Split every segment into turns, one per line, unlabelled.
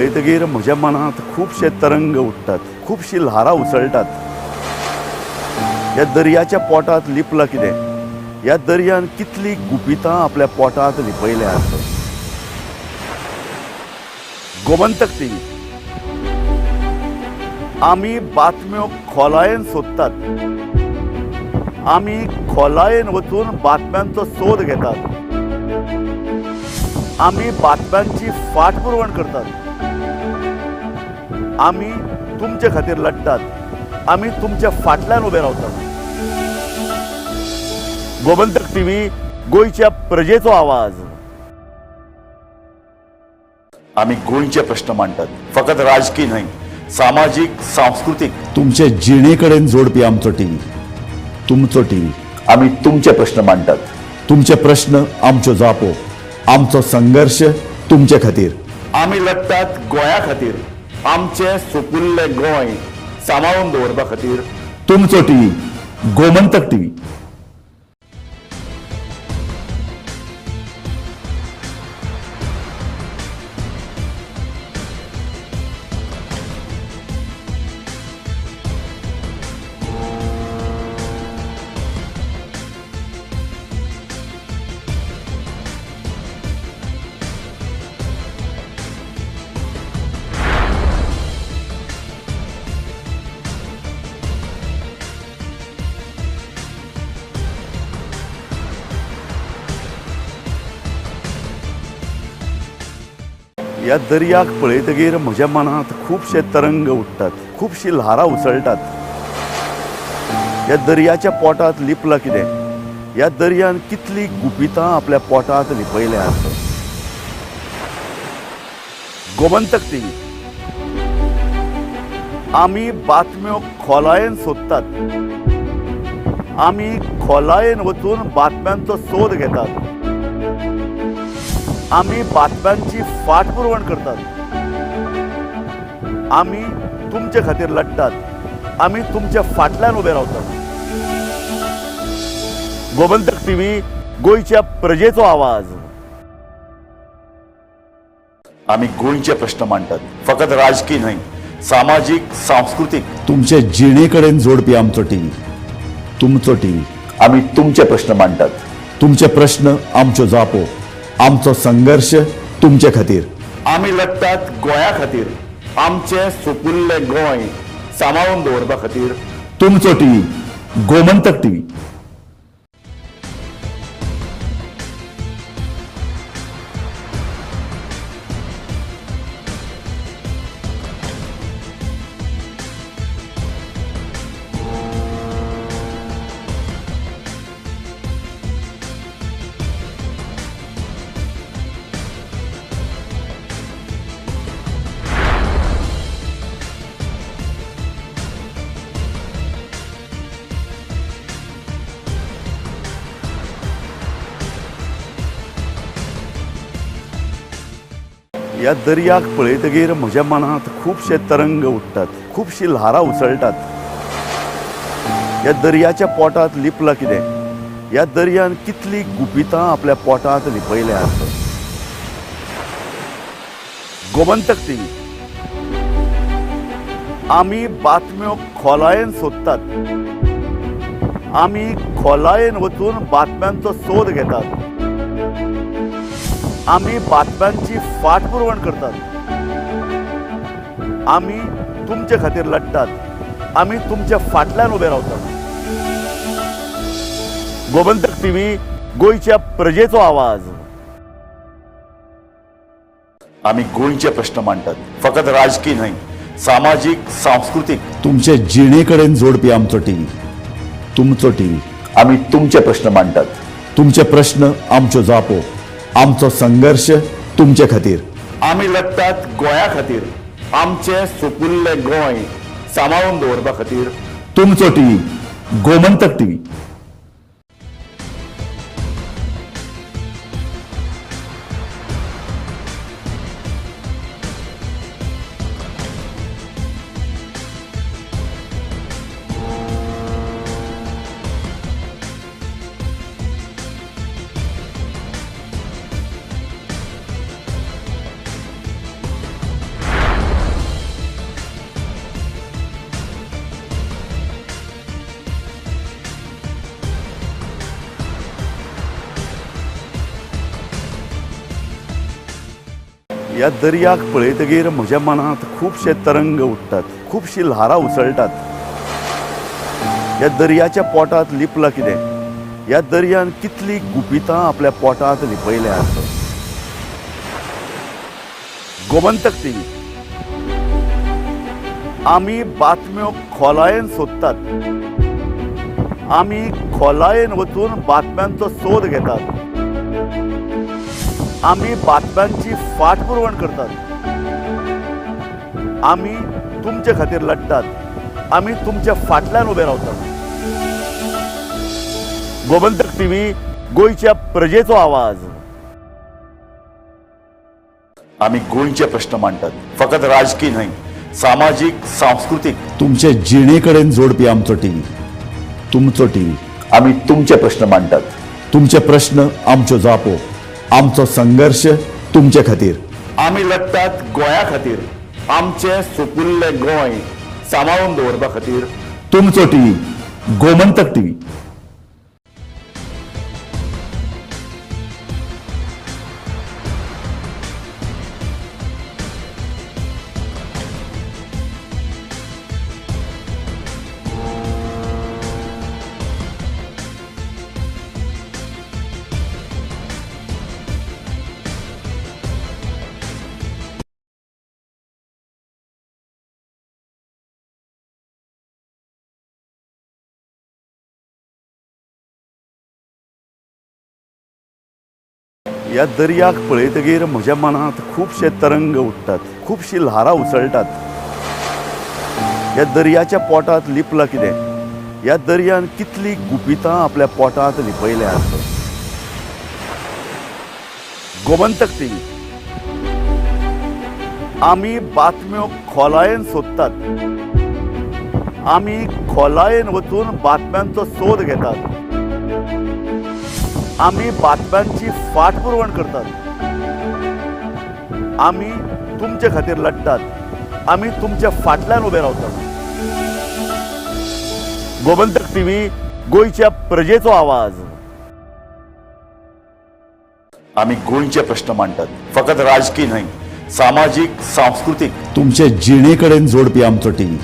पळयतगीर म्हज्या मनांत खुबशे तरंग उठ्ठात, खुबशीं ल्हारां उसळटात. ह्या दर्याच्या पोटांत लिपलां कितें? ह्या दर्यान कितलीं गुपितां आपल्या पोटांत लिपयल्यात? गोमंतक टीव्ही आमी बातम्यो खोलायेन सोदतात. आमी खोलायेन वचून बातम्यांचो सोद घेतात. आमी बातम्यांची फाटपुरवण करतात. आमी तुमचे खातीर लढटात. आमी तुमच्या फाटल्यान उबे रावतात. गोमंतक टीव्ही, गोंयच्या प्रजेचो आवाज. आमी गोंयचे प्रश्न मांडटात, फकत राजकी न्हय, सामाजीक, सांस्कृतीक, तुमचे जिणे कडेन जोडपी आमचो टीव्ही, तुमचो टीव्ही. आमी तुमचे प्रश्न मांडटात, तुमचे प्रश्न आमच्यो जापो, आमचो संघर्श तुमचे खातीर. आमी लढटात गोंया खातीर, आमचें सुपुल्लें गोंय सांबाळून दवरपा खातीर. तुमचो टीव्ही, गोमंतक टीव्ही. ह्या दर्याक पळयतगीर म्हज्या मनांत खुबशे तरंग उठ्ठात, खुबशीं ल्हारां उसळटात. ह्या दर्याच्या पोटांत लिपलां कितें? ह्या दर्यान कितलीं गुपितां आपल्या पोटांत लिपयल्यात? गोमंतक टीव्ही आमी बातम्यो खोलायेन सोदतात. आमी खोलायेन वचून बातम्यांचो सोद घेतात. आमी बातम्यांची फाटपुरवण करतात. आमी तुमचे खातीर लढटात. आमी तुमच्या फाटल्यान उबे रावतात. गोमंतक टीव्ही, गोंयच्या प्रजेचो आवाज. आमी गोंयचे प्रश्न मांडटात, फकत राजकी न्हय, सामाजीक, सांस्कृतीक, तुमचे जिणे कडेन जोडपी आमचो टीव्ही, तुमचो टीव्ही. आमी तुमचे प्रश्न मांडटात, तुमचे प्रश्न आमच्यो जापो, आमचो संघर्श तुमचे खातीर. आमी लढटात गोंया खातीर, आमचें सुपुल्लें गोंय सांबाळून दवरपा खातीर. तुमचो टीव्ही, गोमंतक टीव्ही. ह्या दर्याक पळयतगीर म्हज्या मनांत खुबशे तरंग उठ्ठात, खुबशीं ल्हारां उसळटात. ह्या दर्याच्या पोटांत लिपलां कितें? ह्या दर्यान कितलीं गुपितां आपल्या पोटांत लिपयल्यात? गोमंतक टीव्ही आमी बातम्यो खोलायेन सोदतात. आमी खोलायेन वचून बातम्यांचो सोद घेतात. आमी बातम्यांची फाटपुरवण करतात. आमी तुमचे खातीर लढटात. आमी तुमच्या फाटल्यान उबे रावतात. गोमंतक टीव्ही, गोंयच्या प्रजेचो आवाज. आमी गोंयचे प्रश्न मांडटात, फकत राजकी न्हय, सामाजीक, सांस्कृतीक, तुमचे जिणे कडेन जोडपी आमचो टीव्ही, तुमचो टीव्ही. आमी तुमचे प्रश्न मांडटात, तुमचे प्रश्न आमच्यो जापो, आमचो संघर्श तुमचे खातीर. आमी लढटात गोंया खातीर, आमचें सुपुल्लें गोंय सांबाळून दवरपा खातीर. तुमचो टीव्ही, गोमंतक टीव्ही. ह्या दर्याक पळयतगीर म्हज्या मनांत खुबशे तरंग उठ्ठात, खुबशीं ल्हारां उसळटात. ह्या दर्याच्या पोटांत लिपलां कितें? ह्या दर्यान कितलीं गुपितां आपल्या पोटांत लिपयल्यात. गोमंतक टीव्ही, आमी बातम्यो खोलायेन सोदतात, आमी खोलायेन वचून बातम्यांचो सोद घेतात, आमी बातम्यांची फाटपुरवण करतात, आमी तुमचे खातीर लढटात, आमी तुमच्या फाटल्यान उबे रावतात. गोमंतक टीव्ही, गोंयच्या प्रजेचो आवाज. आमी गोंयचे प्रश्न मांडटात, फकत राजकी न्हय, सामाजीक, सांस्कृतीक, तुमचे जिणे कडेन जोडपी आमचो टीव्ही, तुमचो टीव्ही. आमी तुमचे प्रश्न मांडटात, तुमचे प्रश्न आमच्यो जापो, आमचो संघर्श तुमचे खातीर. आमी लढटात गोंया खातीर, आमचें सुपुल्लें गोंय सांबाळून दवरपा खातीर. तुमचो टीव्ही, गोमंतक टीव्ही. ह्या दर्याक पळयतगीर म्हज्या मनांत खुबशे तरंग उठ्ठात, खुबशीं ल्हारां उसळटात. ह्या दर्याच्या पोटांत लिपलां कितें? ह्या दर्यान कितलीं गुपितां आपल्या पोटांत लिपयल्यात. गोमंतक टीव्ही, आमी बातम्यो खोलायेन सोदतात, आमी खोलायेन वचून बातम्यांचो सोद घेतात, आमी बातम्यांची फाटपुरवण करतात, आमी तुमचे खातीर लढटात, आमी तुमच्या फाटल्यान उबे रावतात. गोमंतक टीव्ही, गोंयच्या प्रजेचो आवाज. आमी गोंयचे प्रश्न मांडटात, फकत राजकी न्हय, सामाजीक, सांस्कृतीक, तुमचे जिणे कडेन जोडपी आमचो टीव्ही,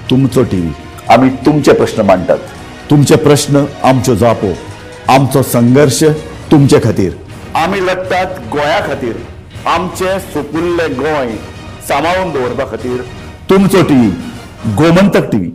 तुमचो टीव्ही. आमी तुमचे प्रश्न मांडटात, तुमचे प्रश्न आमच्यो जापो, आमचो संघर्श तुमचे खातीर. आमी लढटात गोंया खातीर, आमचें सुपुल्लें गोंय सांबाळून दवरपा खातीर. तुमचो टीव्ही, गोमंतक टीव्ही.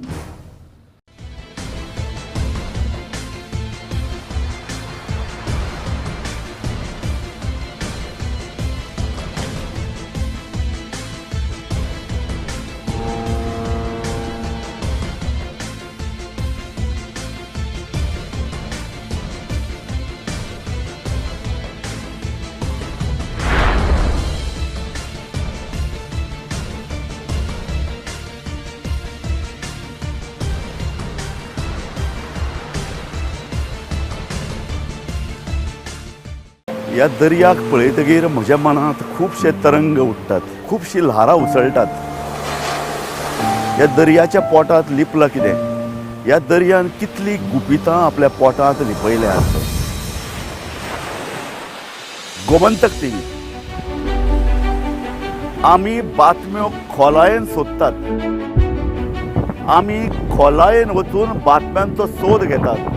ह्या दर्याक पळयतगीर म्हज्या मनांत खुबशे तरंग उठ्ठात, खुबशीं ल्हारां उसळटात. ह्या दर्याच्या पोटांत लिपलां कितें? ह्या दर्यान कितलीं गुपितां आपल्या पोटांत लिपयल्यात. गोमंतक टीव्ही, आमी बातम्यो खोलायेन सोदतात, आमी खोलायेन वचून बातम्यांचो सोद घेतात,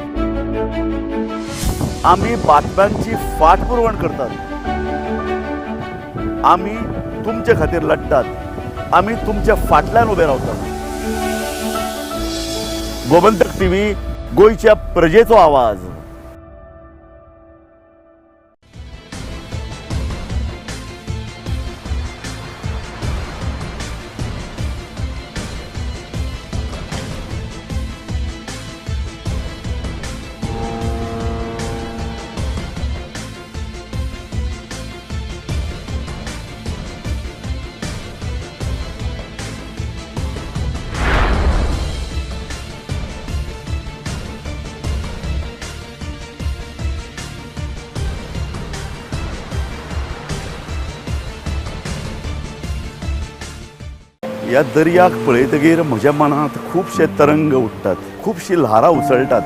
आमी बातम्यांची फाटपुरवण करतात, आमी तुमचे खातीर लढटात, आमी तुमच्या फाटल्यान उबे रावतात. गोमंतक टीव्ही, गोंयच्या प्रजेचो आवाज. ह्या दर्याक पळयतगीर म्हज्या मनांत खुबशे तरंग उठ्ठात, खुबशीं ल्हारां उसळटात.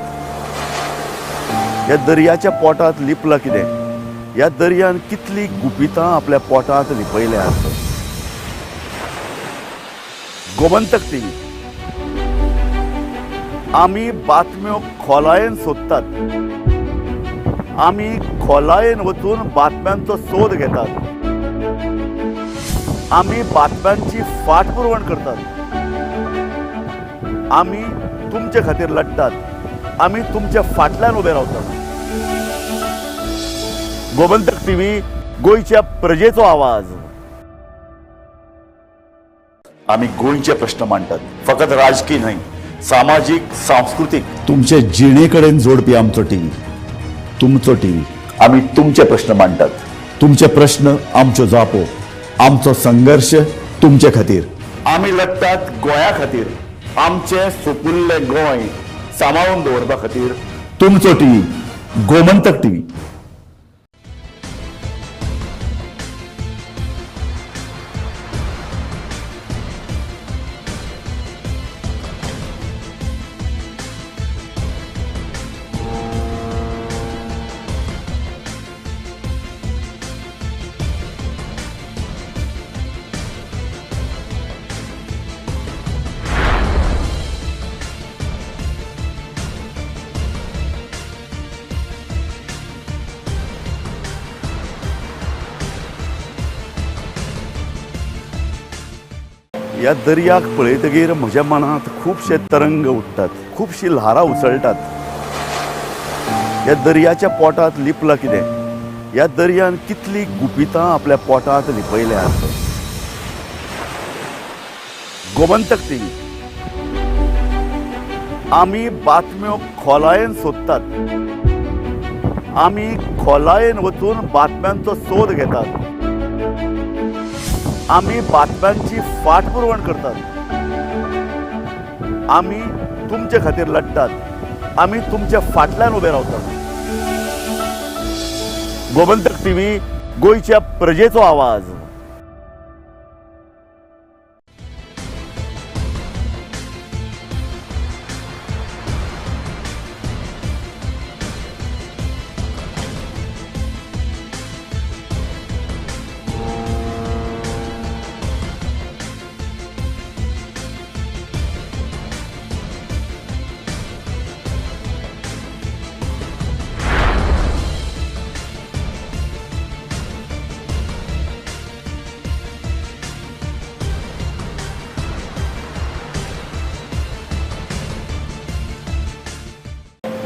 ह्या दर्याच्या पोटांत लिपलां कितें? ह्या दर्यान कितली गुपितां आपल्या पोटांत लिपयल्यात. गोमंतक टीव्ही, आमी बातम्यो खोलायेन सोदतात, आमी खोलायेन वचून बातम्यांचो सोद घेतात, आमी बातम्यांची फाटपुरवण करतात, आमी तुमचे खातीर लढटात, आमी तुमच्या फाटल्यान उबे रावतात. गोमंतक टीव्ही, गोंयच्या प्रजेचो आवाज. आमी गोंयचे प्रश्न मांडटात, फकत राजकी न्हय, सामाजीक, सांस्कृतीक, तुमचे जिणे कडेन जोडपी आमचो टीव्ही, तुमचो टीव्ही. आमी तुमचे प्रश्न मांडटात, तुमचे प्रश्न आमच्यो जापो, आमचो संघर्श तुमचे खातीर. आमी लढटात गोंया खातीर, आमचें सुपुल्लें गोंय सांबाळून दवरपा खातीर. तुमचो टीव्ही, गोमंतक टीव्ही. ह्या दर्याक पळयतगीर म्हज्या मनांत खुबशे तरंग उठ्ठात, खुबशी ल्हारां उसळटात. ह्या दर्याच्या पोटांत लिपलां कितें? ह्या दर्यान कितली गुपितां आपल्या पोटांत लिपयल्यात. गोमंतक टीव्ही, आमी बातम्यो खोलायेन सोदतात, आमी खोलायेन वचून बातम्यांचो सोद घेतात, आमी बातम्यांची फाटपुरवण करतात, आमी तुमचे खातीर लढटात, आमी तुमच्या फाटल्यान उबे रावतात. गोमंतक टीव्ही, गोंयच्या प्रजेचो आवाज.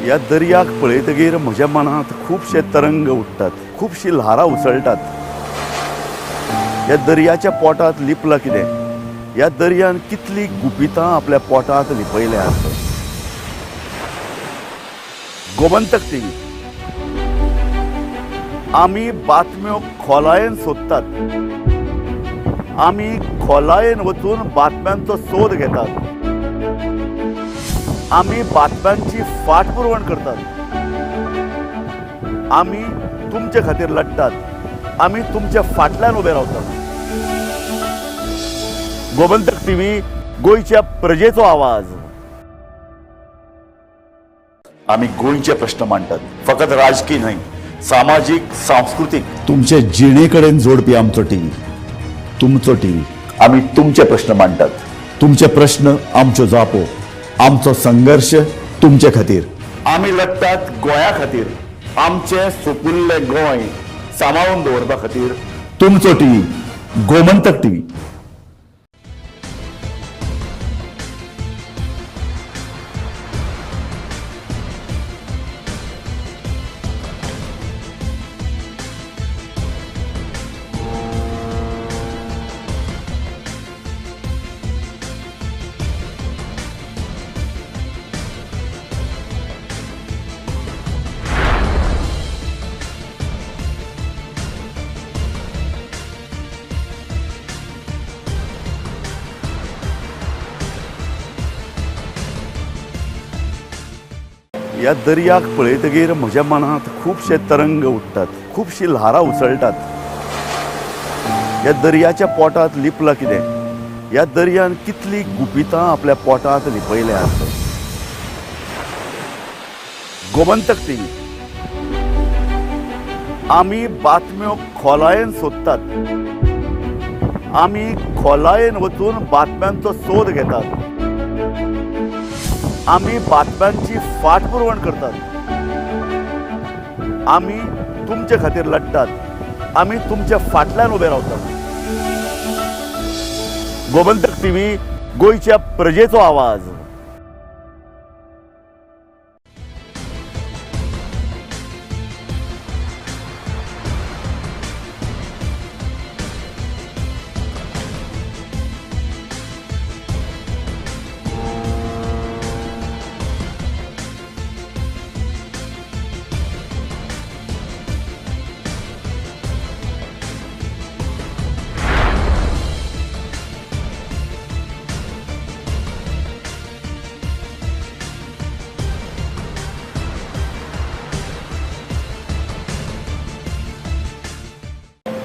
ह्या दर्याक पळयतगीर म्हज्या मनांत खुबशे तरंग उठ्ठात, खुबशी ल्हारां उसळटात. ह्या दर्याच्या पोटांत लिपलां कितें? ह्या दर्यान कितली गुपितां आपल्या पोटांत लिपयल्यात. गोमंतक टीव्ही, आमी बातम्यो खोलायेन सोदतात, आमी खोलायेन वचून बातम्यांचो सोद घेतात, आमी बातम्यांची फाटपुरवण करतात, आमी तुमचे खातीर लढटात, आमी तुमच्या फाटल्यान उबे रावतात. गोमंतक टीव्ही, गोंयच्या प्रजेचो आवाज. आमी गोंयचे प्रश्न मांडटात, फकत राजकी न्हय, सामाजीक, सांस्कृतीक, तुमचे जिणे कडेन जोडपी आमचो टीव्ही, तुमचो टीव्ही. आमी तुमचे प्रश्न मांडटात, तुमचे प्रश्न आमच्यो जापो, आमचो संघर्श तुमचे खातीर. आमी लढटात गोंया खातीर, आमचें सुपुल्लें गोंय सांबाळून दवरपा खातीर. तुमचो टीव्ही, गोमंतक टीव्ही. ह्या दर्याक पळयतगीर म्हज्या मनांत खुबशे तरंग उठ्ठात, खुबशी ल्हारां उसळटात. ह्या दर्याच्या पोटांत लिपलां कितें? ह्या दर्यान कितली गुपितां आपल्या पोटांत लिपयल्यात. गोमंतक टीव्ही, आमी बातम्यो खोलायेन सोदतात, आमी खोलायेन वचून बातम्यांचो सोद घेतात, आमी बातम्यांची फाटपुरवण करतात, आमी तुमचे खातीर लढटात, आमी तुमच्या फाटल्यान उबे रावतात। गोमंतक टीव्ही, गोंयच्या प्रजेचो आवाज।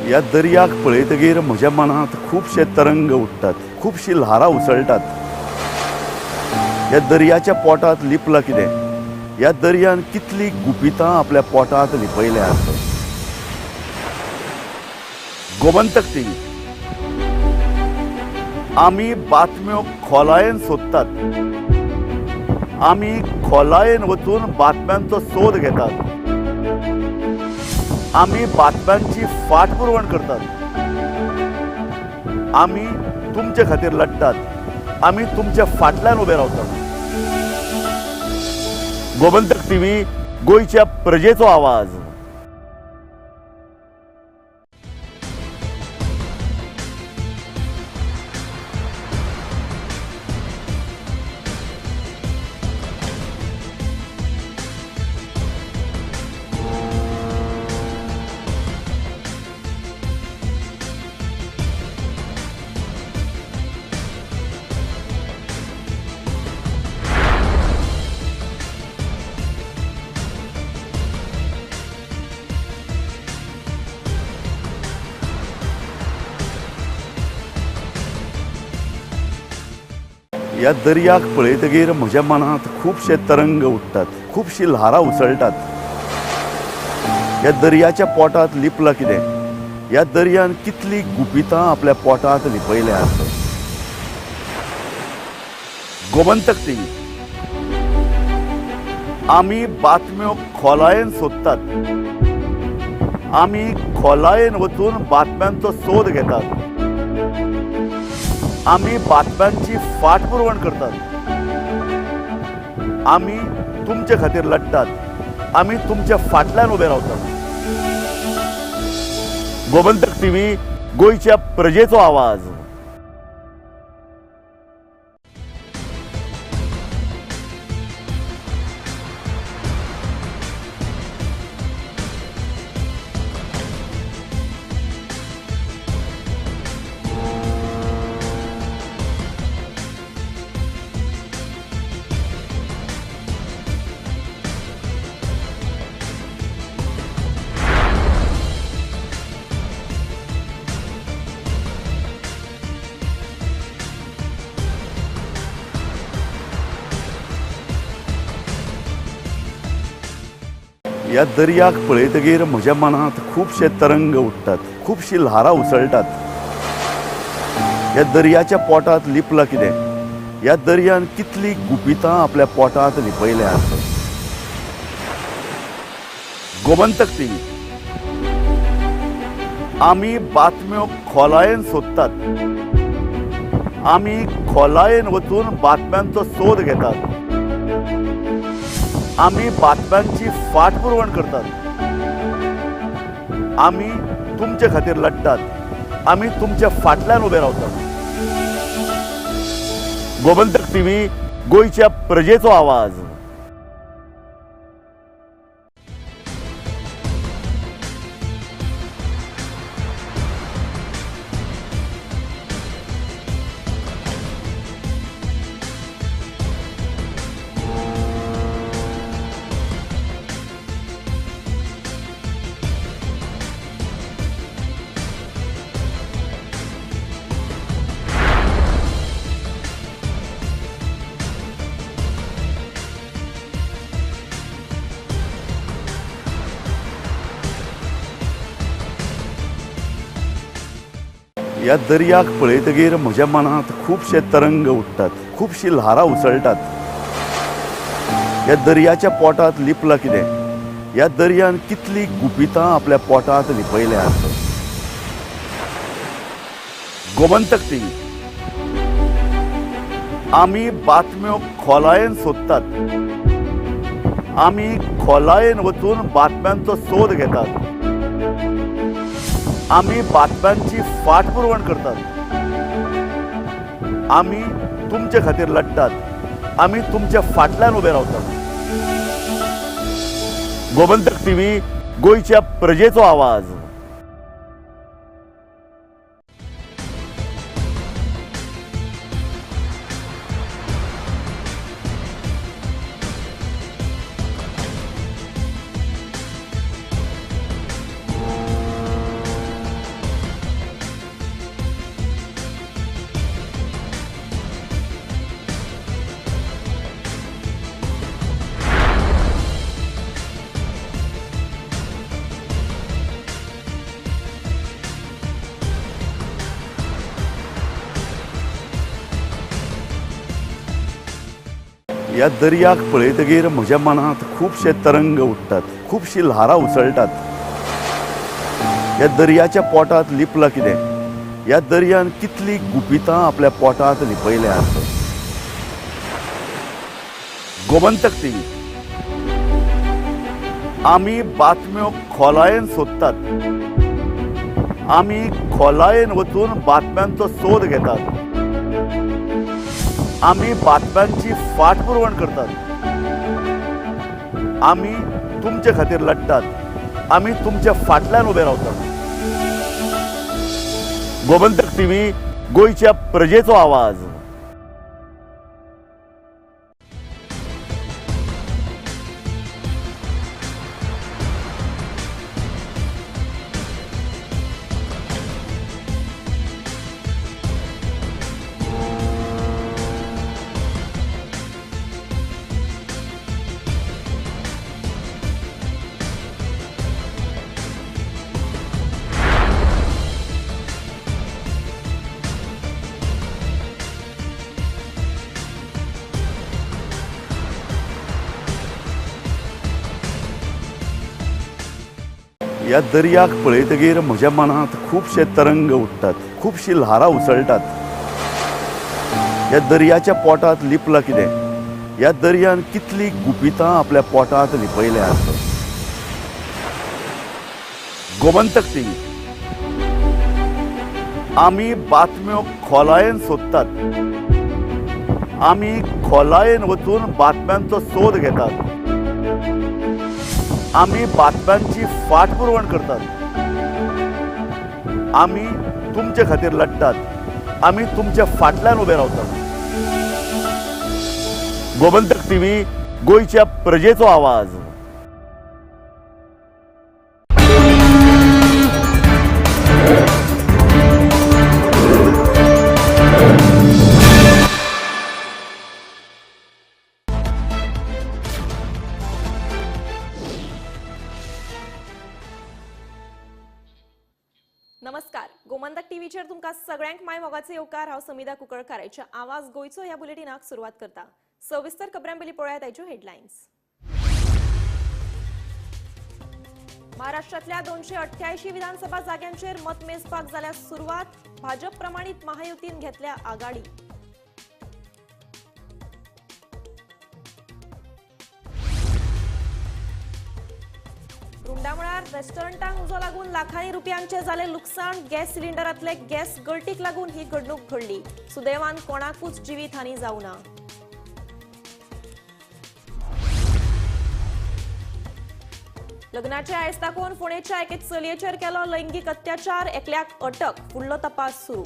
ह्या दर्याक पळयतगीर म्हज्या मनांत खुबशे तरंग उठ्ठात, खुबशी ल्हारां उसळटात। ह्या दर्याच्या पोटांत लिपलां कितें? ह्या दर्यान कितलीं गुपितां आपल्या पोटांत लिपयल्यात। गोमंतक टीव्ही, आमी बातम्यो खोलायेन सोदतात, आमी खोलायेन वचून बातम्यांचो सोद घेतात, आमी बातम्यांची फाटपुरवण करतात, आमी तुमचे खातीर लढटात, आमी तुमच्या फाटल्यान उबे रावतात। गोमंतक टीव्ही, गोंयच्या प्रजेचो आवाज। ह्या दर्याक पळयतगीर म्हज्या मनांत खुबशे तरंग उठ्ठात, खुबशी ल्हारां उसळटात। ह्या दर्याच्या पोटांत लिपलां कितें? ह्या दर्यान कितलीं गुपितां आपल्या पोटांत लिपयल्यात। गोमंतक टीव्ही, आमी बातम्यो खोलायेन सोदतात, आमी खोलायेन वचून बातम्यांचो सोद घेतात, आमी बातम्यांची फाटपुरवण करतात, आमी तुमचे खातीर लढटात, आमी तुमच्या फाटल्यान उबे रावतात। गोमंतक टीव्ही, गोंयच्या प्रजेचो आवाज। ह्या दर्याक पळयतगीर म्हज्या मनांत खुबशे तरंग उठ्ठात, खुबशी ल्हारां उसळटात। ह्या दर्याच्या पोटांत लिपलां कितें? ह्या दर्यान कितलीं गुपितां आपल्या पोटांत लिपयल्यात। गोमंतक टीव्ही, आमी बातम्यो खोलायेन सोदतात, आमी खोलायेन वचून बातम्यांचो सोद घेतात, आमी बातम्यांची फाटपुरवण करतात, आमी तुमचे खातीर लढटात, आमी तुमच्या फाटल्यान उबे रावतात। गोमंतक टीव्ही, गोंयच्या प्रजेचो आवाज। ह्या दर्याक पळयतगीर म्हज्या मनांत खुबशे तरंग उठ्ठात, खुबशीं ल्हारां उसळटात. ह्या दर्याच्या पोटांत लिपलां कितें? ह्या दर्यान कितलीं गुपितां आपल्या पोटांत लिपयल्यात. गोमंतक टीव्ही, आमी बातम्यो खोलायेन सोदतात, आमी खोलायेन वचून बातम्यांचो सोद घेतात, आमी बातम्यांची फाटपुरवण करतात, आमी तुमचे खातीर लढटात, आमी तुमच्या फाटल्यान उबे रावतात. गोमंतक टीव्ही, गोंयच्या प्रजेचो आवाज. ह्या दर्याक पळयतगीर म्हज्या मनांत खुबशे तरंग उठ्ठात, खुबशीं ल्हारां उसळटात. ह्या दर्याच्या पोटांत लिपलां कितें? ह्या दर्यान कितलीं गुपितां आपल्या पोटांत लिपयल्यात. गोमंतक टीव्ही, आमी बातम्यो खोलायेन सोदतात, आमी खोलायेन वचून बातम्यांचो सोद घेतात, आमी बातम्यांची फाटपुरवण करतात, आमी तुमचे खातीर लढटात, आमी तुमच्या फाटल्यान उबे रावतात. गोमंतक टीव्ही, गोंयच्या प्रजेचो आवाज. ह्या दर्याक पळयतगीर म्हज्या मनांत खुबशे तरंग उठ्ठात, खुबशीं ल्हारां उसळटात. ह्या दर्याच्या पोटांत लिपलां कितें? ह्या दर्यान कितलीं गुपितां आपल्या पोटांत लिपयल्यात. गोमंतक टीव्ही, आमी बातम्यो खोलायेन सोदतात, आमी खोलायेन वचून बातम्यांचो सोद घेतात, आमी बातम्यांची फाटपुरवण करतात, आमी तुमचे खातीर लढटात, आमी तुमच्या फाटल्यान उबे रावतात. गोमंतक टीव्ही, गोंयच्या प्रजेचो आवाज.
नमस्कार, गोमंतक टीव्हीचेर तुमकां सगळ्यांक my मोगाचे येवकार. हांव समिधा कुंकळकाराच्या आवाज गोंयचो ह्या बुलेटिनाक सुरवात करता. सविस्तर खबरां पयलीं पळयात आयच्यो हेडलायन्स. महाराष्ट्रांतल्या 288 विधानसभा जाग्यांचेर मत मेजपाक जाल्या सुरवात. भाजप प्रमाणीत महायुतीन घेतल्या आघाडी. रुंडामळार रेस्टॉरंटांक उजो लागून लाखांनी रुपयांचे जाले लुकसाण. गॅस सिलिंडरांतले गॅस गळटीक लागून ही घडणूक घडली. सुदैवान कोणाकूच जिवीत हानी जावना. लग्नाचे आयस दाखोवन फोंडेच्या एके चलयेचेर केलो लैंगीक अत्याचार. एकल्याक अटक, फुडलो तपास सुरू.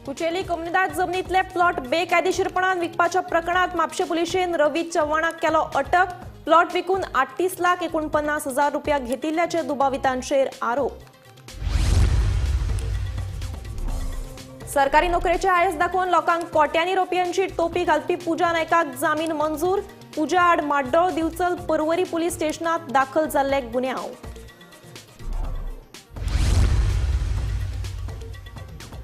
कुचेली कोमुनिदाद जमनीतले प्लॉट बेकायदेशीरपणान विकपाच्या प्रकरणात म्हापशें पुलिशेन रवी चव्हाणाक केलो अटक. प्लॉट विकून 38,49,000 रुपया घेतिल्ल्याचे दुबावितांचेर आरोप. सरकारी नोकरेचे आयस दाखोवन लोकांक कोट्यांनी रुपयांची टोपी घालपी पूजा नायकाक जामीन मंजूर. पुजा आड माड्डोळ दिवचल पर्वरी पुलीस स्टेशनात दाखल जाल्ले गुन्यांव.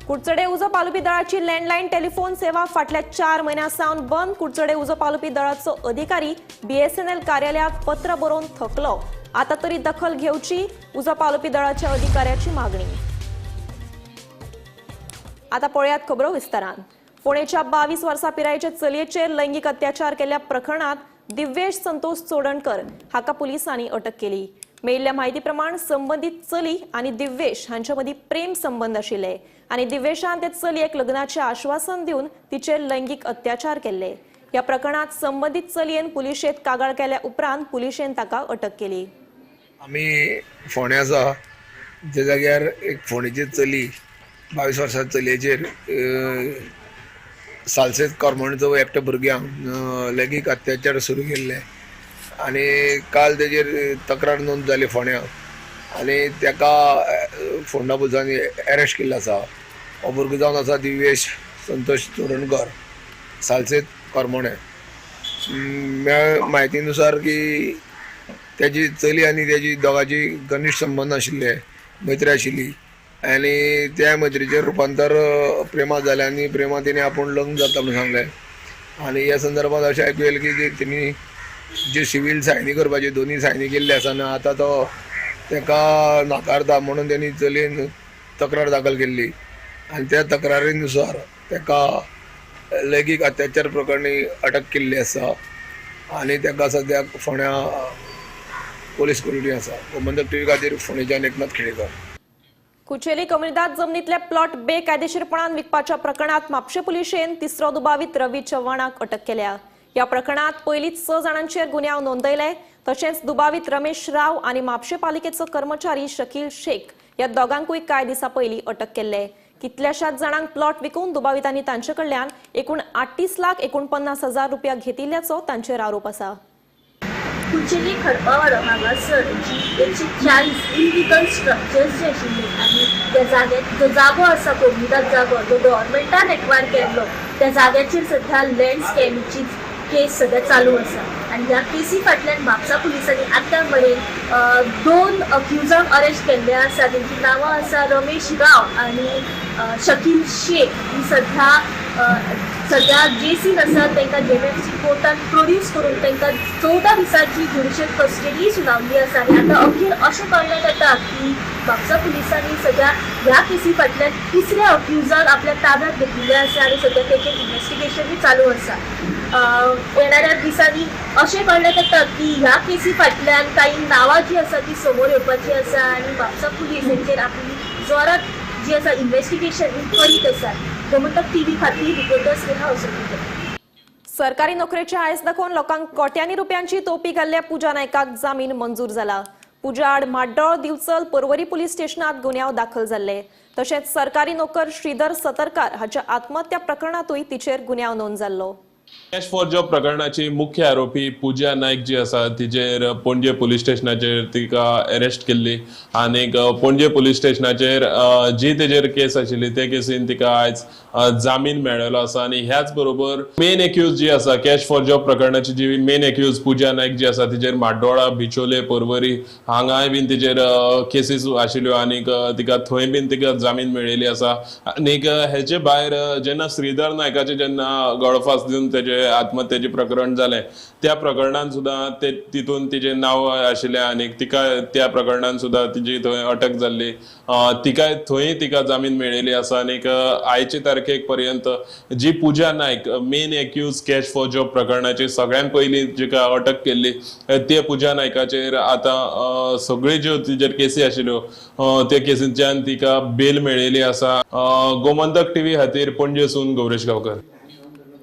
कुडचडे उजो पालोवपी दळाची लँडलायन टेलिफोन सेवा फाटल्या 4 म्हयन्यां सावन बंद. कुडचडे उजो पालोवपी दळाचो अधिकारी बीएसएनएल कार्यालयाक पत्र बरोवन थकलो. आता तरी दखल घेवची उजो पालोवपी दळाच्या अधिकाऱ्याची मागणी. आता पळयात खबरो विस्तारान. फोंडेच्या 22 वर्सां पिरायेच्या चलयेचेर लैंगीक अत्याचार केल्ल्या प्रकरणात दिव्येश संतोष चोडणकर हाका पुलिसांनी अटक केली. मेळिल्ल्या म्हायती प्रमाण संबंदीत चली आनी दिव्येश हांचे मदीं प्रेम संबंद आशिल्ले आनी दिव्येशान ते चलयेक लग्नाचें आश्वासन दिवन तिचेर लैंगीक अत्याचार केल्ले. ह्या प्रकरणात संबंदीत चलयेन पुलिशेंत कागाळ केल्या उपरांत पुलिशेन ताका अटक केली.
आमी फोंड्या आसा त्या जाग्यार एक फोंडेची चली 22 वर्सां चलयेचेर सालसेत करमणचो एकट्या भुरग्यांक लैंगीक अत्याचार सुरू केल्ले आनी काल तेजेर तक्रार नोंद जाली फोंड्या आनी तेका फोंडा पुलिसांनी अरेस्ट केल्लो आसा. हो भुरगो जावन आसा दिव्येश संतोष चोडणकर, सालसेत करमणे. म्हायतीनुसार की तेजी चली आनी तेजी दोगांची घनिश्ट संबंद आशिल्ले, मैत्री आशिल्ली आनी त्या मैत्रीचें रुपांतर प्रेमात जालें आनी प्रेमात तेणी आपूण लग्न जाता म्हणून सांगलें. आनी ह्या संदर्भात अशें आयकूं येयलें की तेणी जे सिवील सायनी करपाचे दोनी सायनी केल्ले आसा आनी आतां तो तेका नाकारता म्हणून तेणी चलयेन तक्रार दाखल केल्ली आनी त्या तक्रारीनुसार तेका लैंगीक अत्याचार प्रकरणी अटक केल्ली आसा आनी तेका सद्याक फोंड्या पोलीस कोठडी आसा. गोमंतक टीव्ही खातीर फोंडेच्यान एकनाथ खेडेकर.
कुचेली कम्युनिदाद जमनीतले प्लॉट बेकायदेशीरपणान विकपाच्या प्रकरणात म्हापशें पुलिशेन तिसरो दुबावीत रवी चव्हाणाक अटक केल्या. ह्या प्रकरणात पयलींच 6 जाणांचेर गुन्यांव नोंदयले. तशेंच दुबावीत रमेश राव आनी म्हापशें पालिकेचो कर्मचारी शकील शेख ह्या दोगांकूय कांय दिसां पयलीं अटक केल्ले. कितल्याशाच जाणांक प्लॉट विकून दुबावितांनी तांचे कडल्यान एकूण 38,49,000 रुपया घेतिल्ल्याचो तांचेर आरोप आसा.
कुचेली खडपावाडो हांगासर जी 140 इलिगल स्ट्रक्चर्स जे आशिल्ले आनी त्या जाग्यार जो जागो आसा कोमुनिदाद जागो जो गव्हर्मेंटान एक्वायर केल्लो त्या जाग्याचेर सध्या लँड स्कॅमीची केस सध्या चालू आसा आनी ह्या केसी फाटल्यान म्हापसा पुलिसांनी आतां मेरेन 2 अक्युजांक अरेस्ट केल्ले आसा. तेंची नांवां आसा रमेश राव आनी शकील शेख. ही सध्या सध्या जेसीन आसा. तांकां जेएमएफसी कोर्टान प्रोड्यूस करून तांकां 14 दिसांची ज्युडिशियल कस्टडी सुनावली आसा. आनी आतां अखेर अशें कळण्यात येता की म्हापसा पुलिसांनी सध्या ह्या केसी फाटल्यान तिसऱ्या अक्युजाक आपल्या ताब्यात घेतिल्ले आसा आनी सध्या तेचेर इन्वेस्टिगेशनूय चालू आसा. येणाऱ्या दिसांनी अशें कळण्यात येता की ह्या केसी फाटल्यान कांय नांवां जी आसा ती समोर येवपाची आसा आनी म्हापसा पुलीस हेंचेर आपली जोरात जी आसा इन्वेस्टिगेशन करीत आसा. गोमंतक टीव्ही खातीर रिपोर्टर स्नेहा असोकर.
सरकारी नोकरेचे आयस दाखोवन लोकांक कोट्यांनी रुपयांची तोपी घाल्ल्या पुजा नायकाक जामीन मंजूर जाला. पुजा आड माड्डोळ दिवचल पर्वरी पुलीस स्टेशनात गुन्यांव दाखल जाल्ले. तशेंच सरकारी नोकर श्रीधर सतरकार हाच्या आत्महत्या प्रकरणातूय तिचेर गुन्यांव नोंद जाल्लो.
कॅश फॉर जॉब प्रकरणाची मुख्य आरोपी पुजा नायक जी आसा तिचेर पणजे पुलीस स्टेशनाचेर तिका अरेस्ट केल्ली आनीक पणजे पुलीस स्टेशनाचेर जी तेजेर केस आशिल्ली ते केसीन तिका आयज जामीन मेळ्ळेलो आसा. आनी ह्याच बरोबर मेन एक्यूज जी आसा कॅश फॉर जॉब प्रकरणाची जी मेन एक्यूज पुजा नायक जी आसा तिचेर माड्डोळा, बिचोले, पर्वरी हांगाय बीन तिचेर केसीस आशिल्ल्यो आनीक तिका थंय बीन तिका जामीन मेळिल्ली आसा. आनीक हेजे भायर जेन्ना श्रीधर नायकाचे जेन्ना गळफास दिवन तेजे आत्महत्येचें प्रकरण जालें त्या प्रकरणान सुद्दां ते तितून तिजें नांव आशिल्लें आनीक तिका त्या प्रकरणान सुद्दां तिजी थंय अटक जाल्ली, तिका थंय तिका जामीन मेळिल्ली आसा. आनीक आयचे तारखेक पर्यंत जी Puja Naik main accused cash for job प्रकरणाची सगळ्यान पयलीं जिका अटक केल्ली ते पुजा नायकाचेर आतां सगळ्यो ज्यो तिजेर केसी आशिल्ल्यो त्या केसींच्यान तिका बेल मेळिल्ली आसा. गोमंतक टीव्ही खातीर पणजेसून गौरेश गांवकर.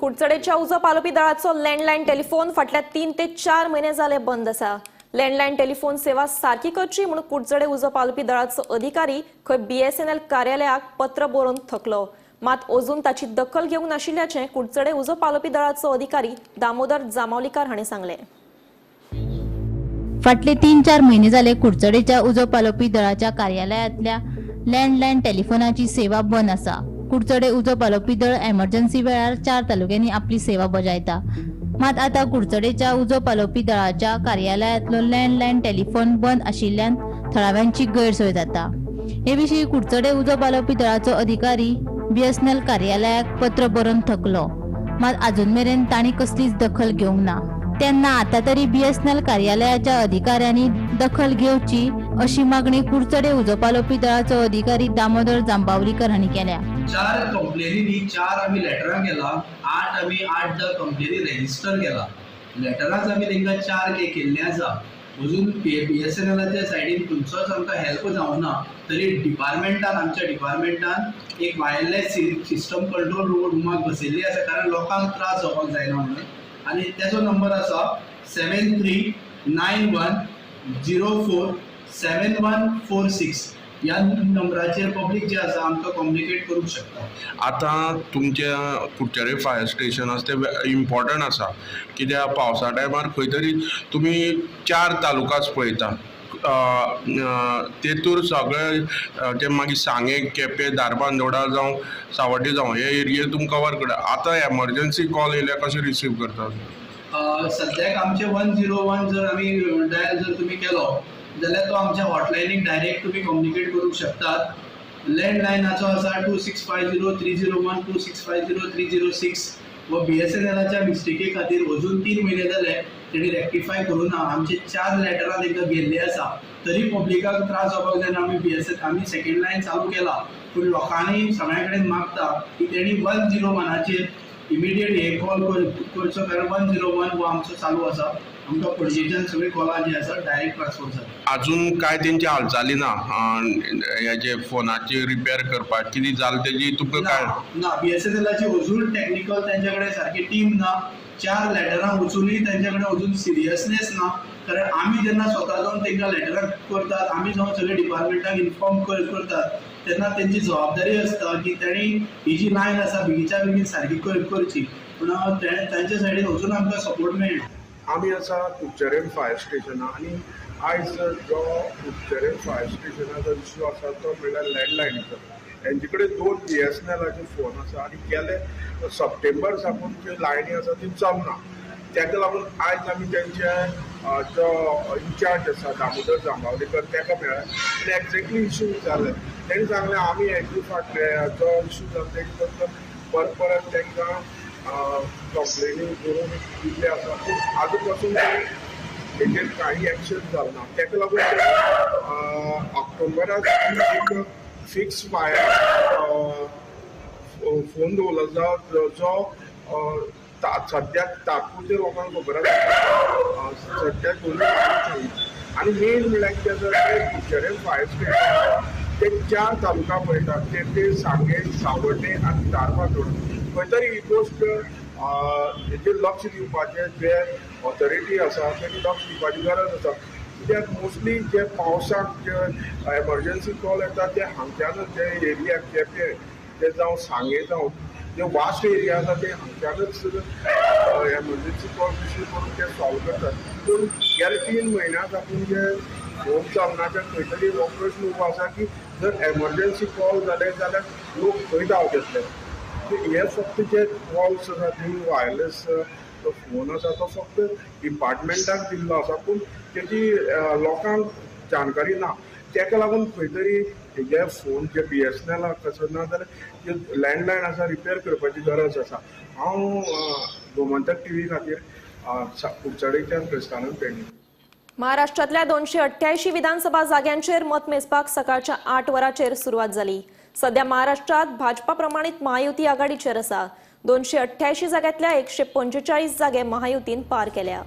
कुडचडेच्या उजो पालोवपी दळाचो लँडलायन टेलिफोन फाटल्या 3 ते 4 म्हयने जाले बंद आसा. लँडलायन टेलिफोन सेवा सारकी करची म्हणून कुडचडे उजो पालोवपी दळाचो अधिकारी खंय बीएसएनएल कार्यालयाक पत्र बरोवन थकलो. मात अजून ताची दखल घेवंक नाशिल्ल्याचें कुडचडे उजो पालोवपी दळाचो अधिकारी दामोदर जामावलीकार हांणी सांगलें.
फाटले 3-4 म्हयने जाले कुडचडेच्या उजो पालोवपी दळाच्या कार्यालयांतल्या लँडलायन टेलिफोनाची सेवा बंद आसा. कुडचडे उजो पालोवपी दळ एमर्जन्सी वेळार 4 तालुक्यांनी आपली सेवा बजायता. मात आतां कुडचडेच्या उजो पालोवपी दळाच्या कार्यालयांतलो लँडलायन टेलिफोन बंद आशिल्ल्यान थळाव्यांची गैरसोय जाता. हे विशीं कुडचडे उजो पालोवपी दळाचो अधिकारी बीएसएनएल कार्यालयाक पत्र बरोवन थकलो, मात अजून मेरेन तांणी कसलीच दखल घेवंक ना. तेन्ना आतां तरी बीएसएनएल कार्यालयाच्या अधिकाऱ्यांनी दखल घेवची अशी मागणी कुडचडे उजो पालोवपी दळाचो अधिकारी दामोदर जांबावलीकर हांणी केल्या.
4 कंप्लेनींनी 4 आमी लेटरां केला, 8 आमी 8-10 कंप्लेनी रेजिस्टर केला. लेटरांच आमी तांकां 4 केल्ले आसा. अजून बीएसएनएलाच्या सायडीन खंयचोच आमकां हेल्प जावना, तरी डिपार्टमेंटान, आमच्या डिपार्टमेंटान एक वायरलेस सिस्टम कंट्रोल रुमाक बसयल्ली आसा, कारण लोकांक त्रास जावपाक जायना म्हणून. आनी तेजो नंबर आसा 7391047146. ह्या नंबराचेर पब्लीक जे आसा आमकां कम्युनिकेट करूंक शकता.
आतां तुमच्या कुडचडे फायर स्टेशन आसा तें इम्पॉर्टंट आसा, कित्याक पावसा टायमार खंय तरी तुमी 4 तालुकाच पळयता, तेतूर सगळे ते मागीर सांगें, केपें, धारबांदोडा जावं सावड्डें जावं हे एरिये तुमी कवर करता. आतां एमर्जन्सी कॉल येयल्यार कशें रिसीव करता?
सद्याक आमचे 101 जर आमी डायल जर तुमी केलो जाल्यार तो आमच्या हॉटलायनीक डायरेक्ट तुमी कम्युनिकेट करूंक शकतात. लँडलायनाचो आसा 2650301, 2650306. व बीएसएनएलाच्या मिस्टेकी खातीर अजून 3 म्हयने जाले तेणी रेक्टिफाय करूं ना. आमचे 4 लेटरां तांकां गेल्ली आसा, तरी पब्लिकाक त्रास जावपाक जायना. आमी बीएसएन आमी सेकेंड लायन चालू केला, पूण लोकांनी सगळ्या कडेन मागता की तेणी 101चेर इमिडिएट हे कॉल करचो, कारण 101 हो आमचो चालू आसा. आमकां पणजेच्यान सगळीं कॉलां जी आसा डायरेक्ट ट्रान्सफर जाता.
अजून काय तेंची हालचाली ना हेजे फोनाची रिपेर करपाक कितें जालें तेजी तुमकां काय
ना? बीएसएनएलाची अजून टॅक्निकल तेंच्या कडेन सारकी टीम ना. 4 लेटरां वचुनूय तेंच्या कडेन अजून सिरियसनेस ना, कारण आमी जेन्ना स्वता जावन तेंकां लेटरां करतात, आमी जावन सगळे डिपार्टमेंटाक इन्फॉर्म करतात, तेन्ना तेंची जबाबदारी आसता की तेणी ही जी लायन आसा बेगीच्या बेगीन सारकी करची. पूण तांच्या सायडीन अजून आमकां सपोर्ट मेळना.
आमी आसा कुडचडें फायर स्टेशनार आनी आयज जो कुडचडें फायर स्टेशनाचो इश्यू आसा तो म्हणल्यार लँडलायनीचो. हेंचे कडेन 2 बीएसएनएलाचे फोन आसा आनी गेले सप्टेंबर साकून ज्यो लायनी आसा त्यो चलना. ताका लागून आयज आमी तेंचे जो इन्चार्ज आसा दामोदर जांबावलेकर ताका मेळ्ळा आनी एक्झॅक्टली इश्यू विचारले. तेणी सांगलें आमी हेजे फाटले जो इश्यू जाला तेजे बद्दल परत परत तांकां कंप्लेनी करून दिल्ले आसा, पूण आजून पासून हेजेर कांय एक्शन जालें ना. ताका लागून ऑक्टोबराक एक फिक्स वायर फोन दवरलो जो सद्याक तात्पुरते लोकांक खबर आसा सद्याक दोनूय आनी मेन म्हणल्यार कितें आसा तें कुडचडें फायर स्टेशन ते 4 तालुका पळयतात, ते सांगें, सावड्डें आनी धारबांदोडा. खंय तरी ही गोश्ट हेजेर लक्ष दिवपाचें जे ऑथॉरिटी आसा तेणी लक्ष दिवपाची गरज आसा, कित्याक मोस्टली जे पावसाक जे एमर्जन्सी कॉल येता ते हांगच्यानच जे एरिया केपें ते जावं सांगें जावं जे वास्ट एरिया आसा ते हांगच्यानच एमर्जन्सी कॉल रिसीव करून ते सॉल्व करतात. पूण गेले 3 म्हयन्या साकून जे फोन चलना ते खंय तरी हो प्रश्न उबो आसा की जर एमर्जन्सी कॉल जाले जाल्यार लोक खंय धांवत येतले. हे फक्त जे कॉल्स आसा ते वायरलेस फोन आसा तो फक्त डिपार्टमेंटाक दिल्लो आसा, पूण तेजी लोकांक जानकारी ना. ताका लागून खंय तरी हे फोन जे बीएसएनएलाक आसा ना जाल्यार जे लँडलायन आसा रिपेर करपाची गरज आसा. हांव गोमंतक टीव्ही खातीर कुडचडेच्यान क्रिस्तानंद पेडणे.
महाराष्ट्रातल्या 288 विधानसभा जाग्यांचेर मत मेजपाक सकाळच्या 8 वरांचेर सुरवात जाली. सध्या महाराष्ट्रात भाजपा प्रमाणित महायुती आघाडीचेर आसा. 288 जाग्यांतल्या 145 जागे महायुतीन पार केल्या.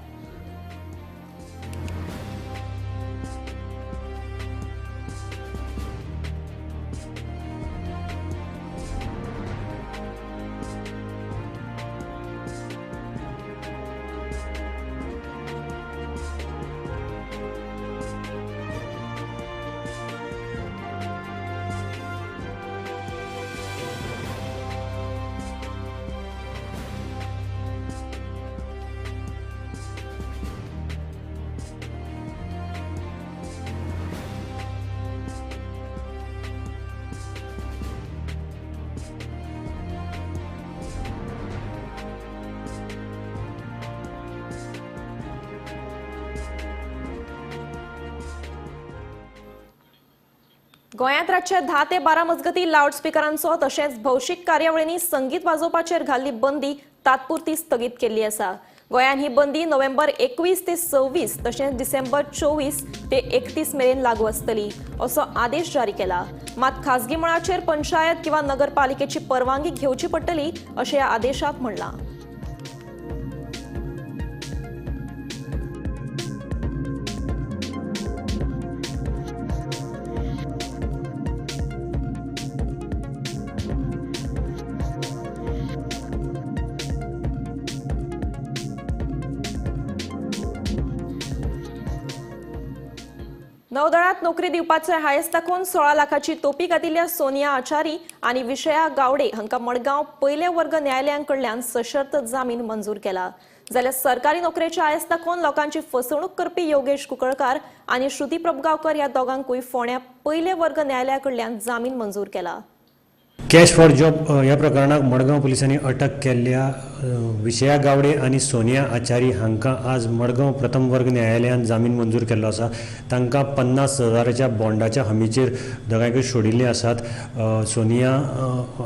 गोंयांत रातचे 10 ते 12 मजगतीं लावडस्पिकरांचो तशेंच भौशीक कार्यावळींनी संगीत वाजोवपाचेर घाल्ली बंदी तात्पुरती स्थगीत केल्ली आसा. गोंयांत ही बंदी नोव्हेंबर 21 ते 26 तशेंच डिसेंबर 24 ते 31 मेरेन लागू आसतली असो आदेश जारी केला. मात खाजगी मळाचेर पंचायत किंवा नगरपालिकेची परवानगी घेवची पडटली अशें ह्या आदेशांत म्हणलां. नौदळात नोकरी दिवपाचे हायस दाखोवन 16 लाखाची तोपी घातिल्ल्या सोनिया आचारी आनी विषया गावडे हांकां मडगांव पयले वर्ग न्यायालयांकडल्यान सशर्त जामीन मंजूर केला. जाल्यार सरकारी नोकरेचे हायस दाखोवन लोकांची फसवणूक करपी योगेश कुंकळकार आनी श्रुती प्रभुगांवकर ह्या दोगांकूय फोंड्या पयले वर्ग न्यायालयाकडल्यान जामीन मंजूर केला.
कॅश फॉर जॉब ह्या प्रकरणाक मडगांव पुलिसांनी अटक केल्ल्या विषया गावडे आनी सोनिया आचारी हांकां आज मडगांव प्रथम वर्ग न्यायालयान जामीन मंजूर केल्लो आसा. तांकां 50,000च्या बॉन्डाच्या हमीचेर दोगांयकूय सोडिल्ले आसात. सोनिया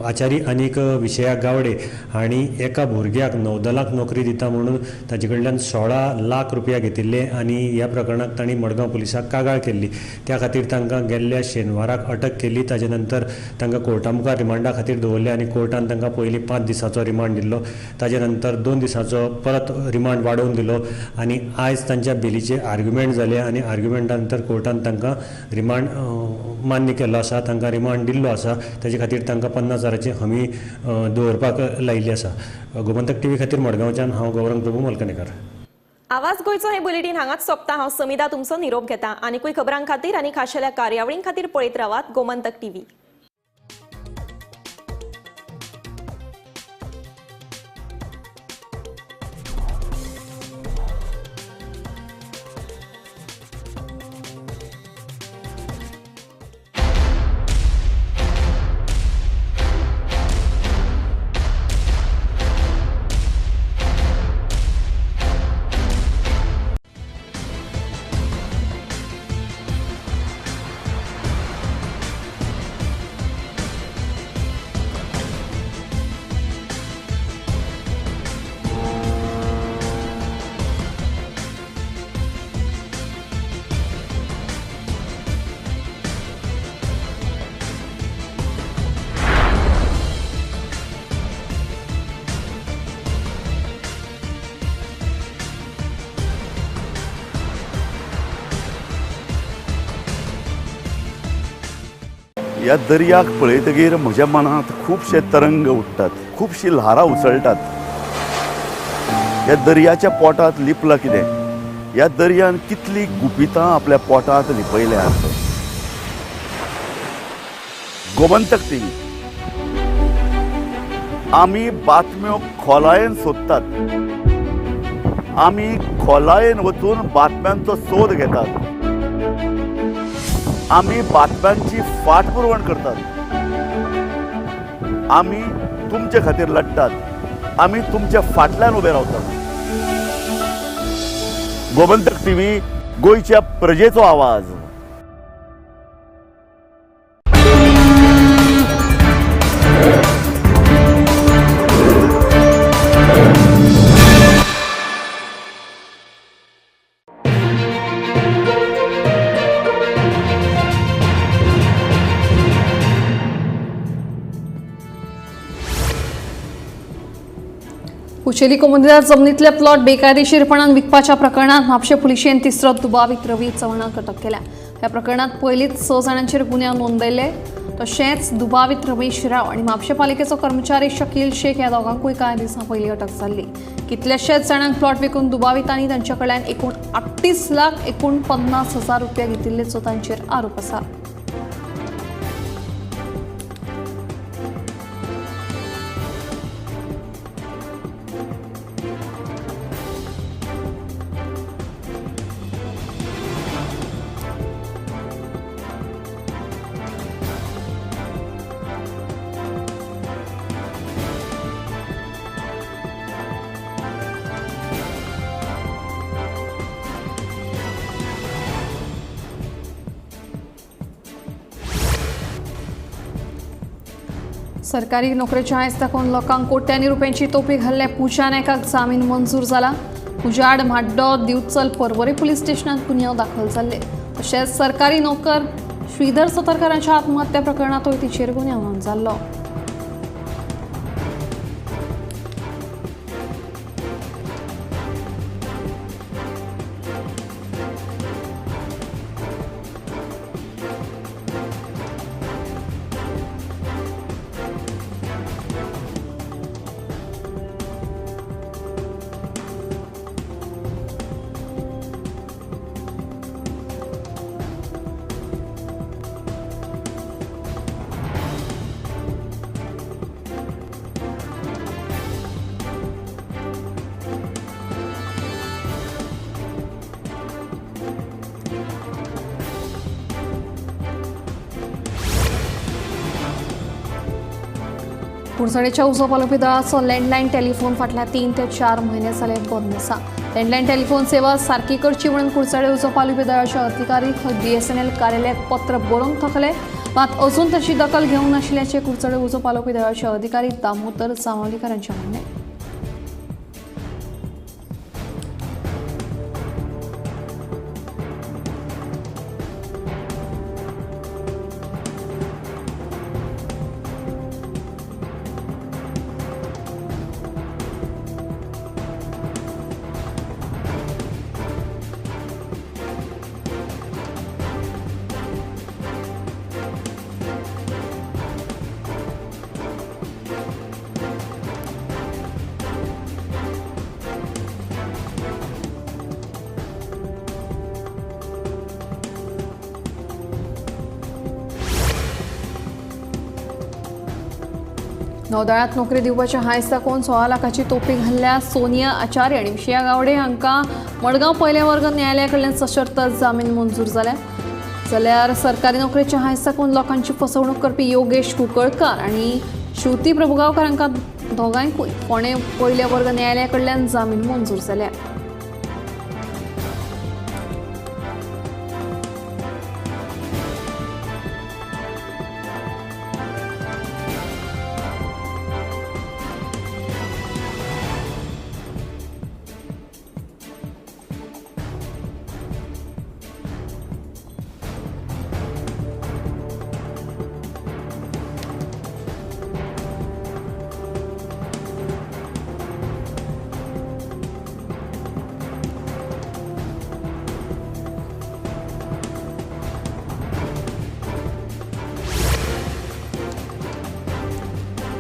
आचारी आनीक विषया गावडे हांणी एका भुरग्याक नौदलाक नोकरी दिता म्हणून ताचे कडल्यान 16 लाख रुपया घेतिल्ले आनी ह्या प्रकरणाक तांणी मडगांव पुलिसाक कागाळ केल्ली. त्या खातीर तांकां गेल्ल्या शेनवाराक अटक केली. ताजे नंतर तांकां कोर्टा मुखार रिमांडा खातीर दवरले आनी कोर्टान तांकां पयलीं 5 दिसांचो रिमांड दिल्लो. ताजे नंतर 2 दिसांचो परत रिमांड वाडोवन दिलो आनी आयज तांच्या बेलीचे आर्ग्युमेंट जाले आनी आर्ग्युमेंटा नंतर कोर्टान तांकां रिमांड मान्य केल्लो आसा, तांकां रिमांड दिल्लो आसा. ताजे खातीर तांकां 50,000ची हमी दवरपाक लायिल्ली आसा. गोमंतक टीव्ही खातीर मडगांवच्यान हांव गौरंग प्रभू मलकनेकर.
आवाज गोंयचो हे बुलेटीन हांगाच सोंपता. हांव समिदा तुमचो निरोप घेता. आनीकूय खबरां खातीर आनी खाशेल्या कार्यावळीं खातीर पळयत रावात गोमंतक टीव्ही.
ह्या दर्याक पळयतगीर म्हज्या मनांत खुबशे तरंग उठ्ठात, खुबशी ल्हारां उसळटात. ह्या दर्याच्या पोटांत लिपलां कितें? ह्या दर्यान कितली गुपितां आपल्या पोटांत लिपयल्यात. गोमंतक टीव्ही आमी बातम्यो खोलायेन सोदतात, आमी खोलायेन वचून बातम्यांचो सोद घेतात, आमी बातम्यांची फाटपुरवण करतात, आमी तुमचे खातीर लढतात, आमी तुमच्या फाटल्यान उबे रावतात. गोमंतक टीव्ही, गोंयच्या प्रजेचो आवाज.
कुचेली कोमुनिदाद जमनीतले प्लॉट बेकायदेशीरपणान विकपाच्या प्रकरणात म्हापशें पुलिशेन तिसरो दुबावीत रवी चव्हाणाक अटक केल्या. ह्या प्रकरणात पयलींच 6 जाणांचेर गुन्यांव नोंदयले. तशेंच दुबावीत रमेश राव आनी म्हापशें पालिकेचो कर्मचारी शकील शेख ह्या दोगांकूय कांय दिसां पयलीं अटक जाल्ली. कितल्याशाच जाणांक प्लॉट विकून दुबावितांनी तांचे कडल्यान एकूण 38,49,000 रुपया घेतिल्ल्याचो तांचेर आरोप आसा. सरकारी नोकरेच्या आयज दाखोवन लोकांक कोट्यांनी रुपयांची तोपी घाल्ल्या पूजा नायकाक जामीन मंजूर जाला. पूजा आड म्हाड्डो दिवचल पर्वरी पुलीस स्टेशनात गुन्यांव दाखल जाल्ले. तशेंच सरकारी नोकर श्रीधर सतरकरांच्या आत्महत्या प्रकरणातूय तिचेर गुन्यांव नोंद जाल्लो. कुडचडेच्या उजो पालोवपी दळाचो लँडलायन टेलिफोन फाटल्या 3 ते 4 म्हयने जाले बंद आसा. लँडलायन टेलिफोन सेवा सारकी करची म्हणून कुडचडे उजो पालोवपी दळाचे अधिकारी बीएसएनएल कार्यालयाक पत्र बरोवन थकले, मात अजून ताची दखल घेवंक नाशिल्ल्याचें कुडचडे उजो पालोवपी दळाचे अधिकारी दामोदर जांवलीकर हांचें म्हणणें. नौदळात नोकरी दिवपाच्या हांयस दाखोवन 16 लाखाची तोपी घाल्ल्या सोनिया आचार्य आनी विषया गावडे हांकां मडगांव पयल्या वर्ग न्यायालया कडल्यान सशर्त जामीन मंजूर जाल्या. जाल्यार सरकारी नोकरेच्या हांयस दाखोवन लोकांची फसवणूक करपी योगेश कुंकळकार आनी श्रुती प्रभुगांवकार हांकां दोगांयकूय फोंडें पयल्या वर्ग न्यायालया कडल्यान जामीन मंजूर जाल्या.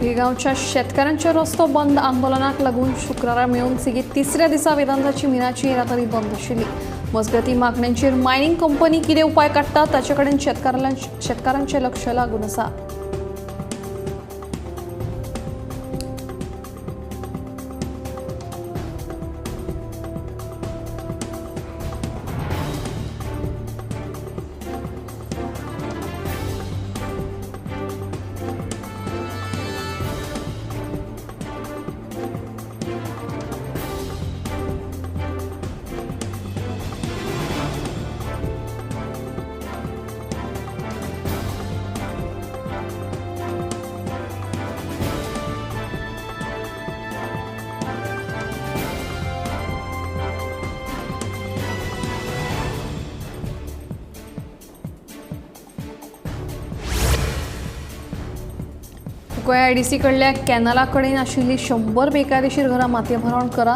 गिरगांवच्या शेतकारांचे रस्तो बंद आंदोलनाक लागून शुक्रारा मेळून सेगीत तिसऱ्या दिसा वेदांताची मिनाची येरादारी बंद आशिल्ली. मजगती मागण्यांचेर मायनिंग कंपनी कितें उपाय काडटा ताचे कडेन शेतकारांचें लक्ष लागून आसा. गोंय आयडीसी कडल्या कॅनला कडेन आशिल्ली 100 बेकायदेशीर घरां मातये भरवण करा.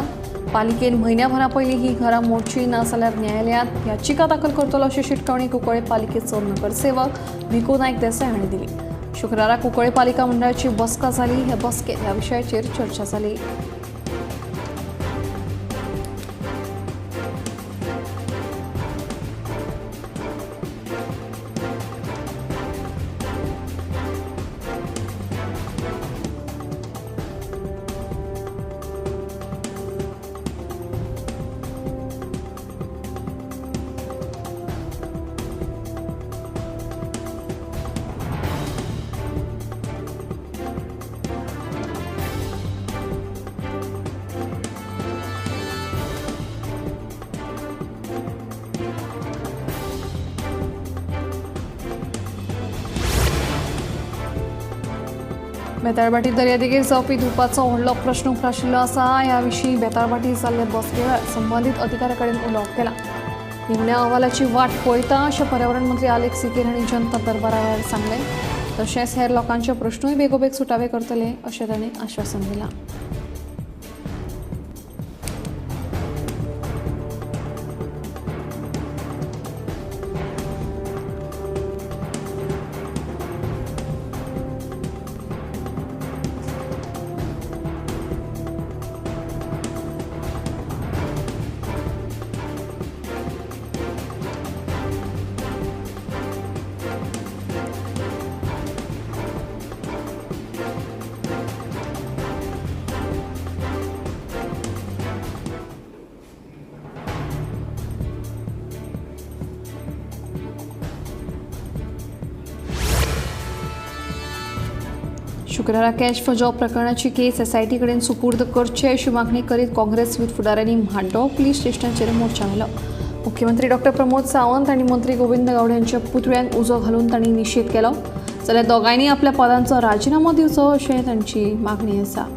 पालिकेन म्हयन्याभरा पयलीं ही घरां मोडची ना जाल्यार न्यायालयांत याचिका दाखल करतलो अशी शिटकावणी कुंकळे पालिकेचो नगरसेवक भिकू नायक देसाय हांणी दिली. शुक्रारा कुंकळे पालिका मंडळाची बसका जाली. हे बसकेंत ह्या विशयाचेर चर्चा जाली. बेताळभाटी दर्यादेगेर जावपी धुवपाचो व्हडलो प्रश्न उप्राशिल्लो आसा. ह्या विशीं बेताळभाटी जाल्ले बसके वेळार संबंदीत अधिकाऱ्या कडेन उलोवप केलां. निमण्या अहवालाची वाट पळयता अशें पर्यावरण मंत्री आलेक्स सिकेर हांणी जनता दरबारा वेळार सांगलें. तशेंच हेर लोकांचे प्रश्नूय बेगोबेग सुटावे करतले अशें तांणी आश्वासन दिलां. शुक्रारा कॅश फॉर जॉब प्रकरणाची केस एसआयटी कडेन सुपूर्द करचे अशी मागणी करीत काँग्रेस यूथ फुडाऱ्यांनी म्हाड्डो पुलीस स्टेशनाचेर मोर्चा व्हेलो. मुख्यमंत्री डॉक्टर प्रमोद सावंत आनी मंत्री गोविंद गावडे हांच्या पुतळ्यांक उजो घालून तांणी निशेध केलो. जाल्यार दोगांयनी आपल्या पदांचो राजिनामो दिवचो अशें तांची मागणी आसा.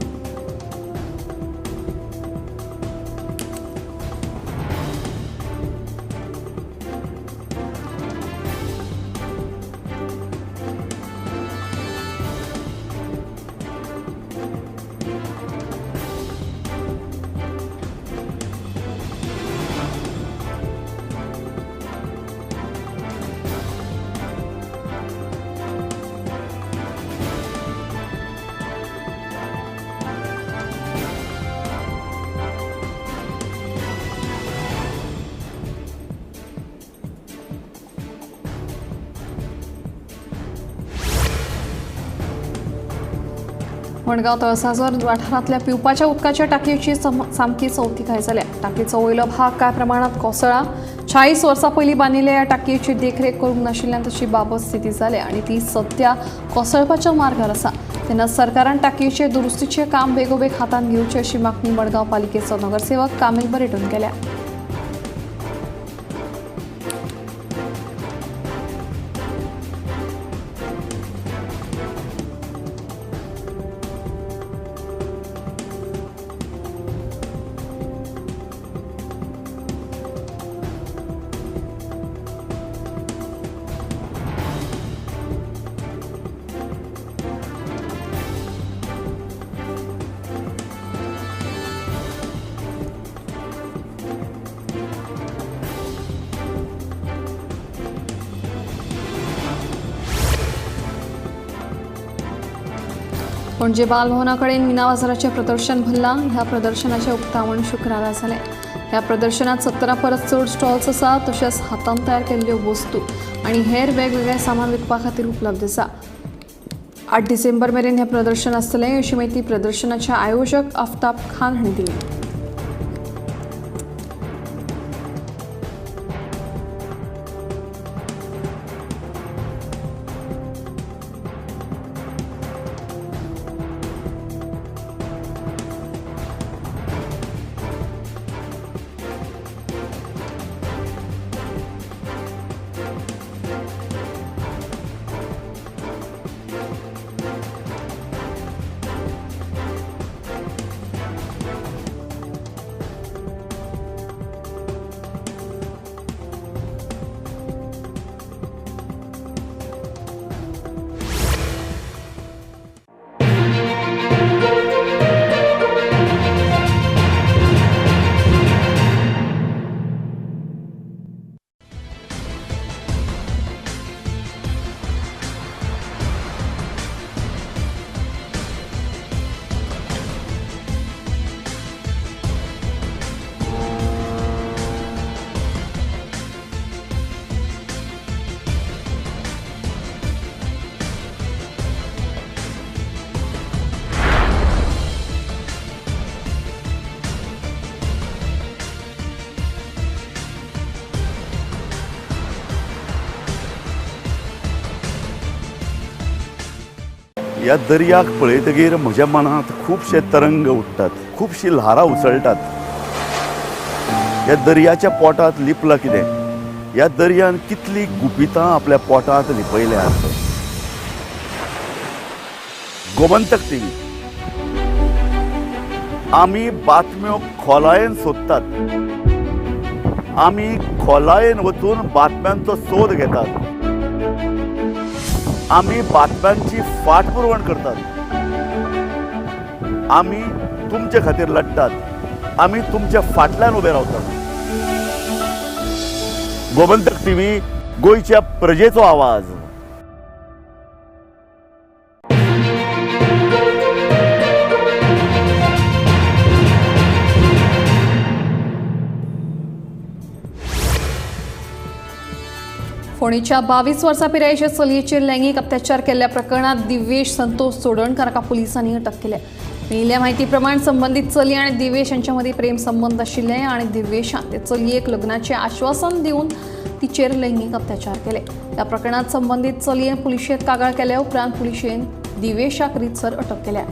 मडगांव तळसाजर वाठारांतल्या पिवपाच्या उदकाच्या टाकयेची सामकी चवथीकाय जाल्या. टाकयेचो वयलो भाग कांय प्रमाणांत कोसळ्ळा. 40 वर्सां पयलीं बांदिल्ल्या ह्या टाकयेची देखरेख करूंक नाशिल्ल्यान तशी बाबत स्थिती जाल्या आनी ती सद्या कोसळपाच्या मार्गार आसा. तेन्ना सरकारान टाकयेचे दुरुस्तीचें काम बेगोबेग हातांत घेवचें अशी मागणी मडगांव पालिकेचो नगरसेवक कामील बरेटून केल्या. पणजे बालभवना कडेन मीना बाजाराचें प्रदर्शन भरलां. ह्या प्रदर्शनाचें उक्तावण शुक्रारा जालें. ह्या प्रदर्शनात 17 परस चड स्टॉल्स आसात. तशेंच हातान तयार केल्ल्यो वस्तू आनी हेर वेगवेगळे सामान विकपा खातीर उपलब्ध आसा. 8 डिसेंबर मेरेन हें प्रदर्शन आसतलें अशी म्हायती प्रदर्शनाचे आयोजक आफ्ताब खान हांणी दिली.
ह्या दर्याक पळयतगीर म्हज्या मनांत खुबशे तरंग उठ्ठात, खुबशी ल्हारां उसळटात. ह्या दर्याच्या पोटांत लिपलां कितें? ह्या दर्यान कितली गुपितां आपल्या पोटांत लिपयल्यात. गोमंतक टीव्ही. आमी बातम्यो खोलायेन सोदतात, आमी खोलायेन वचून बातम्यांचो सोद घेतात, आमी बातम्यांची फाटपुरवण करतात, आमी तुमचे खातीर लढतात, आमी तुमच्या फाटल्यान उबे रावतात. गोमंतक टीव्ही, गोंयच्या प्रजेचो आवाज.
फोंडेच्या 22 वर्सां पिरायेच्या चलयेचेर लैंगीक अत्याचार केल्ल्या प्रकरणात दिव्येश संतोष चोडणकर हाका पुलिसांनी अटक केल्या. मेळिल्ल्या म्हायती प्रमाण संबंदीत चली आनी दिव्येश हांच्या मदीं प्रेम संबंद आशिल्ले आनी दिव्येशान ते चलयेक लग्नाचें आश्वासन दिवन तिचेर लैंगीक अत्याचार केले. ह्या प्रकरणात संबंदीत चलयेन पुलिशेंत कागाळ केल्या उपरांत पुलिशेन दिव्येशाक रितसर अटक केल्या.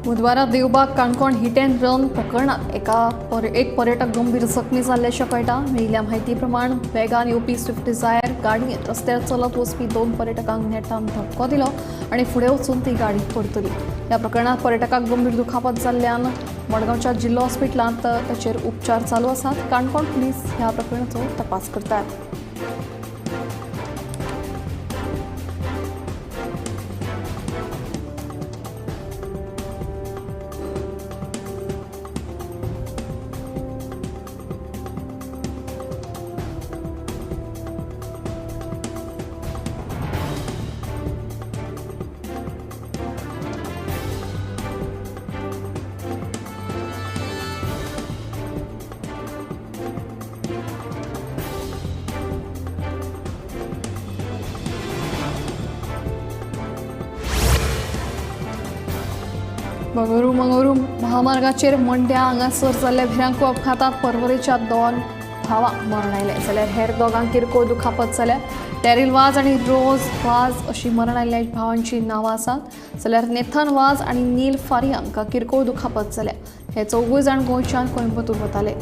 बुधवारा Devbag Canacona hit and run प्रकरणात एक पर्यटक गंभीर जखमी जाल्ल्याचें कळटा. मेळिल्ल्या म्हायती प्रमाण वेगान येवपी स्विफ्ट डिझायर गाडयेन रस्त्यार चलत वचपी 2 पर्यटकांक नेटान धपको दिलो आनी फुडें वचून ती गाडी परतली. ह्या प्रकरणात पर्यटकाक गंभीर दुखापत जाल्ल्यान मडगांवच्या जिल्लो हॉस्पिटलांत ताचेर उपचार चालू आसात. काणकोण पुलीस ह्या प्रकरणाचो तपास करतात. बंगळुरू मंगळुरू महामार्गाचेर मंड्या हांगासर जाल्ल्या भिरांकूळ अपघातांत पर्वरेच्या 2 भावांक मरण आयलें जाल्यार हेर दोगांक किरकोळ दुखापत जाल्या. डॅरील वाज आनी रोज वाज अशी मरण आयिल्ल्या भावांची नांवां आसात, जाल्यार नेथन वाज आनी नील फारिया हांकां किरकोळ दुखापत जाल्या. हे चौगूय जाण गोंयच्यान कोयंबतूर वताले.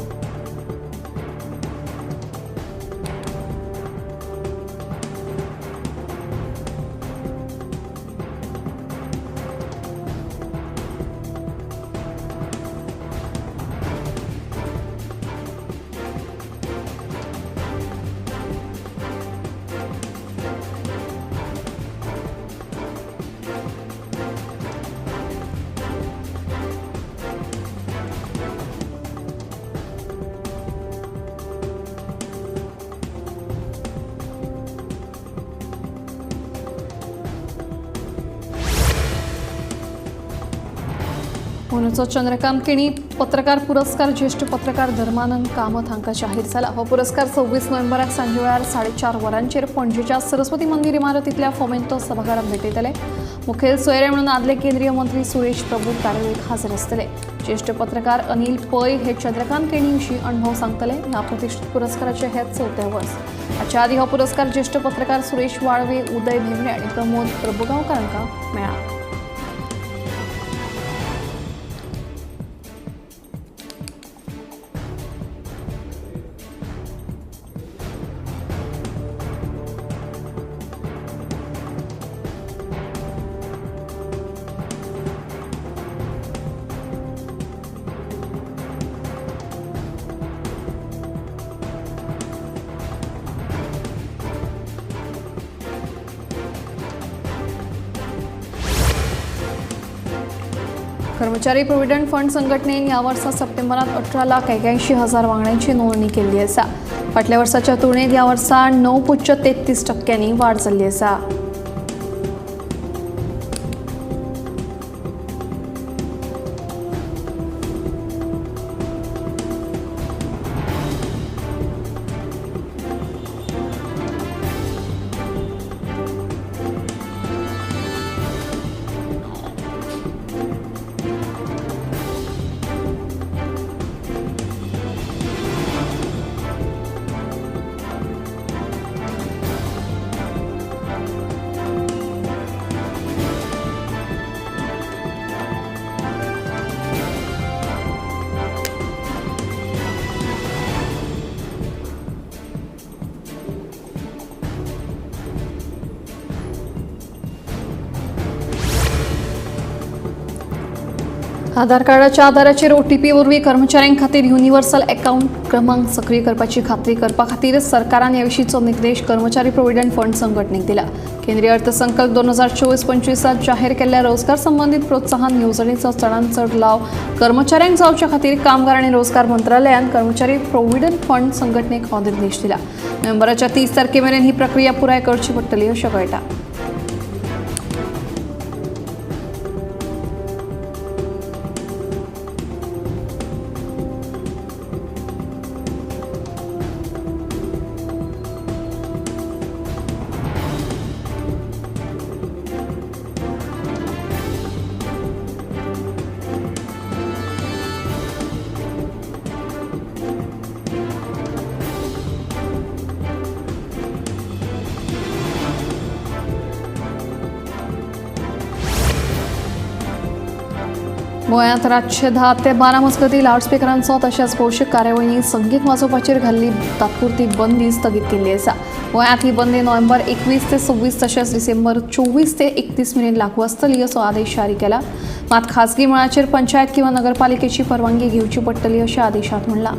अंदूचो चंद्रकांत केणी पत्रकार पुरस्कार ज्येष्ठ पत्रकार धर्मानंद कामत हांकां जाहीर जाला. हो पुरस्कार 26 नोव्हेंबराक सांजे वेळार 4:30 वरांचेर पणजेच्या सरस्वती मंदिर इमारतींतल्या फोमेंतो सभाघरांत भेटयतले. मुखेल सोयरे म्हणून आदले केंद्रीय मंत्री सुरेश प्रभू कार्यावळीक हाजीर आसतले. ज्येष्ठ पत्रकार अनिल पै हे चंद्रकांत केणी विशीं अणभव सांगतले. ह्या प्रतिष्ठित पुरस्काराचे हे चवथे वर्स. हाच्या आदीं हो पुरस्कार ज्येष्ठ पत्रकार सुरेश वाळवे, उदय भेंब्रे आनी प्रमोद प्रभुगांवकार हांकां मेळ्ळा. कर्मचारी प्रोव्हिडंट फंड संघटनेन ह्या वर्सा सप्टेंबरात 18,81,000 वांगड्यांची नोंदणी केल्ली आसा. फाटल्या वर्साच्या तुळनेत ह्या वर्सा 9.33% वाड जाल्ली आसा. आधार कार्डाच्या आधाराचेर ओटीपी वरवीं कर्मचाऱ्यां खातीर युनिव्हर्सल अकावंट क्रमांक सक्रीय करपाची खात्री करपा खातीर सरकारान ह्या विशींचो निर्देश कर्मचारी प्रोव्हिडंट फंड संघटनेक दिला. केंद्रीय अर्थसंकल्प 2024-25 जाहीर केल्ल्या रोजगार संबंदीत प्रोत्साहन येवजणेचो चडांत चड लाव कर्मचाऱ्यांक जावच्या खातीर कामगार आनी रोजगार मंत्रालयान कर्मचारी प्रोव्हिडंट फंड संघटनेक हो निर्देश दिला. नोव्हेंबराच्या 30 तारखे मेरेन ही प्रक्रिया पुराय करची पडटली अशें कळटा. गोंयांत रातचे 10 ते 12 मजगतीं लावडस्पिकरांचो तशेंच भौशीक कार्यावळींनी संगीत वाजोवपाचेर घाल्ली तात्पुरती बंदी स्थगीत केल्ली आसा. गोंयांत ही बंदी नोव्हेंबर 21 ते 26 तशेंच डिसेंबर 24 ते 31 मेरेन लागू आसतली असो आदेश जारी केला. मात खासगी मळाचेर पंचायत किंवा नगरपालिकेची परवानगी घेवची पडटली अशें आदेशांत म्हणलां.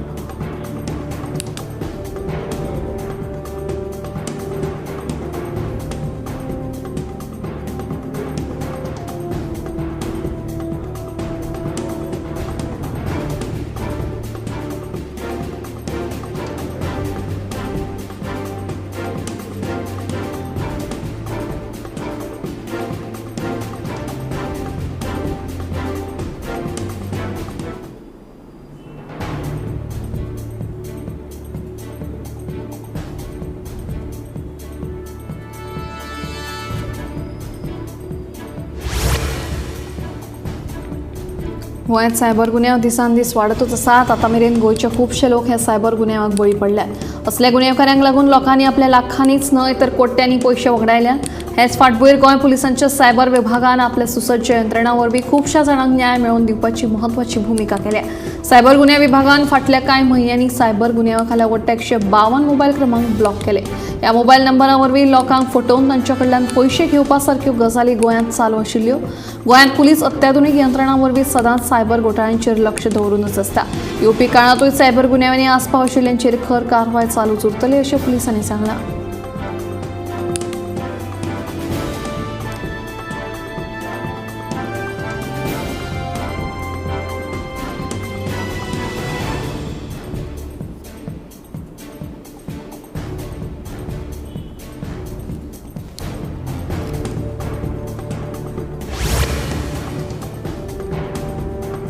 गोंयांत सायबर गुन्यांव दिसान दीस वाडतूच आसात. आतां मेरेन गोंयचे खुबशे लोक ह्या सायबर गुन्यांवाक बळी पडल्यात. असल्या गुन्यांवकारांक लागून लोकांनी आपल्या लाखांनीच न्हय तर कोट्यांनी पयशे वगडायल्यात. हेच फाटभूंयेर गोंय पुलिसांच्या सायबर विभागान आपल्या सुसज्ज यंत्रणा वरवीं खुबश्या जाणांक न्याय मेळोवन दिवपाची म्हत्वाची भुमिका केल्या. सायबर गुन्यांव विभागान फाटल्या कांय म्हयन्यांनी सायबर गुन्यांवा खाला वट्ट 152 मोबायल क्रमांक ब्लॉक केले. ह्या मोबायल नंबरा वरवीं लोकांक फटोवन तांच्या कडल्यान पयशे घेवपा सारक्यो गजाली गोंयांत चालू आशिल्ल्यो. गोंयांत पुलीस अत्याधुनीक यंत्रणा वरवीं सदांच सायबर घोटाळ्यांचेर लक्ष दवरूनच आसता. येवपी काळांतूय सायबर गुन्यांवांनी आस्पाव आशिल्ल्यांचेर खर कारवाय चालूच उरतली अशें पुलिसांनी सांगलां.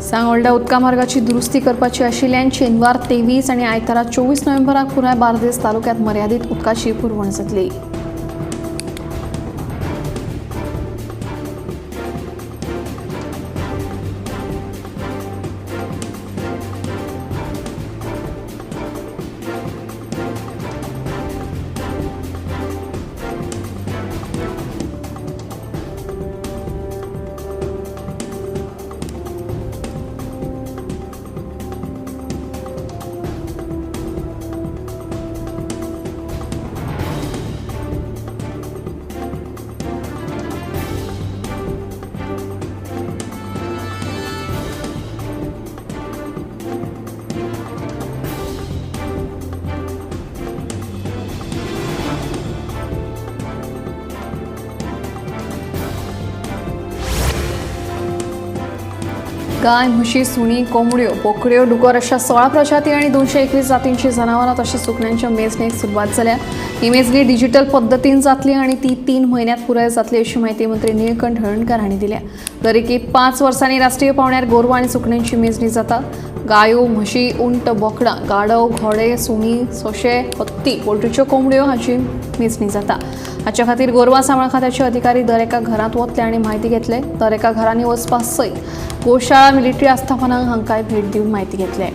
सांगोल्डा उदका मार्गाची दुरुस्ती करपाची आशिल्ल्यान शेनवार 23 आनी आयतारा 24 नोव्हेंबराक पुराय बार्देस तालुक्यांत मर्यादीत उदकाची पुरवण जातली. गाय, म्हशी, सुणी, कोंबड्यो, बोकड्यो, डुकर अशा 16 प्रजाती आणि 221 जातींची जनावरां तशीच सुकण्यांच्या मेजणेक सुरवात जाल्या. ही मेजणी डिजिटल पद्दतीन जातली आणि ती 3 म्हयन्यांत पुराय जातली अशी माहिती मंत्री निळकंठ हळर्णकार हांणी दिल्या. दरेकी 5 वर्सांनी राष्ट्रीय पावंड्यार गोरवां आनी सुकण्यांची मेजणी जाता. गायो, म्हशी, उंट, बोकडां, गाडव, घोडे, सुणी, सोशे, हत्ती, पोल्ट्रीच्यो कोंबड्यो हाची मेजणी जाता. हाच्या खातीर गोरवां सांबाळ खात्याचे अधिकारी दर एका घरांत वतले आनी म्हायती घेतले. दर एका घरांनी वचपा सयत गोशाळा, मिलिटरी आस्थापनांक हांकांय भेट दिवन म्हायती घेतले.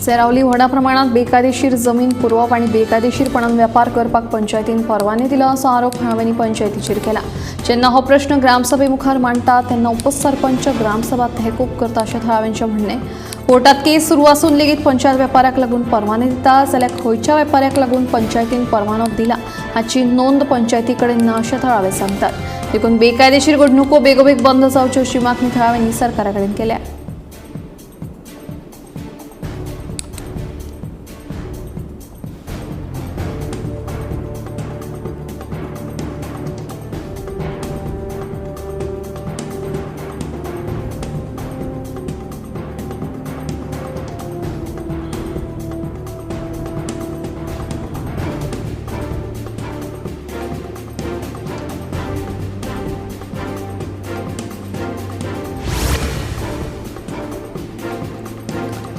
सेरावली व्हडा प्रमाणात बेकायदेशीर जमीन पुरोवप आनी बेकायदेशीरपणान वेपार करपाक पंचायतीन परवाने दिला असो आरोप थळाव्यांनी पंचायतीचेर केला. जेन्ना हो प्रश्न ग्रामसभे मुखार मांडटा तेन्ना उपसरपंच ग्रामसभा तहकूब करता अशें थळाव्यांचें म्हणणें. कोर्टात केस सुरू आसून लेगीत पंचायत वेपाऱ्याक लागून परवाने दिता जाल्यार खंयच्या वेपाऱ्याक लागून पंचायतीन परवानो दिला हाची नोंद पंचायती कडेन ना अशें थळावे सांगतात. देखून बेकायदेशीर घडणुको बेगोबेग बंद जावच्यो अशी मागणी थळाव्यांनी सरकारा कडेन केल्या.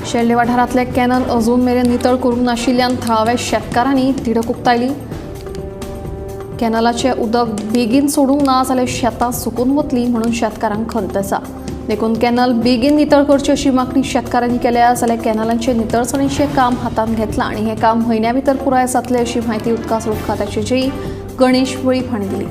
शेल्डे वाठारांतले कॅनल अजून मेरेन नितळ करूंक नाशिल्ल्यान थळाव्या शेतकारांनी तिडक उक्तायली. कॅनलाचें उदक बेगीन सोडूंक ना जाल्यार शेतां सुकून वतलीं म्हणून शेतकारांक खंत आसा. देखून कॅनल बेगीन नितळ करची अशी मागणी शेतकारांनी केल्या. जाल्यार कॅनलांचे नितळसाणीचें काम हातांत घेतलां आनी हें काम म्हयन्या भितर पुराय जातलें अशी म्हायती उदका स्रोत खात्याचे जेई गणेश वेळीप हांणी दिली.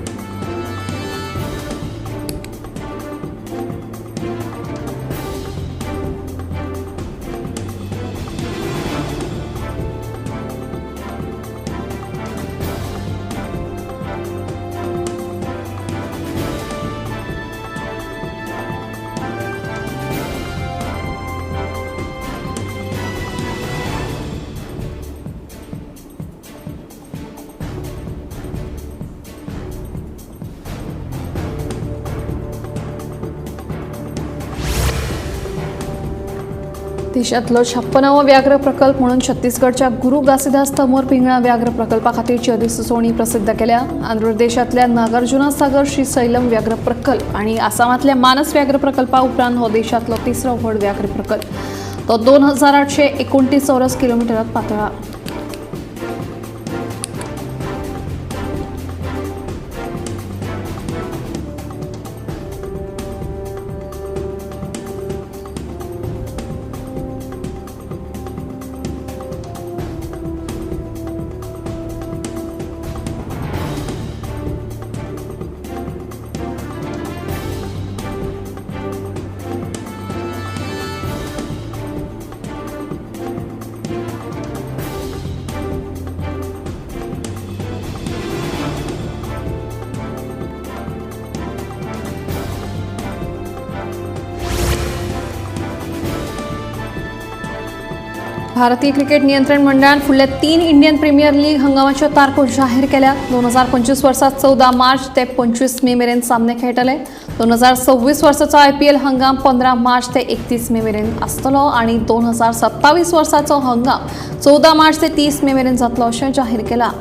देशातलो 56वो व्याघ्र प्रकल्प म्हणून छत्तीसगडच्या गुरू घासीदास तमोर पिंगळा व्याघ्र प्रकल्पा खातीरची अधिसुचोवणी प्रसिद्ध केल्या. आंध्र प्रदेशांतल्या नागार्जुना सागर श्रीसैलम व्याघ्र प्रकल्प आणि आसामांतल्या मानस व्याघ्र प्रकल्पा उपरांत हो देशांतलो तिसरो व्हड व्याघ्र प्रकल्प. तो 2829 चौरस किलोमिटरात पातळा. भारतीय क्रिकेट नियंत्रण मंडळान फुडल्या 3 इंडियन प्रीमियर लीग हंगामाच्यो तारखो जाहीर केल्या. 2025 वर्सात 14 मार्च ते 25 मे मेरेन सामने खेळटले. 2026 वर्साचो आयपीएल हंगाम 15 मार्च ते 31 मे मेरेन आसतलो आनी 2027 वर्साचो हंगाम 14 मार्च ते 30 मे मेरेन जातलो अशें जाहीर केलां.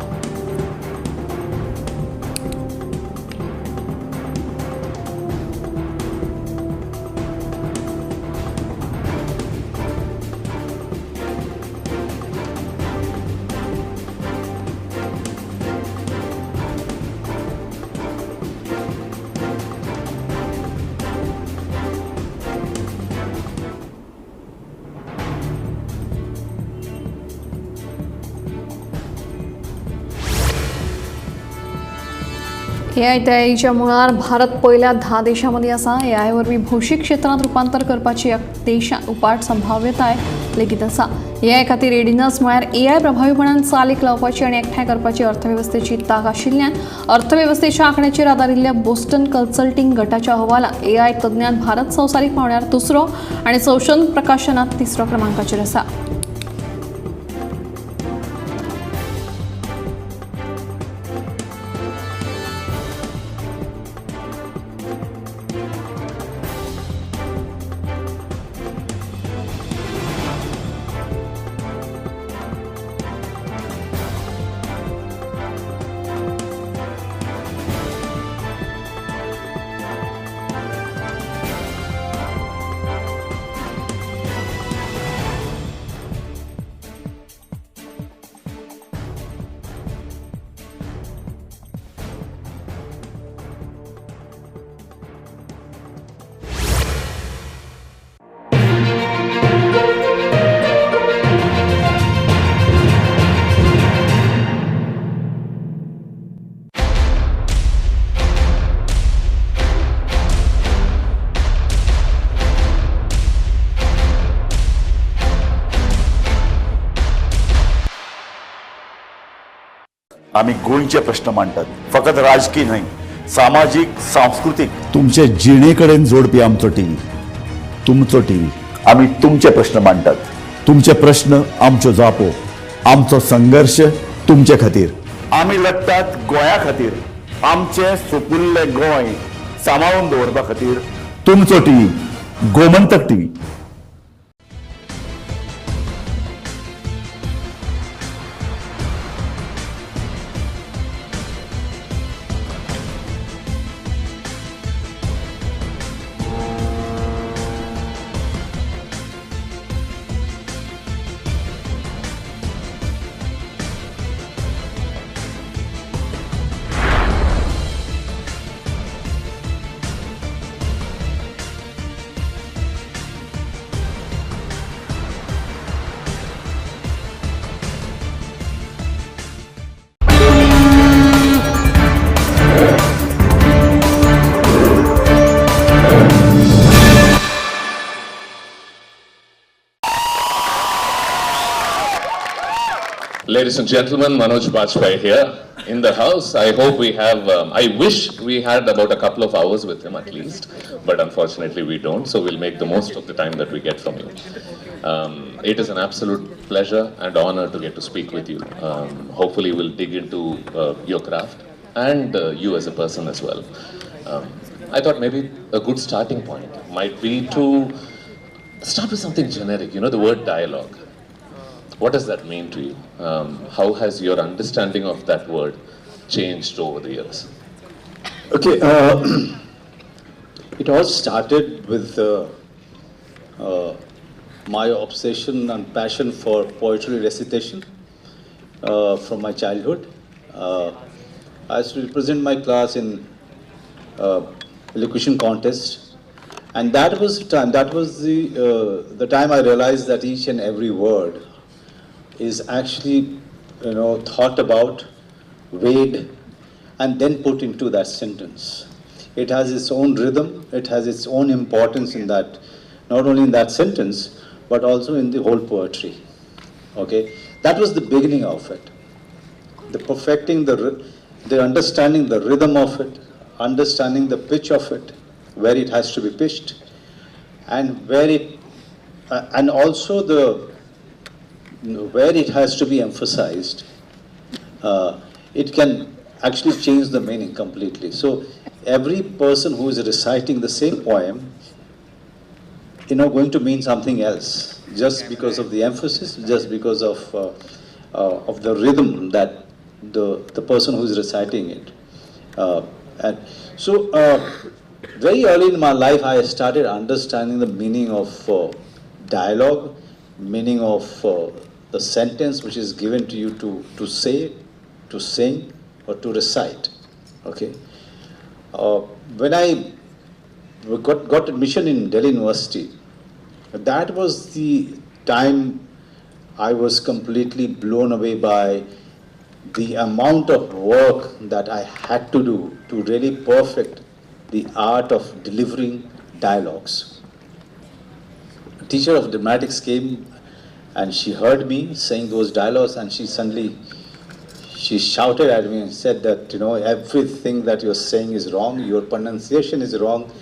एआय तयारीच्या मळार भारत पयल्या 10 देशां मदीं आसा. एआय वरवीं भौशीक क्षेत्रांत रुपांतर करपाची देशांत उपाट संभाव्यताय लेगीत आसा. एआय खातीर रेडिनस म्हळ्यार एआय प्रभावीपणान चालीक लावपाची आनी एकठांय करपाची अर्थवेवस्थेची तांक आशिल्ल्यान अर्थवेवस्थेच्या आंकड्याचेर आदारिल्ल्या बोस्टन कन्सल्टिंग गटाच्या अहवालांत एआय तज्ञान भारत संवसारीक पांवड्यार दुसरो आनी संशोधन प्रकाशनांत तिसरो क्रमांकाचेर आसा.
आमी गोंयचे प्रश्न मांडटात, फकत राजकी न्हय, सामाजीक, सांस्कृतीक, तुमचे जिणे कडेन जोडपी आमचो टीव्ही, तुमचो टीव्ही. आमी तुमचे प्रश्न मांडटात, तुमचे प्रश्न आमच्यो जापो, आमचो संघर्श तुमचे खातीर. आमी लडटात गोंया खातीर, आमचें सुपुल्लें गोंय सांबाळून दवरपा खातीर. तुमचो TV, Gomantak TV.
Ladies and gentlemen, Manoj Bajpayee here in the house. I hope we have, I wish we had about a couple of hours with him at least, but unfortunately we don't, so we'll make the most of the time that we get from you. It is an absolute pleasure and honor to get to speak with you. Hopefully we'll dig into your craft and you as a person as well. I thought maybe a good starting point might be to start with something generic, you know, the word dialogue. What does that mean to you? How has your understanding of that word changed over the years?
Okay, it all started with my obsession and passion for poetry recitation from my childhood. I used to represent my class in elocution contest, and that was the time. That was the time I realized that each and every word is actually, you know, thought about, weighed, and then put into that sentence. It has its own rhythm, it has its own importance in that, not only in that sentence, but also in the whole poetry. Okay, that was the beginning of it. The perfecting, the understanding the rhythm of it, understanding the pitch of it, where it has to be pitched, and where it, and also the where it has to be emphasized, it can actually change the meaning completely. So every person who is reciting the same poem, you know, going to mean something else just because of the emphasis, just because of the rhythm that the person who is reciting it. And so very early in my life, I started understanding the meaning of dialogue, meaning of the sentence which is given to you to say, to sing, or to recite. Okay. When I got admission in Delhi University, that was the time I was completely blown away by the amount of work that I had to do to really perfect the art of delivering dialogues. A teacher of dramatics came and she heard me saying those dialogues, and she suddenly, she shouted at me and said that, you know, everything that you're saying is wrong, your pronunciation is wrong,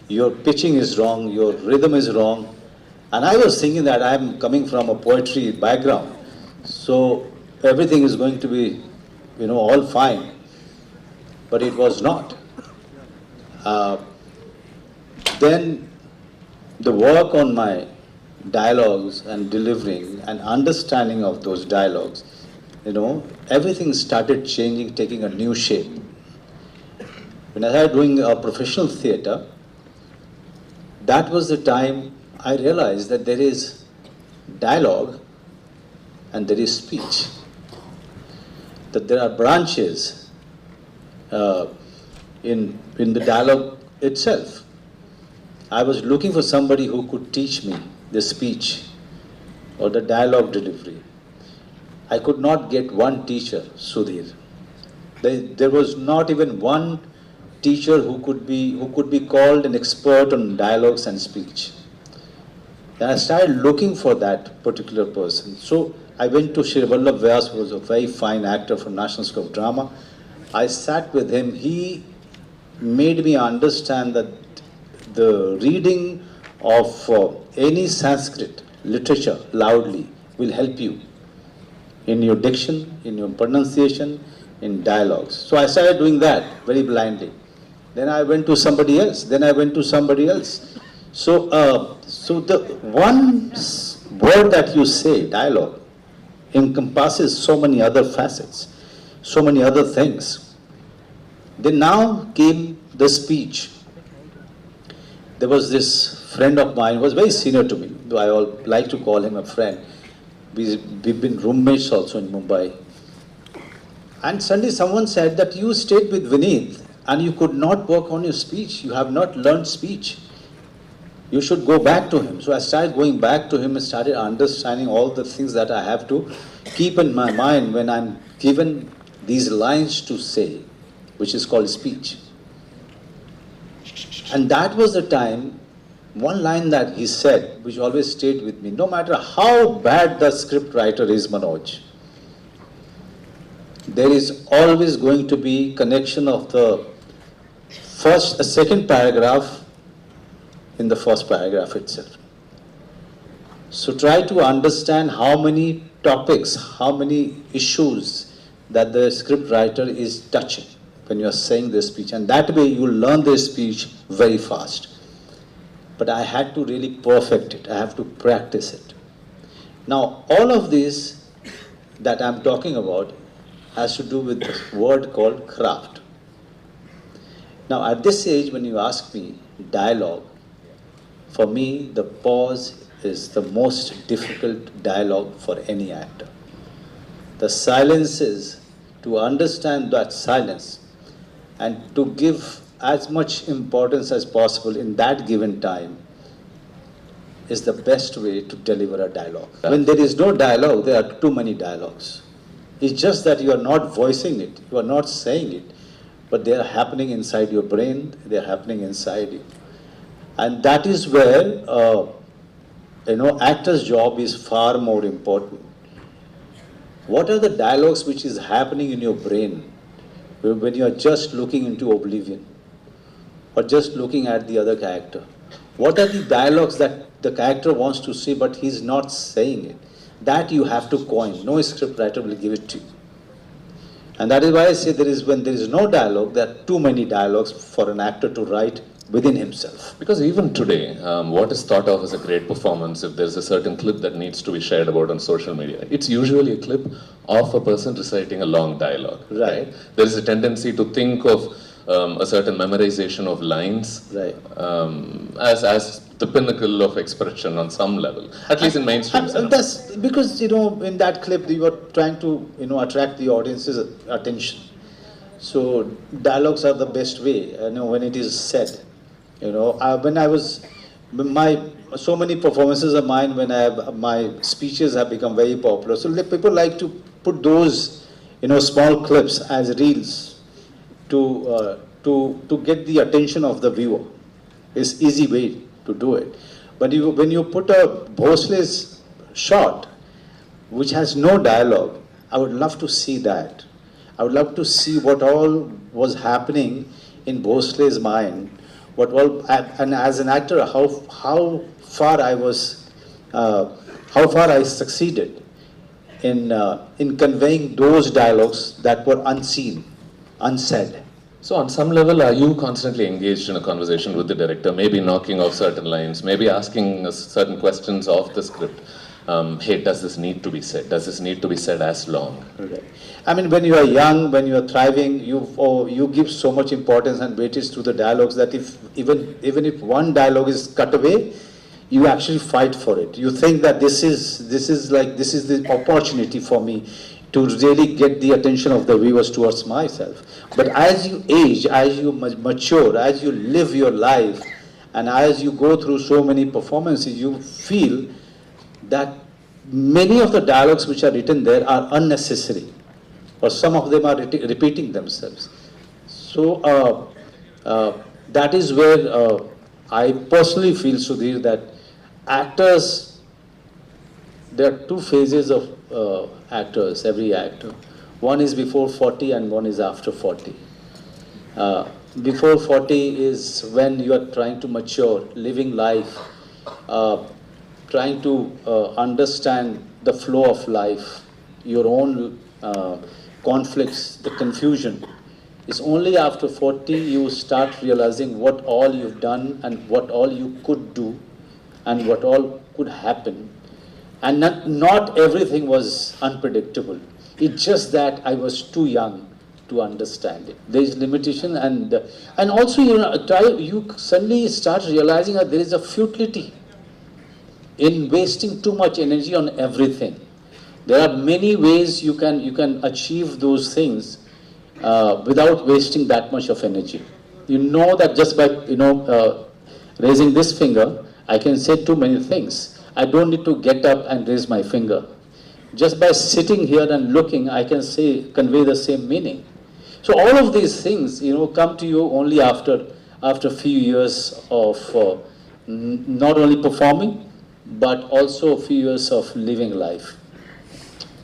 your pitching is wrong, your rhythm is wrong. And I was thinking that I'm coming from a poetry background, so everything is going to be, you know, all fine. But it was not. Then the work on my dialogues and delivering and understanding of those dialogues, you know, everything started changing, taking a new shape. When I started doing a professional theater, that was the time I realized that there is dialogue and there is speech, that there are branches in the dialogue itself. I was looking for somebody who could teach me the speech or the dialogue delivery. I could not get one teacher, Sudhir. There was not even one teacher who could be called an expert on dialogues and speech. Then I started looking for that particular person. So I went to Shri Vallabh Vyas, who was a very fine actor from National School of Drama. I sat with him. He made me understand that the reading of any Sanskrit literature loudly will help you in your diction, in your pronunciation, in dialogues. So I started doing that very blindly. Then I went to somebody else. Then I went to somebody else. So, so the one word that you say, dialogue, encompasses so many other facets, so many other things. Then now came the speech. There was this friend of mine who was very senior to me, though I all like to call him a friend. We've been roommates also in Mumbai. And suddenly someone said that you stayed with Vineet and you could not work on your speech. You have not learned speech. You should go back to him. So I started going back to him and started understanding all the things that I have to keep in my mind when I'm given these lines to say, which is called speech. And that was the time, one line that he said, which always stayed with me, no matter how bad the script writer is, Manoj, there is always going to be connection of the second paragraph in the first paragraph itself. So try to understand how many topics, how many issues that the script writer is touching when you are saying this speech, and that way you learn the speech very fast. But I had to really perfect it. I have to practice it. Now, all of this that I'm talking about has to do with this word called craft. Now, at this age, when you ask me dialogue, for me, the pause is the most difficult dialogue for any actor. The silences, to understand that silence and to give as much importance as possible in that given time is the best way to deliver a dialogue. When there is no dialogue, there are too many dialogues. It's just that you are not voicing it, you are not saying it, but they are happening inside your brain, they are happening inside you. And that is where, you know, actor's job is far more important. What are the dialogues which is happening in your brain when you are just looking into oblivion or just looking at the other character? What are the dialogues that the character wants to say but he's not saying it? That you have to coin. No script writer will give it to you. And that is why I say there is, when there is no dialogue, there are too many dialogues for an actor to write within himself.
Because even today, what is thought of as a great performance, if there's a certain clip that needs to be shared about on social media, it's usually a clip of a person reciting a long dialogue. Right. There is a tendency to think of a certain memorization of lines,
right,
as the pinnacle of expression on some level, at least in mainstream cinema.
That's because, you know, in that clip you are trying to, you know, attract the audience's attention. So dialogues are the best way, you know, when it is said. You know, when I was, my, so many performances of mine, when I have, my speeches have become very popular. So people like to put those, you know, small clips as reels to get the attention of the viewer. It's easy way to do it. But when you put a Bhosle's shot, which has no dialogue, I would love to see that. I would love to see what all was happening in Bhosle's mind, what all, and as an actor, how far I was, how far I succeeded in conveying those dialogues that were unseen, unsaid.
So on some level, are you constantly engaged in a conversation with the director, maybe knocking off certain lines, maybe asking certain questions off the script? Hey, does this need to be said? Does this need to be said as long?
Right. I mean, when you are young, when you are thriving, you give so much importance and weightage to the dialogues that if even if one dialogue is cut away, you actually fight for it. You think that this is the opportunity for me to really get the attention of the viewers towards myself. But as you age, as you mature, as you live your life, and as you go through so many performances, you feel that many of the dialogues which are written there are unnecessary, or some of them are repeating themselves. So that is where I personally feel, Sudhir, that Actors, there are two phases of actors, every actor. One is before 40 and one is after 40. Before 40 is when you are trying to mature, living life, trying to understand the flow of life, your own conflicts, the confusion. It's only after 40 you start realizing what all you've done and what all you could do and what all could happen. And not everything was unpredictable. It's just that I was too young to understand it. There is limitation, and also you know, you suddenly start realizing that there is a futility in wasting too much energy on everything. There are many ways you can achieve those things without wasting that much of energy. You know that just by raising this finger, I can say too many things. I don't need to get up and raise my finger. Just by sitting here and looking, I can convey the same meaning. So all of these things, come to you only after a few years of not only performing, but also a few years of living life.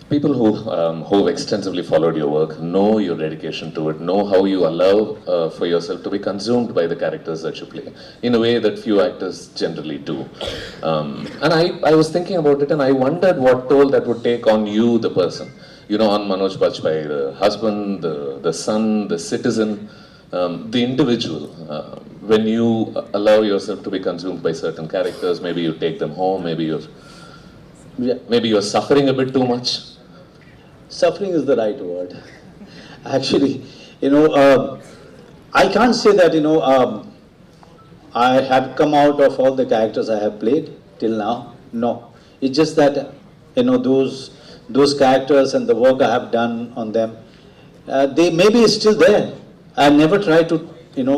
People who've extensively followed your work know your dedication to it, know how you allow for yourself to be consumed by the characters that you play in a way that few actors generally do. And I was thinking about it, and I wondered what toll that would take on you, the person. You know, on Manoj Bajpayee, the husband, the son, the citizen, the individual. When you allow yourself to be consumed by certain characters, maybe you take them home, maybe you're suffering a bit too much.
Suffering is the right word. Actually, I can't say that, I have come out of all the characters I have played till now. No. It's just that, those characters and the work I have done on them, they may be still there. I never try to,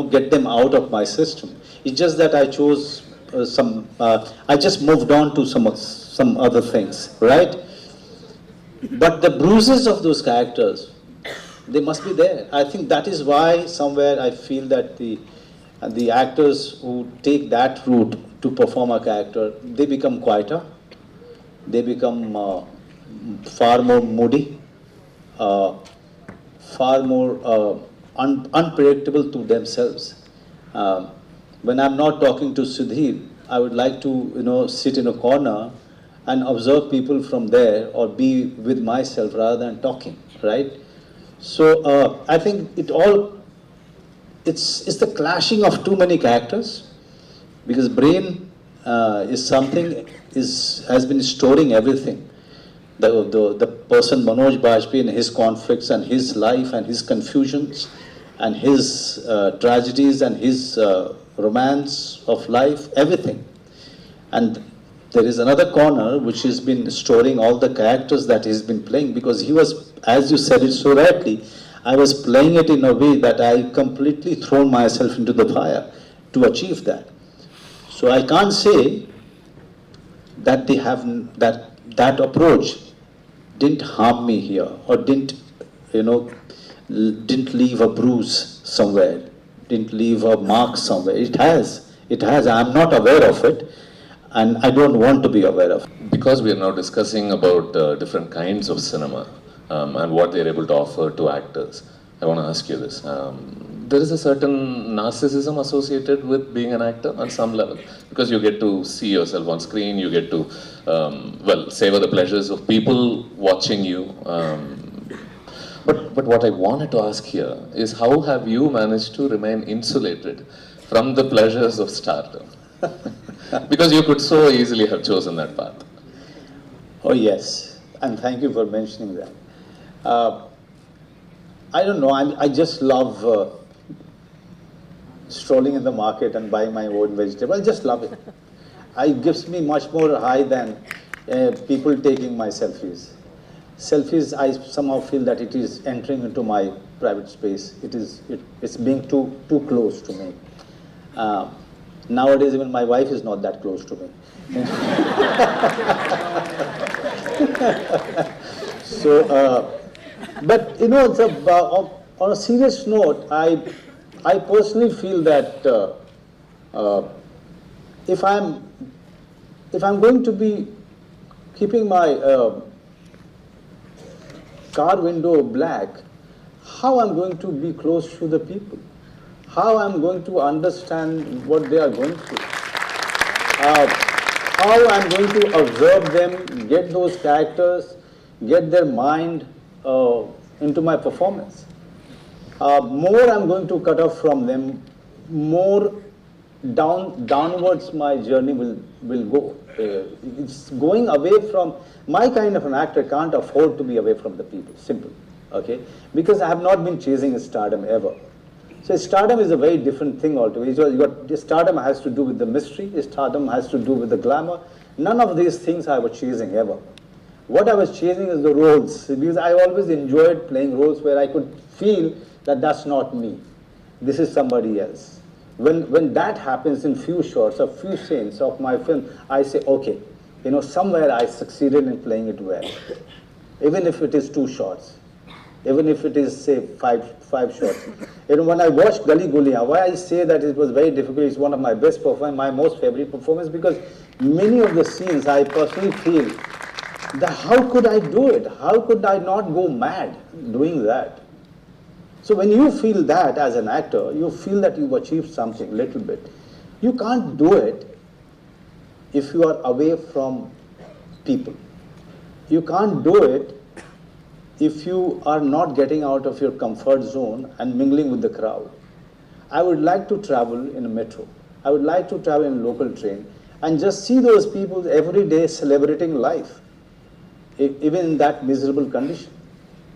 get them out of my system. It's just that I chose I just moved on to some other things, right? But the bruises of those characters, they must be there. I think that is why somewhere I feel that the actors who take that route to perform a character, they become quieter, they become far more moody, far more unpredictable to themselves. When I'm not talking to Sudhir, I would like to, sit in a corner and observe people from there, or be with myself rather than talking, right? So I think it's the clashing of too many characters, because brain is something, has been storing everything. The person Manoj Bajpayee and his conflicts and his life and his confusions and his tragedies and his romance of life, everything. And there is another corner which has been storing all the characters that he's been playing, because he was, as you said it so rightly, I was playing it in a way that I completely thrown myself into the fire to achieve that. So I can't say that they have that approach didn't harm me here, or didn't leave a bruise somewhere, didn't leave a mark somewhere. It has. It has. I'm not aware of it, and I don't want to be aware of it.
Because we are now discussing about different kinds of cinema and what they're able to offer to actors, I want to ask you this. There is a certain narcissism associated with being an actor on some level, because you get to see yourself on screen, you get to, savor the pleasures of people watching you. But what I wanted to ask here is, how have you managed to remain insulated from the pleasures of stardom? Because you could so easily have chosen that path.
Oh yes, and thank you for mentioning that. I don't know, I just love strolling in the market and buying my own vegetable. I just love it. It gives me much more high than people taking my selfies. Selfies, I somehow feel that it is entering into my private space. It's being too close to me. Nowadays, even my wife is not that close to me. So, but on a serious note, I personally feel that if I'm If I'm going to be keeping my car window black, how I'm going to be close to the people? How I'm going to understand what they are going through? How I'm going to observe them, get those characters, get their mind into my performance. More I'm going to cut off from them, more downwards my journey will go. It's going away from, my kind of an actor can't afford to be away from the people, simple, okay? Because I have not been chasing stardom ever. So stardom is a very different thing altogether. Stardom has to do with the mystery, stardom has to do with the glamour. None of these things I was chasing ever. What I was chasing is the roles, because I always enjoyed playing roles where I could feel that that's not me, this is somebody else. When that happens in few shots or few scenes of my film, I say, okay, you know, somewhere I succeeded in playing it well. Even if it is 2 shots, even if it is, say, five shots. You know, when I watched Gali Guliyan, why I say that it was very difficult, it's one of my best performance, my most favorite performance, because many of the scenes I personally feel that how could I do it? How could I not go mad doing that? So when you feel that as an actor, you feel that you've achieved something a little bit. You can't do it if you are away from people. You can't do it if you are not getting out of your comfort zone and mingling with the crowd. I would like to travel in a metro. I would like to travel in a local train and just see those people every day celebrating life, even in that miserable condition.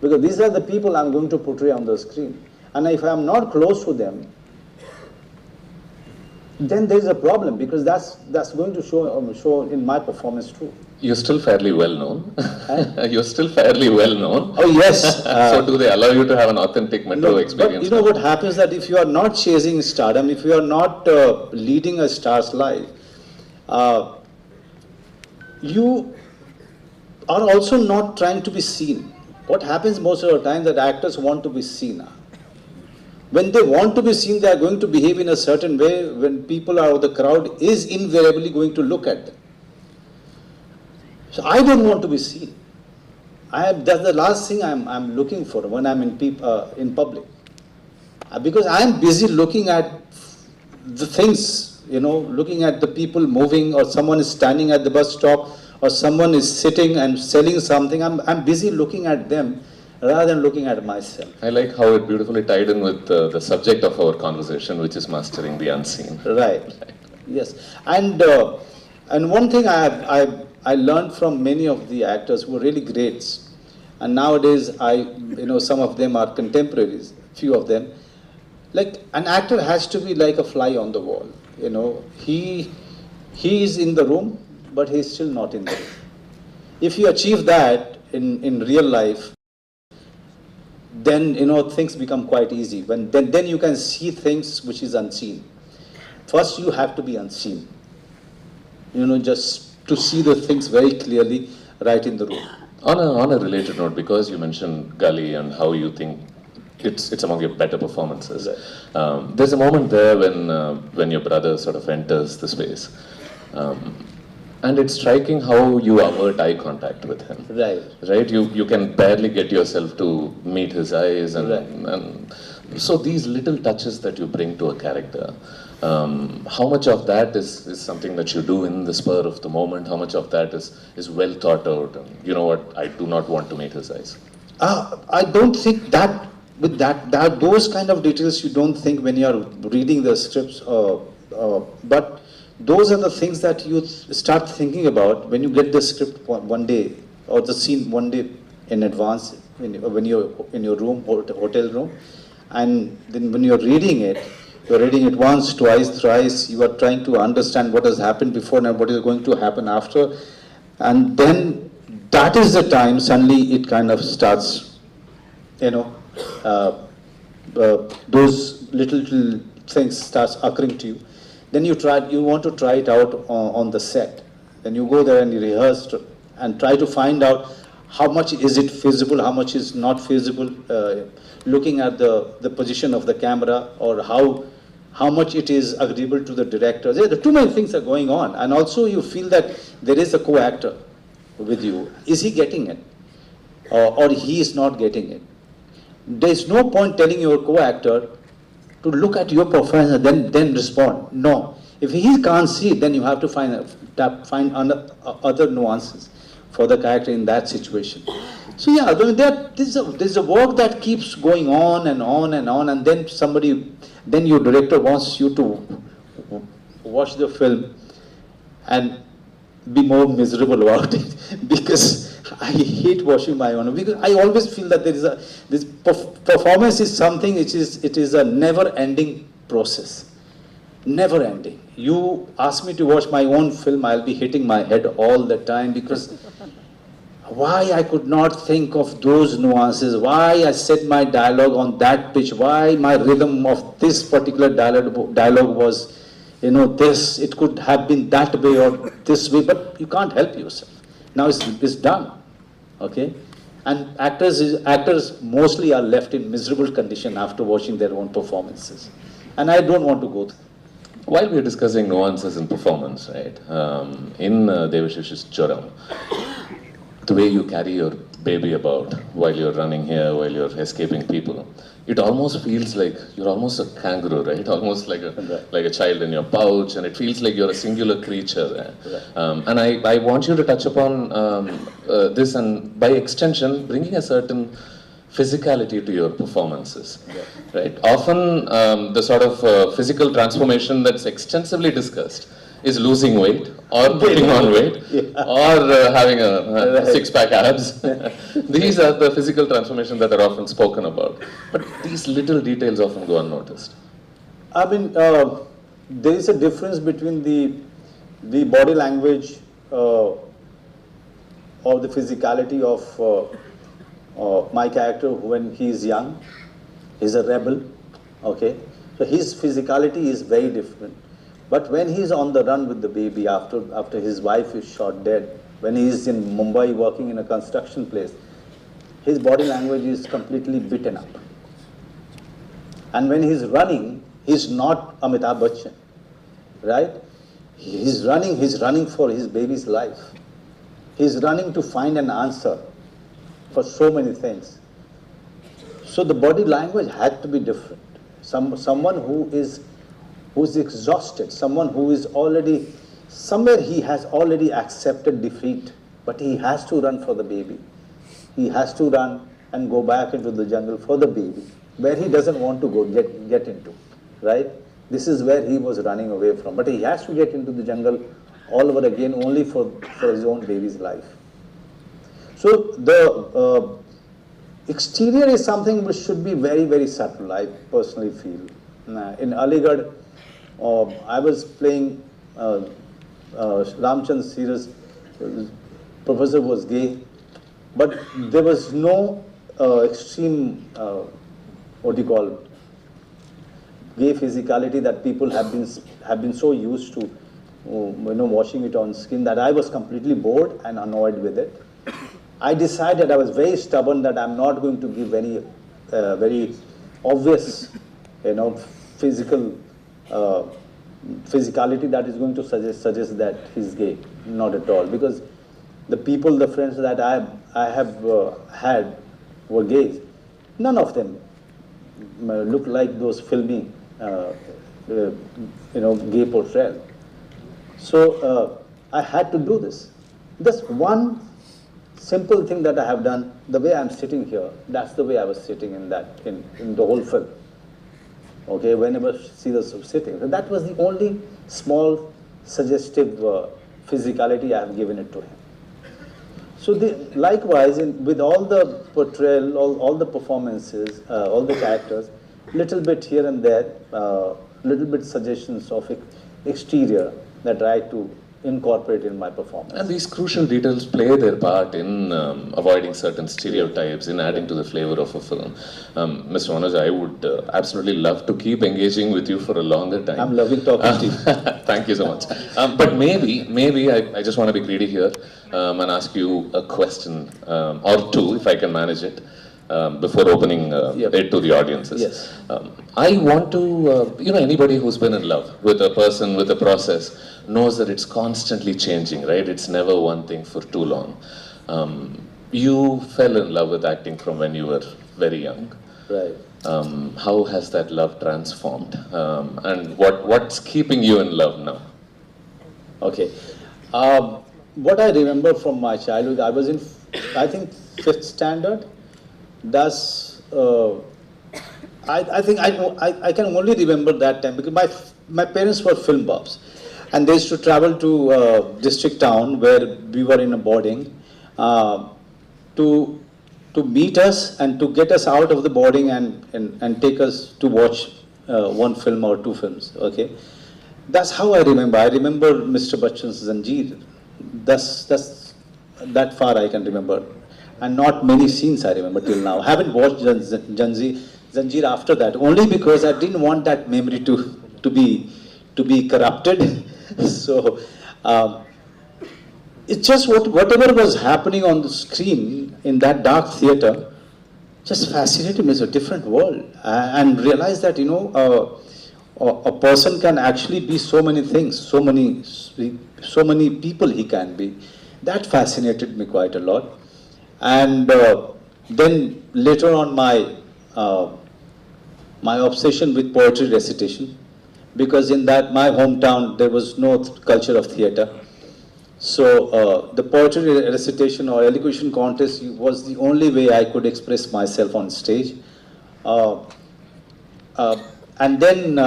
Because these are the people I'm going to portray on the screen. And if I'm not close to them, then there's a problem, because that's going to show in my performance too.
You're still fairly well known. Huh? You're still fairly well known.
Oh, yes.
So do they allow you to have an authentic metro experience?
But you know what happens, that if you are not chasing stardom, if you are not leading a star's life, you are also not trying to be seen. What happens most of the time that actors want to be seen. When they want to be seen, they are going to behave in a certain way when people or the crowd is invariably going to look at them. So I don't want to be seen. That's the last thing I'm looking for when I'm in public. Because I'm busy looking at the things, you know, looking at the people moving, or someone is standing at the bus stop, or someone is sitting and selling something. I'm busy looking at them rather than looking at myself.
I like how it beautifully tied in with the subject of our conversation, which is mastering the unseen.
Right. Yes. And one thing I learned from many of the actors who were really greats, and nowadays some of them are contemporaries, few of them. Like, an actor has to be like a fly on the wall. You know, he is in the room, but he's still not in the room. If you achieve that in real life, then you know things become quite easy. When then you can see things which is unseen. First you have to be unseen. You know, just to see the things very clearly right in the room.
On a related note, because you mentioned Gali and how you think it's among your better performances. Right. There's a moment there when your brother sort of enters the space. And it's striking how you avert eye contact with him.
Right.
Right? You can barely get yourself to meet his eyes. And, right. And so these little touches that you bring to a character, how much of that is something that you do in the spur of the moment? How much of that is well thought out? And you know what, I do not want to meet his eyes.
I don't think that, with that those kind of details you don't think when you are reading the scripts, but those are the things that you start thinking about when you get the script one day, or the scene one day in advance, when you're in your room, hotel room, and then when you're reading it once, twice, thrice, you are trying to understand what has happened before and what is going to happen after, and then that is the time suddenly it kind of starts, you know, those little things starts occurring to you. Then you want to try it out on the set. Then you go there and you rehearse and try to find out how much is it feasible, how much is not feasible, looking at the position of the camera, or how How much it is agreeable to the director. There are too many things are going on. And also you feel that there is a co-actor with you. Is he getting it? Or he is not getting it? There is no point telling your co-actor to look at your performance and then respond. No. If he can't see it, then you have to find other nuances for the character in that situation. So yeah, I mean, there's a work that keeps going on and on and on, and then then your director wants you to watch the film and be more miserable about it, because I hate watching my own, because I always feel that there is this performance is something which is, it is a never-ending process. Never ending. You ask me to watch my own film, I'll be hitting my head all the time, because why I could not think of those nuances, why I said my dialogue on that pitch, why my rhythm of this particular dialogue was, you know, this, it could have been that way or this way, but you can't help yourself. Now it's done, okay? And actors mostly are left in miserable condition after watching their own performances. And I don't want to go through.
While we're discussing nuances in performance, right, in Devi Sri Joram, the way you carry your baby about while you're running here, while you're escaping people, it almost feels like you're almost a kangaroo, right? Almost like a, like a child in your pouch, and it feels like you're a singular creature there. Right. And I want you to touch upon this, and by extension, bringing a certain physicality to your performances, right? Often the sort of physical transformation that's extensively discussed is losing weight or putting on weight or having a six-pack abs. These are the physical transformations that are often spoken about. But these little details often go unnoticed.
I mean, there is a difference between the body language or the physicality of my character when he is young. He's a rebel, okay? So his physicality is very different. But when he's on the run with the baby after his wife is shot dead, when he's in Mumbai working in a construction place, his body language is completely beaten up. And when he's running, he's not Amitabh Bachchan, right? He's running for his baby's life. He's running to find an answer for so many things. So the body language had to be different. Someone who's exhausted, someone who is already, somewhere he has already accepted defeat, but he has to run for the baby. He has to run and go back into the jungle for the baby, where he doesn't want to go get into, right? This is where he was running away from, but he has to get into the jungle all over again only for his own baby's life. So the exterior is something which should be very, very subtle, I personally feel. In Aligarh, I was playing Ramchand Sir's professor was gay, but there was no extreme, what do you call, gay physicality that people have been so used to, you know, watching it on screen, that I was completely bored and annoyed with it. I decided, I was very stubborn that I'm not going to give any very obvious, you know, physical physicality that is going to suggest that he's gay. Not at all, because the people, the friends that I have had were gays. None of them look like those filmy, you know, gay portrayal. So I had to do this. Just one simple thing that I have done, the way I'm sitting here, that's the way I was sitting in that, in the whole film. Okay, whenever Siras was sitting. So that was the only small suggestive physicality I have given it to him. So likewise, with all the portrayal, all the performances, all the characters, little bit here and there, little bit suggestions of exterior that I try to incorporate in my performance.
And these crucial details play their part in avoiding certain stereotypes, in adding to the flavor of a film. Mr. Manoj, I would absolutely love to keep engaging with you for a longer time.
I'm loving talking to you.
Thank you so much. But maybe I just want to be greedy here and ask you a question or two, if I can manage it. before opening it to the audiences.
Yes.
I want to, anybody who's been in love with a person, with a process, knows that it's constantly changing, right? It's never one thing for too long. You fell in love with acting from when you were very young.
Right.
How has that love transformed? And what's keeping you in love now?
Okay. What I remember from my childhood, I was in, I think, 5th standard. That's, I think I can only remember that time because my parents were film buffs, and they used to travel to district town where we were in a boarding to meet us and to get us out of the boarding and take us to watch one film or two films. Okay, that's how I remember. I remember Mr. Bachchan's Zanjeer. That's that far I can remember. And not many scenes I remember till now. I haven't watched Zanjeer after that, only because I didn't want that memory to be corrupted. So it's just whatever was happening on the screen in that dark theater just fascinated me. It's a different world, and realized that, you know, a person can actually be so many things, so many people he can be. That fascinated me quite a lot. And then later on, my obsession with poetry recitation, because in that my hometown there was no culture of theater, so the poetry recitation or elocution contest was the only way I could express myself on stage. And then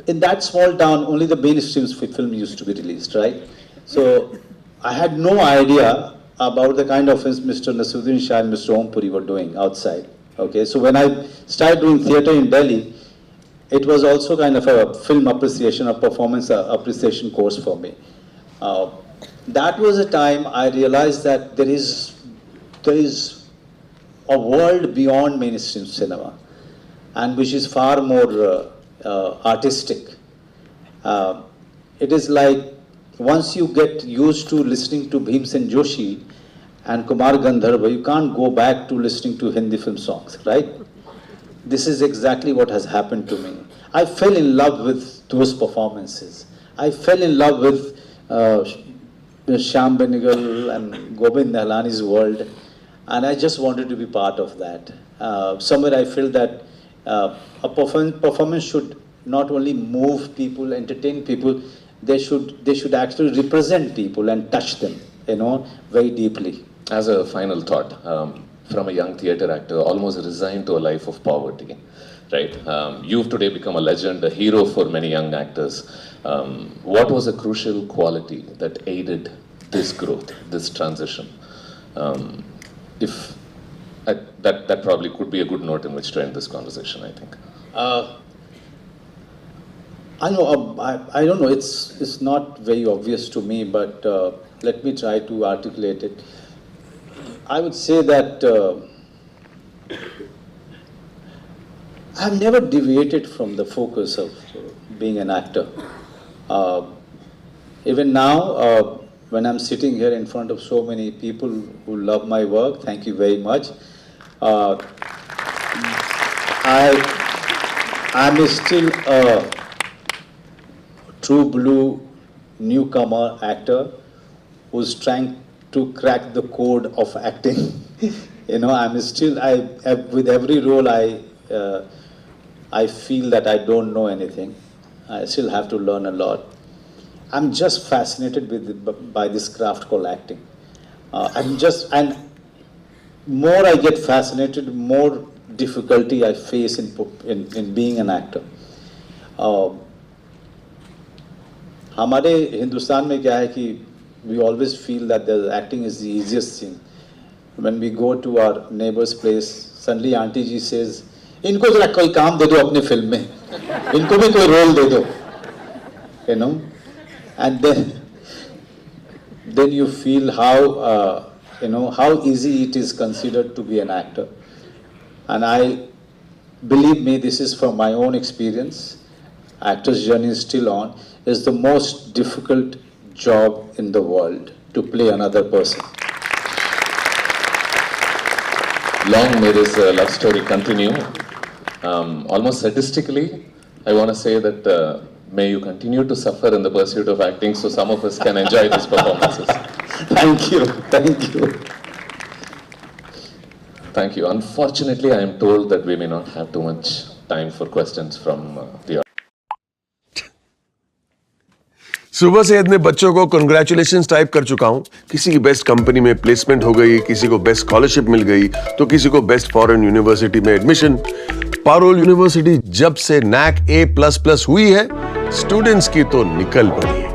in that small town, only the mainstream film used to be released, right? So I had no idea about the kind of films Mr. Naseeruddin Shah and Mr. Om Puri were doing outside. Okay, so when I started doing theatre in Delhi, it was also kind of a film appreciation, a performance appreciation course for me. That was a time I realized that there is a world beyond mainstream cinema, and which is far more artistic. It is like, once you get used to listening to Bhimsen Joshi and Kumar Gandharva, you can't go back to listening to Hindi film songs, right? This is exactly what has happened to me. I fell in love with those performances. I fell in love with Shyam Benegal and Govind Nihalani's world, and I just wanted to be part of that. Somewhere I feel that a performance should not only move people, entertain people, they should actually represent people and touch them, you know, very deeply.
As a final thought, from a young theatre actor, almost resigned to a life of poverty, right? You've today become a legend, a hero for many young actors. What was a crucial quality that aided this growth, this transition? If that probably could be a good note in which to end this conversation, I think.
I know, I don't know, it's not very obvious to me, but let me try to articulate it. I would say that I've never deviated from the focus of being an actor. Even now, when I'm sitting here in front of so many people who love my work, thank you very much. I'm still a true blue newcomer actor who's trying to crack the code of acting. You know, I'm still, with every role I feel that I don't know anything. I still have to learn a lot. I'm just fascinated by this craft called acting. And more I get fascinated, more difficulty I face in being an actor. हमारे हिंदुस्तान में क्या है कि we always feel that the acting is the easiest thing. When we go to our neighbor's place, suddenly auntie ji says, इनको जरा कोई काम दे दो अपने film में, इनको भी कोई रोल दे दो, you know, and then you feel how you know how easy it is considered to be an actor. And I believe me, this is from my own experience. Actor's journey is still on. Is the most difficult job in the world to play another person.
Long may this love story continue. Almost sadistically, I want to say that may you continue to suffer in the pursuit of acting so some of us can enjoy these performances.
Thank you, thank you.
Thank you. Unfortunately, I am told that we may not have too much time for questions from the audience.
सुबह से इतने बच्चों को congratulations type कर चुका हूं। किसी की best company में placement हो गई, किसी को बेस्ट स्कॉलरशिप मिल गई, तो किसी को बेस्ट फॉरेन यूनिवर्सिटी में एडमिशन। पारुल यूनिवर्सिटी जब से नैक A++ हुई है, स्टूडेंट्स की तो निकल पड़ी है।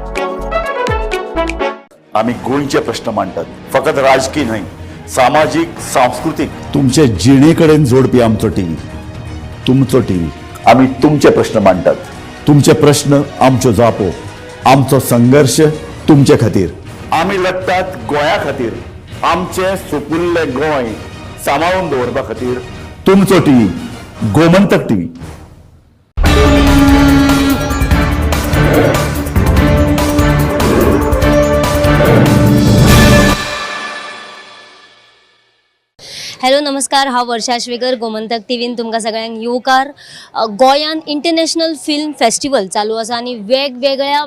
आमी गोंयचे प्रश्न मांडटात, फकत राजकीय न्हय, सामाजीक, सांस्कृतीक, तुमचे जिणे कडेन जोडपी आमचो टीव्ही, तुमचो टीव्ही। आमी तुमचे प्रश्न मांडटात, तुमचे प्रश्न आमच्यो जापो, आमचो संघर्ष तुमचे खातीर। आमी लढटात गोंया खातीर, आमचें सुपुल्लें गोंय सांबाळून दवरपा खातीर। तुमचो टीव्ही, गोमंतक टीव्ही।
हॅलो नमस्कार, हांव वर्षा श्वेकर, गोमंतक टीव्हीन तुमकां सगळ्यांक येवकार। गोंयान इंटरनॅशनल फिल्म फेस्टिवल चालू आसा आनी वेगवेगळ्या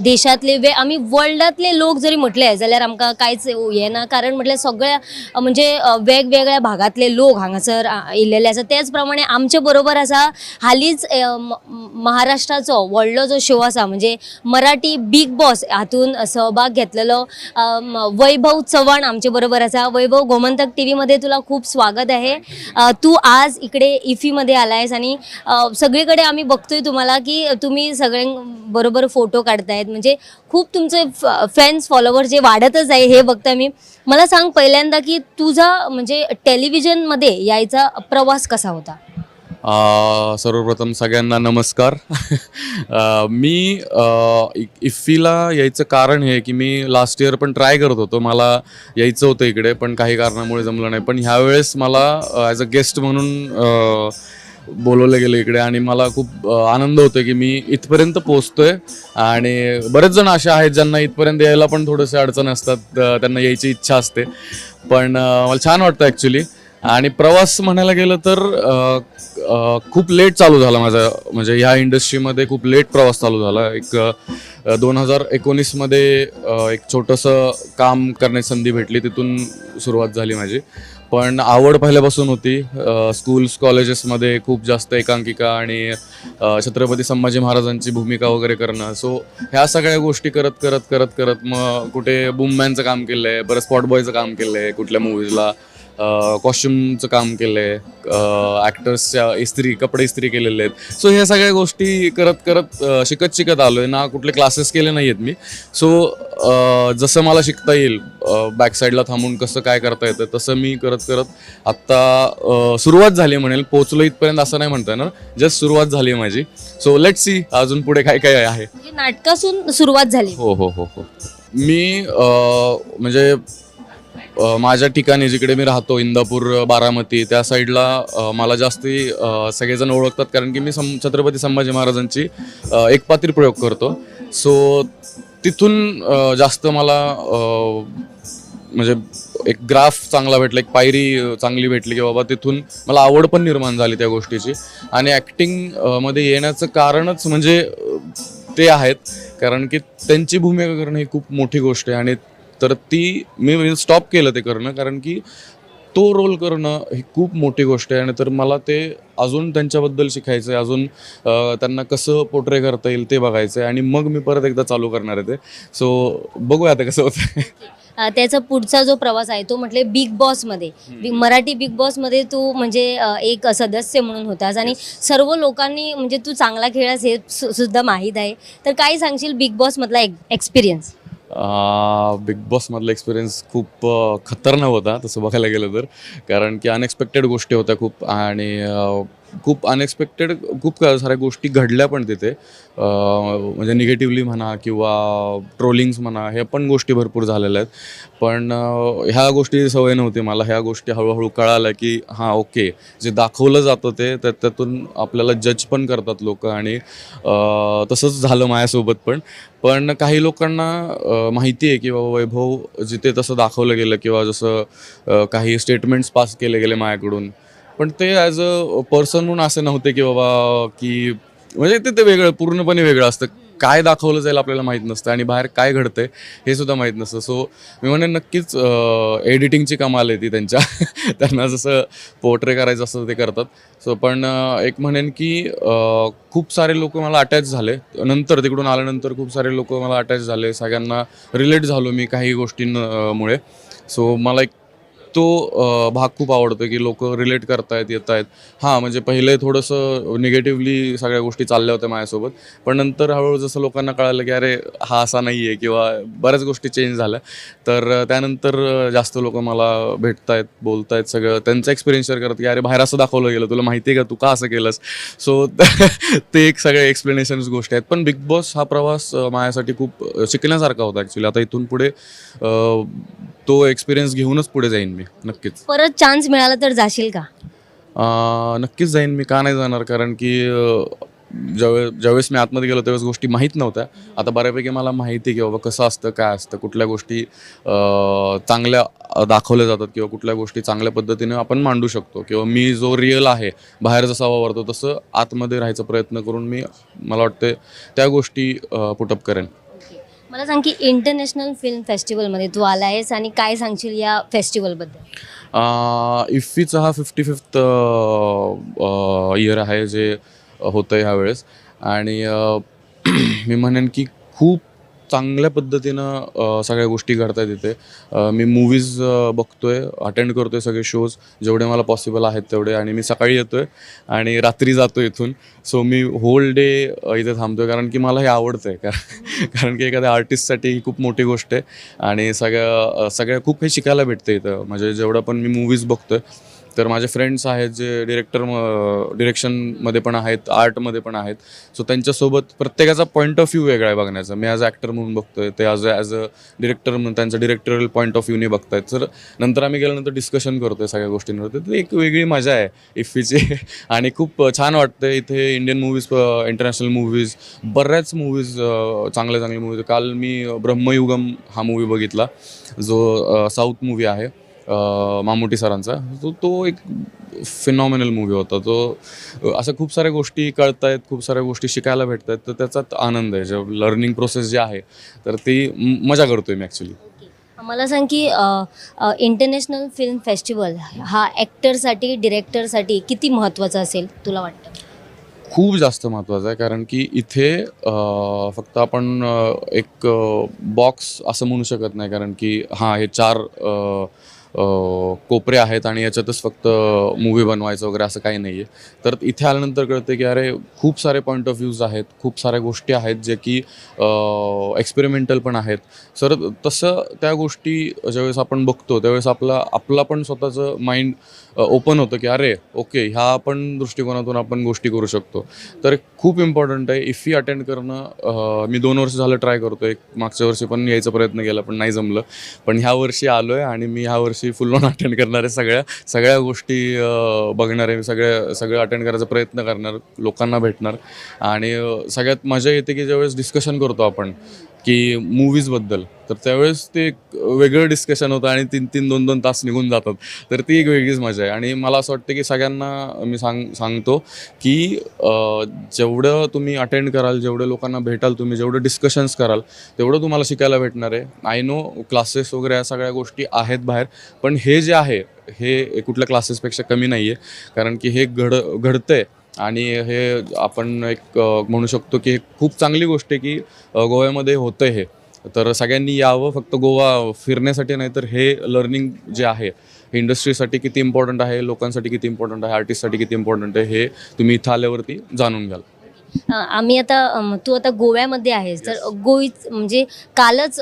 देशांतले आमी वर्ल्डांतले लोक जरी म्हटले जाल्यार आमकां कांयच हें ना, कारण म्हटल्यार सगळ्या म्हणजे वेगवेगळ्या भागांतले लोक हांगासर येयल्लेले आसा। तेच प्रमाणे आमचे बरोबर आसा हालींच महाराष्ट्राचो व्हडलो जो शो आसा म्हणजे मराठी बिग बॉस हातून सहभाग घेतलेलो वैभव चव्हाण आमचे बरोबर आसा। वैभव, गोमंतक टीव्हीमध्ये तुला खूप स्वागत आहे। तू आज इकडे इफीमध्ये आलायस आणि सगळीकडे आम्ही बघतोय तुम्हाला की तुम्ही सगळ्यांबरोबर फोटो काढतायत, म्हणजे खूप तुमचे फॅन्स फॉलोवर जे वाढतच आहे हे बघताय मी। मला सांग पहिल्यांदा की तुझा म्हणजे टेलिव्हिजनमध्ये यायचा प्रवास कसा होता?
सर्वप्रथम सगळ्यांना नमस्कार। मी इफ्फीला यायचं कारण हे की मी लास्ट इयर पण ट्राय करत होतो, मला यायचं होतं इकडे, पण काही कारणामुळे जमलं नाही। पण ह्यावेळेस मला ॲज अ गेस्ट म्हणून बोलवलं गेलं इकडे आणि मला खूप आनंद होतो की मी इथपर्यंत पोचतोय। आणि बरेच जण असे आहेत ज्यांना इथपर्यंत यायला पण थोडेसे अडचण असतात, त्यांना यायची इच्छा असते, पण मला छान वाटतं ॲक्च्युली। आणि प्रवास म्हणायला गेलं तर खूप लेट चालू झाला माझा, म्हणजे ह्या इंडस्ट्रीमध्ये खूप लेट प्रवास चालू झाला। एक 2019मध्ये एक छोटंसं काम करण्याची संधी भेटली, तिथून सुरुवात झाली माझी। पण आवड पहिल्यापासून होती। स्कूल्स कॉलेजेसमध्ये खूप जास्त एकांकिका आणि छत्रपती संभाजी महाराजांची भूमिका वगैरे करणं, सो ह्या सगळ्या गोष्टी करत करत करत करत मग कुठे बूममॅनचं काम केलं आहे, बरं स्पॉट बॉयचं काम केलं आहे, कुठल्या मूवीजला कॉस्ट्युमचं काम केलं आहे, ॲक्टर्सच्या इस्त्री कपडे इस्त्री केलेले आहेत। सो ह्या सगळ्या गोष्टी करत करत शिकत शिकत आलो आहे ना, कुठले क्लासेस केले नाही आहेत मी। सो जसं मला शिकता येईल बॅकसाईडला थांबून कसं काय करता येतं तसं मी करत करत आत्ता सुरुवात झाली म्हणेल, पोचलो इथपर्यंत असं नाही म्हणता येणार, जस्ट सुरुवात झाली आहे माझी। सो let's see अजून पुढे काय काय आहे।
नाटकासून सुरुवात झाली?
हो हो हो हो. मी म्हणजे माझ्या ठिकाणी जिकडे मी राहतो इंदापूर बारामती त्या साईडला मला जास्ती सगळेजण ओळखतात, कारण की मी छत्रपती संभाजी महाराजांची एक पात्री प्रयोग करतो। सो तिथून जास्त मला म्हणजे एक ग्राफ चांगला भेटला, एक पायरी चांगली भेटली की बाबा तिथून मला आवड पण निर्माण झाली त्या गोष्टीची। आणि ॲक्टिंगमध्ये येण्याचं कारणच म्हणजे ते आहेत, कारण की त्यांची भूमिका करणं ही खूप मोठी गोष्ट आहे। आणि तर ती मी स्टॉप केलं ते करणं, कारण की तो रोल करणं ही खूप मोठी गोष्ट आहे। आणि तर मला ते अजून त्यांच्याबद्दल शिकायचं आहे, अजून त्यांना कसं पोर्ट्रे करता येईल ते बघायचं आहे, आणि मग मी परत एकदा चालू करणार आहे ते। सो बघूया आता कसं होतं।
त्याचा पुढचा जो प्रवास आहे तो म्हटले बिग बॉसमध्ये, मराठी बिग बॉसमध्ये तू म्हणजे एक सदस्य म्हणून होतास आणि सर्व लोकांनी म्हणजे तू चांगला खेळलास हे सुद्धा माहीत आहे, तर काय सांगशील बिग बॉसमधला एक्सपिरियन्स?
बिग बॉसमधला एक्सपिरियन्स खूप खतरनाक होता तसं बघायला गेलं तर, कारण की अनएक्सपेक्टेड गोष्टी होत्या खूप। आणि खूप अनएक्सपेक्टेड खूप साऱ्या गोष्टी घडल्या पण तिथे, म्हणजे निगेटिव्हली म्हणा किंवा ट्रोलिंग्स म्हणा, हे पण गोष्टी भरपूर झालेल्या आहेत. पण ह्या गोष्टी सवय नव्हती मला. ह्या गोष्टी हळूहळू कळाल्या की हां ओके, जे दाखवलं जातं ते त्यातून आपल्याला जज पण करतात लोक. आणि तसंच झालं माझ्यासोबत पण. पण काही लोकांना माहिती आहे की बाबा वैभव जिथे तसं दाखवलं गेलं किंवा जसं काही स्टेटमेंट्स पास केले गेले माझ्याकडून, पण ते ॲज अ पर्सन म्हणून असं नव्हते की बाबा की म्हणजे ते वेगळं, पूर्णपणे वेगळं असतं. काय दाखवलं जाईल आपल्याला माहीत नसतं आणि बाहेर काय घडतंय हे सुद्धा माहीत नसतं. सो मी म्हणेन नक्कीच एडिटिंगची कमाल आहे ती त्यांच्या त्यांना जसं पोर्ट्रे करायचं असतं ते करतात. सो पण एक म्हणेन की खूप सारे लोक मला अटॅच झाले नंतर, तिकडून आल्यानंतर खूप सारे लोक मला अटॅच झाले, सगळ्यांना रिलेट झालो मी काही गोष्टींमुळे. सो मला एक तो भाग खूप आवडतो की लोक रिलेट करतायत, येत आहेत. हां, म्हणजे पहिले थोडंसं निगेटिव्हली सगळ्या गोष्टी चालल्या होत्या माझ्यासोबत, पण नंतर हळूहळू जसं लोकांना कळालं की अरे हा असा नाही आहे किंवा बऱ्याच गोष्टी चेंज झाल्या, तर त्यानंतर जास्त लोक मला भेटत आहेत, बोलत आहेत, सगळं त्यांचा एक्सपिरियन्स शेअर करत की अरे बाहेर असं दाखवलं गेलं, तुला माहिती आहे का, तू का असं केलंस. सो ते एक सगळे एक्सप्लेनेशन्स गोष्टी आहेत. पण बिग बॉस हा प्रवास माझ्यासाठी खूप शिकण्यासारखा होता ॲक्च्युली. आता इथून पुढे तो एक्सपिरियन्स घेऊनच पुढे जाईन मी नक्कीच.
परत चान्स मिळाला तर जाशील का?
नक्कीच जाईन मी, का नाही जाणार. कारण की ज्यावेळेस मी आतमध्ये गेलो त्यावेळेस गोष्टी माहीत नव्हत्या. आता बऱ्यापैकी मला माहिती आहे की बाबा कसं असतं, काय असतं, कुठल्या गोष्टी चांगल्या दाखवल्या जातात किंवा कुठल्या गोष्टी चांगल्या पद्धतीने आपण मांडू शकतो, किंवा मी जो रिअल आहे बाहेर जसा वावरतो तसं आतमध्ये राहायचा प्रयत्न करून मी, मला वाटते त्या गोष्टी पुटअप करेन.
मला सांग की इंटरनॅशनल फिल्म फेस्टिवलमध्ये तू आला आहेस आणि काय सांगशील या फेस्टिवलबद्दल?
इफ्फीचा हा 55th year आहे जे होतं ह्यावेळेस, आणि मी म्हणेन की खूप चांगल्या पद्धतीनं सगळ्या गोष्टी घडत आहेत इथे. मी मूवीज बघतोय, अटेंड करतोय सगळे शोज जेवढे मला पॉसिबल आहेत तेवढे, आणि मी सकाळी येतोय आणि रात्री जातो इथून. सो मी होल डे इथे थांबतोय कारण की मला हे आवडतं आहे. कारण की एखाद्या आर्टिस्टसाठी ही खूप मोठी गोष्ट आहे आणि सगळ्या खूप काही शिकायला भेटतं इथं. म्हणजे जेवढं पण मी मूवीज बघतोय, तर माझे फ्रेंड्स आहेत जे डिरेक्शनमध्ये पण आहेत, आर्टमध्ये पण आहेत. सो त्यांच्यासोबत प्रत्येकाचा पॉईंट ऑफ व्ह्यू वेगळा आहे बघण्याचा. मी ॲज अ ॲक्टर म्हणून बघतोय, ते ॲज अ डिरेक्टर म्हणून त्यांचं डिरेक्टरल पॉईंट ऑफ व्ह्यूने बघतायत. तर नंतर आम्ही गेल्यानंतर डिस्कशन करतो आहे सगळ्या गोष्टींवर. तर ती एक वेगळी मजा आहे इफ्फीची आणि खूप छान वाटतं इथे. इंडियन मूवीज, इंटरनॅशनल मूवीज, बऱ्याच मूवीज, चांगल्या चांगल्या मूवीज. काल मी ब्रह्मयुगम हा मूवी बघितला, जो साऊथ मूवी आहे मामोटी सरांचा. तो एक फिनॉमिनल मूवी होता. तो असं खूप साऱ्या गोष्टी कळत आहेत, खूप साऱ्या गोष्टी शिकायला भेटत आहेत, तर त्याचाच आनंद आहे. जे लर्निंग प्रोसेस जे आहे तर ती मजा करतोय मी ॲक्च्युली.
मला सांग की इंटरनॅशनल फिल्म फेस्टिवल हा ॲक्टरसाठी, डिरेक्टरसाठी किती महत्त्वाचा असेल तुला वाटतं?
खूप जास्त महत्त्वाचं आहे, कारण की इथे फक्त आपण एक बॉक्स असं म्हणू शकत नाही, कारण की हां हे चार कोपरे आहेत आणि याच्यातच फक्त मूवी बनवायचं वगैरे असं काही नाही आहे. तर इथे आल्यानंतर कळतं की अरे खूप सारे पॉईंट ऑफ व्ह्यूज आहेत, खूप साऱ्या गोष्टी आहेत जे की एक्सपेरिमेंटल पण आहेत. सर तसं त्या गोष्टी ज्यावेळेस आपण बघतो त्यावेळेस आपला पण स्वतःचं माइंड ओपन होतं की अरे ओके, ह्या पण दृष्टिकोनातून आपण गोष्टी करू शकतो. तर खूप इम्पॉर्टंट आहे इफ्फी अटेंड करणं. मी 2 वर्ष झालं ट्राय करतो. एक मागच्या वर्षी पण यायचा प्रयत्न केला पण नाही जमलं, पण ह्या वर्षी आलो आहे आणि मी ह्या वर्षी फुल ऑन अटेंड करणार आहे. सगळ्या गोष्टी बघणार आहे, सगळं अटेंड करायचा प्रयत्न करणार, लोकांना भेटणार. आणि सगळ्यात मजा येते की ज्यावेळेस डिस्कशन करतो आपण की मूवीजबद्दल, तर त्यावेळेस ते एक वेगळं डिस्कशन होतं आणि 3-3, 2-2 तास निघून जातात. तर ती एक वेगळीच मजा आहे. आणि मला असं वाटतं की सगळ्यांना मी सांगतो की जेवढं तुम्ही अटेंड कराल, जेवढं लोकांना भेटाल तुम्ही, जेवढं डिस्कशन्स कराल, तेवढं तुम्हाला शिकायला भेटणार आहे. I know classes वगैरे ह्या सगळ्या गोष्टी आहेत बाहेर, पण हे जे आहे हे कुठल्या क्लासेसपेक्षा कमी नाही आहे, कारण की हे घडतं आहे. आणि हे आपण एक म्हणू शकतो की खूप चांगली गोष्ट आहे की गोव्यामध्ये होतं हे. तर सगळ्यांनी यावं, फक्त गोवा फिरण्यासाठी नाही तर हे लर्निंग जे आहे हे इंडस्ट्रीसाठी किती इम्पॉर्टंट आहे, लोकांसाठी किती इम्पॉर्टंट आहे, आर्टिस्टसाठी किती इम्पॉर्टंट आहे, हे तुम्ही इथं आल्यावरती जाणून घ्याल.
आम्ही आता तू आता गोव्यामध्ये आहेस, तर गोईच म्हणजे कालच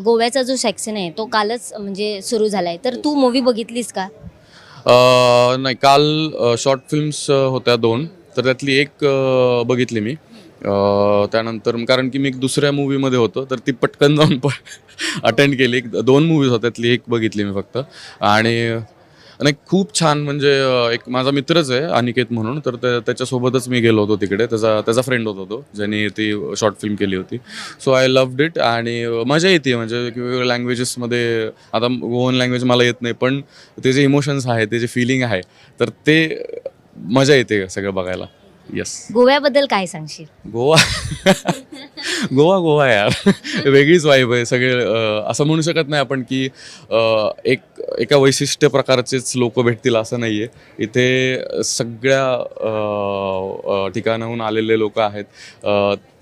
गोव्याचा जो सेक्शन आहे तो कालच म्हणजे सुरू झाला आहे, तर तू मूवी बघितलीस का?
नाही, काल शॉर्ट फिल्म्स होत्या 2, तर त्यातली एक बघितली मी. त्यानंतर कारण की मी एक दुसऱ्या मूवीमध्ये होतो तर ती पटकन जाऊन अटेंड केली. एक 2 मूवीज होत्या, त्यातली एक बघितली मी फक्त. आणि नाही, खूप छान, म्हणजे एक माझा मित्रच आहे अनिकेत म्हणून, तर त्याच्यासोबतच मी गेलो होतो तिकडे. त्याचा फ्रेंड होता तो, ज्यांनी ती शॉर्ट फिल्म केली होती. So I loved it. आणि मजा येते, म्हणजे वेगवेगळ्या लँग्वेजेसमध्ये. आता गोवन लँग्वेज मला येत नाही, पण ते जे इमोशन्स आहे, ते जे फिलिंग आहे, तर ते मजा येते सगळं बघायला. येस.
गोव्याबद्दल काय सांगशील?
गोवा गोवा गोवा यार वेगळीच वाईब आहे सगळे. असं म्हणू शकत नाही आपण की एक एका वैशिष्ट्य प्रकारचेच लोक भेटतील असं नाही आहे. इथे सगळ्या ठिकाणाहून आलेले लोक आहेत.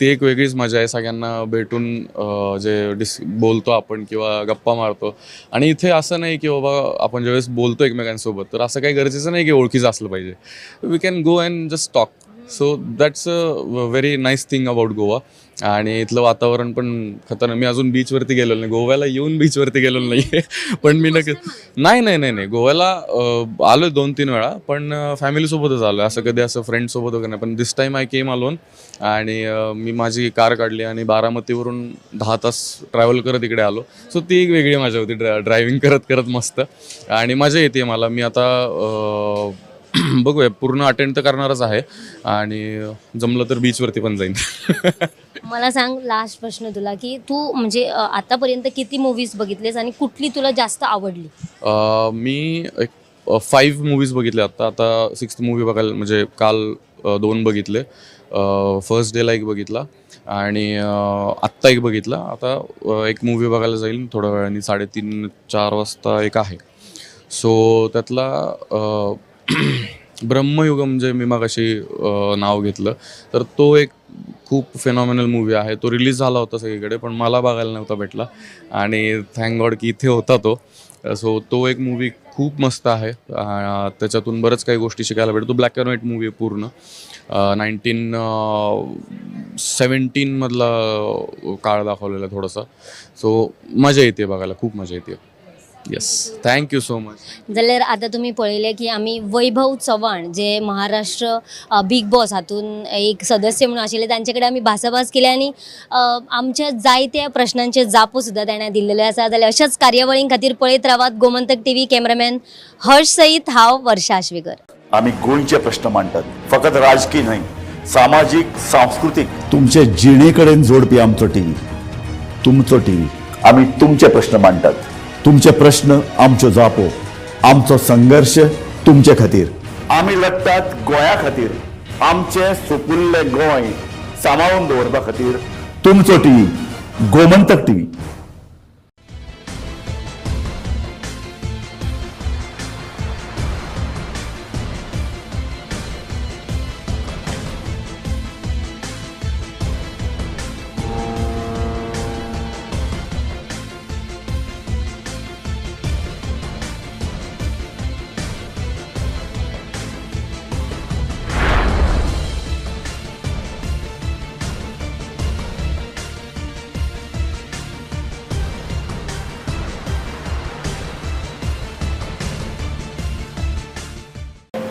ती एक वेगळीच मजा आहे सगळ्यांना भेटून, जे बोलतो आपण किंवा गप्पा मारतो. आणि इथे असं नाही की बाबा आपण ज्यावेळेस बोलतो एकमेकांसोबत तर असं काही गरजेचं नाही की ओळखीचं असलं पाहिजे. We can go and just talk. So that's a very nice thing about Goa. आणि इथलं वातावरण पण खतरनाक. मी अजून बीचवरती गेलेलो नाही, गोव्याला येऊन बीचवरती गेलेलो नाही आहे. पण मी नक्की नाही नाही नाही नाही गोव्याला आलो आहे 2-3 वेळा, पण फॅमिलीसोबतच आलो आहे, असं कधी असं फ्रेंडसोबत वगैरे नाही. पण this time I came alone. आणि मी माझी कार काढली आणि बारामतीवरून 10 तास ट्रॅव्हल करत इकडे आलो. सो ती एक वेगळी मजा होती, ड्रायव्हिंग करत करत मस्त. आणि मजा येते मला. मी आता बघूया, पूर्ण अटेंड तर करणारच आहे आणि जमलं तर बीचवरती पण जाईन.
मला सांग, लास्ट प्रश्न तुला, की तू म्हणजे आतापर्यंत किती मूवीज बघितलेस आणि कुठली तुला जास्त आवडली?
मी एक 5 मूवीज बघितले आत्ता. आता 6th movie बघायला, म्हणजे काल 2 बघितले, फर्स्ट डेला एक बघितला आणि आत्ता एक बघितला. आता एक मूवी बघायला जाईल थोड्या वेळाने, 3:30-4 वाजता एक आहे. सो त्यातला ब्रह्मयुगम जे मी मगाशी नाव घेतलं, तर तो एक खूप फेनॉमिनल मूवी आहे. तो रिलीज झाला होता सगळीकडे, पण मला बघायला नव्हता भेटला आणि thank God की इथे होता तो. सो तो एक मूवी खूप मस्त आहे. त्याच्यातून बरंच काही गोष्टी शिकायला भेटतो. ब्लॅक अँड व्हाईट मूवी आहे पूर्ण, 1917 मधला काळ दाखवलेला आहे थोडासा. सो मजा येते बघायला, खूप मजा येते. Yes, thank you so much.
जाल्यार आतां तुमी पळयलें की आमी वैभव चव्हाण जे महाराष्ट्र बिग बॉस हातून एक सदस्य म्हणून आशिल्ले तांचे कडेन आमी भासाभास केली आनी आमच्या जायत्या प्रश्नांचे जापो सुद्दां ताणें दिल्लेले आसा. जाल्यार अशाच कार्यावळीं खातीर पळयत रावात गोमंतक टीव्ही. कॅमेरामॅन हर्ष सहित हांव वर्षा आश्वेकर.
आमी गोंयचे प्रश्न मांडटात, फकत राजकीय न्हय, सामाजीक, सांस्कृतीक, तुमचे जिणे कडेन जोडपी आमचो टीव्ही, तुमचो टीव्ही. आमी तुमचे प्रश्न मांडटात, तुमचे प्रश्न आमच्यो जापो, आमचो संघर्ष तुमचे खातीर. आमी लढटात गोंया खातीर, आमचें सुपुल्लें गोंय सांबाळून दवरपा खातीर. तुमचो टीव्ही, गोमंतक टीव्ही.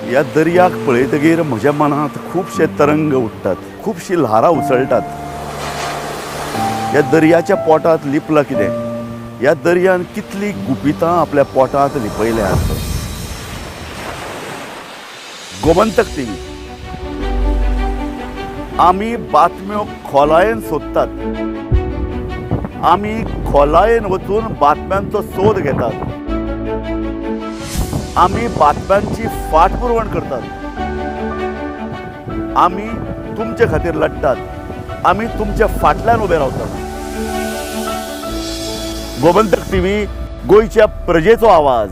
ह्या दर्याक पळयतगीर म्हज्या मनांत खुबशे तरंग उठ्ठात, खुबशीं ल्हारां उसळटात. ह्या दर्याच्या पोटांत लिपलां कितें? ह्या दर्यान कितलीं गुपितां आपल्या पोटांत लिपयल्यांत. गोमंतक टीव्ही, आमी बातम्यो खोलायेन सोदतात, आमी खोलायेन वचून बातम्यांचो सोद घेतात, आमी बातम्यांची फाटपुरवण करतात, आमी तुमचे खातीर लढटात, आमी तुमच्या फाटल्यान उबे रावतात. गोमंतक टीव्ही, गोंयच्या प्रजेचो आवाज.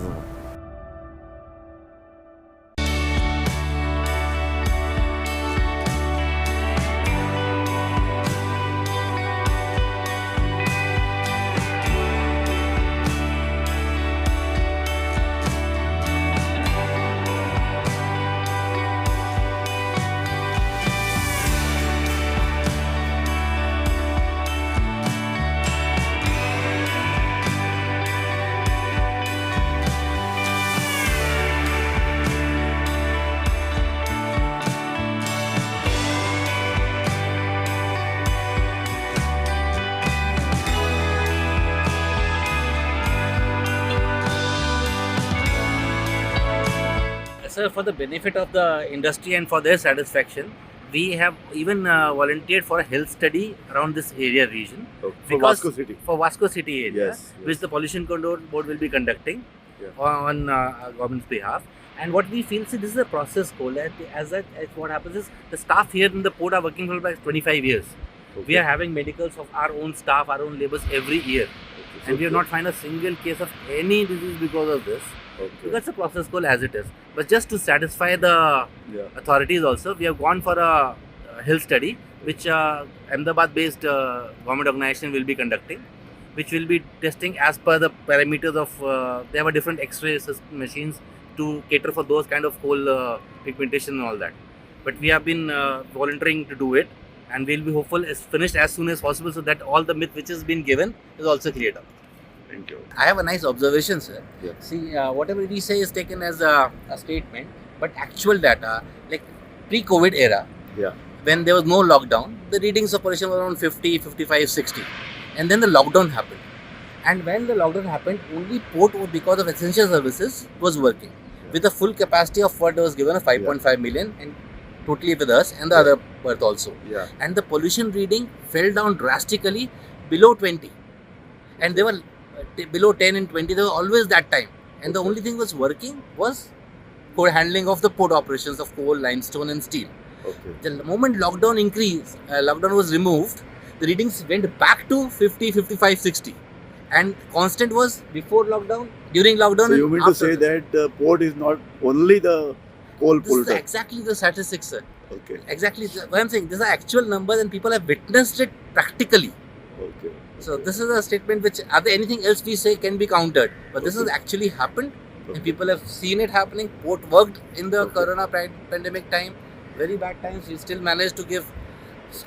Sir, for the benefit of the industry and for their satisfaction, we have even volunteered for a health study around this area region.
Okay. For Vasco City.
For Vasco City area,
yes, yes.
Which the Pollution Control Board will be conducting on government's behalf. And what we feel, see, this is a process coal. As what happens is the staff here in the port are working for about 25 years. Okay. We are having medicals of our own staff, our own laborers every year. Okay. And we have not found a single case of any disease because of this.
Okay.
Because it's a process coal as it is. But just to satisfy the authorities also, we have gone for a health study, which Ahmedabad-based government organization will be conducting, which will be testing as per the parameters of, they have a different X-ray machines to cater for those kind of coal pigmentation and all that. But we have been volunteering to do it, and we'll be hopeful it's finished as soon as possible so that all the myth which has been given is also cleared up.
Thank you.
I have a nice observation, sir.
Yeah.
See, whatever we say is taken as a statement, but actual data, like pre-COVID era, when there was no lockdown, the readings of pollution were around 50, 55, 60. And then the lockdown happened. And when the lockdown happened, only port, because of essential services, was working with a full capacity of what was given of 5.5 million, and totally with us and the other berth also.
Yeah.
And the pollution reading fell down drastically below 20. And they were below 10 and 20, they were always that time. And the only thing was working was coal handling of the port operations of coal, limestone and steel.
Okay.
The moment lockdown increased, lockdown was removed, the readings went back to 50, 55, 60. And constant was before lockdown, during lockdown.
So you mean to say that the port is not only the coal polluter?
This is exactly the statistics, sir.
Okay.
Exactly. What I'm saying, these are actual numbers and people have witnessed it practically.
Okay.
So this is a statement which, other anything else we say can be countered. But this has actually happened, and people have seen it happening. Port worked in the corona pandemic time, very bad times. We still managed to give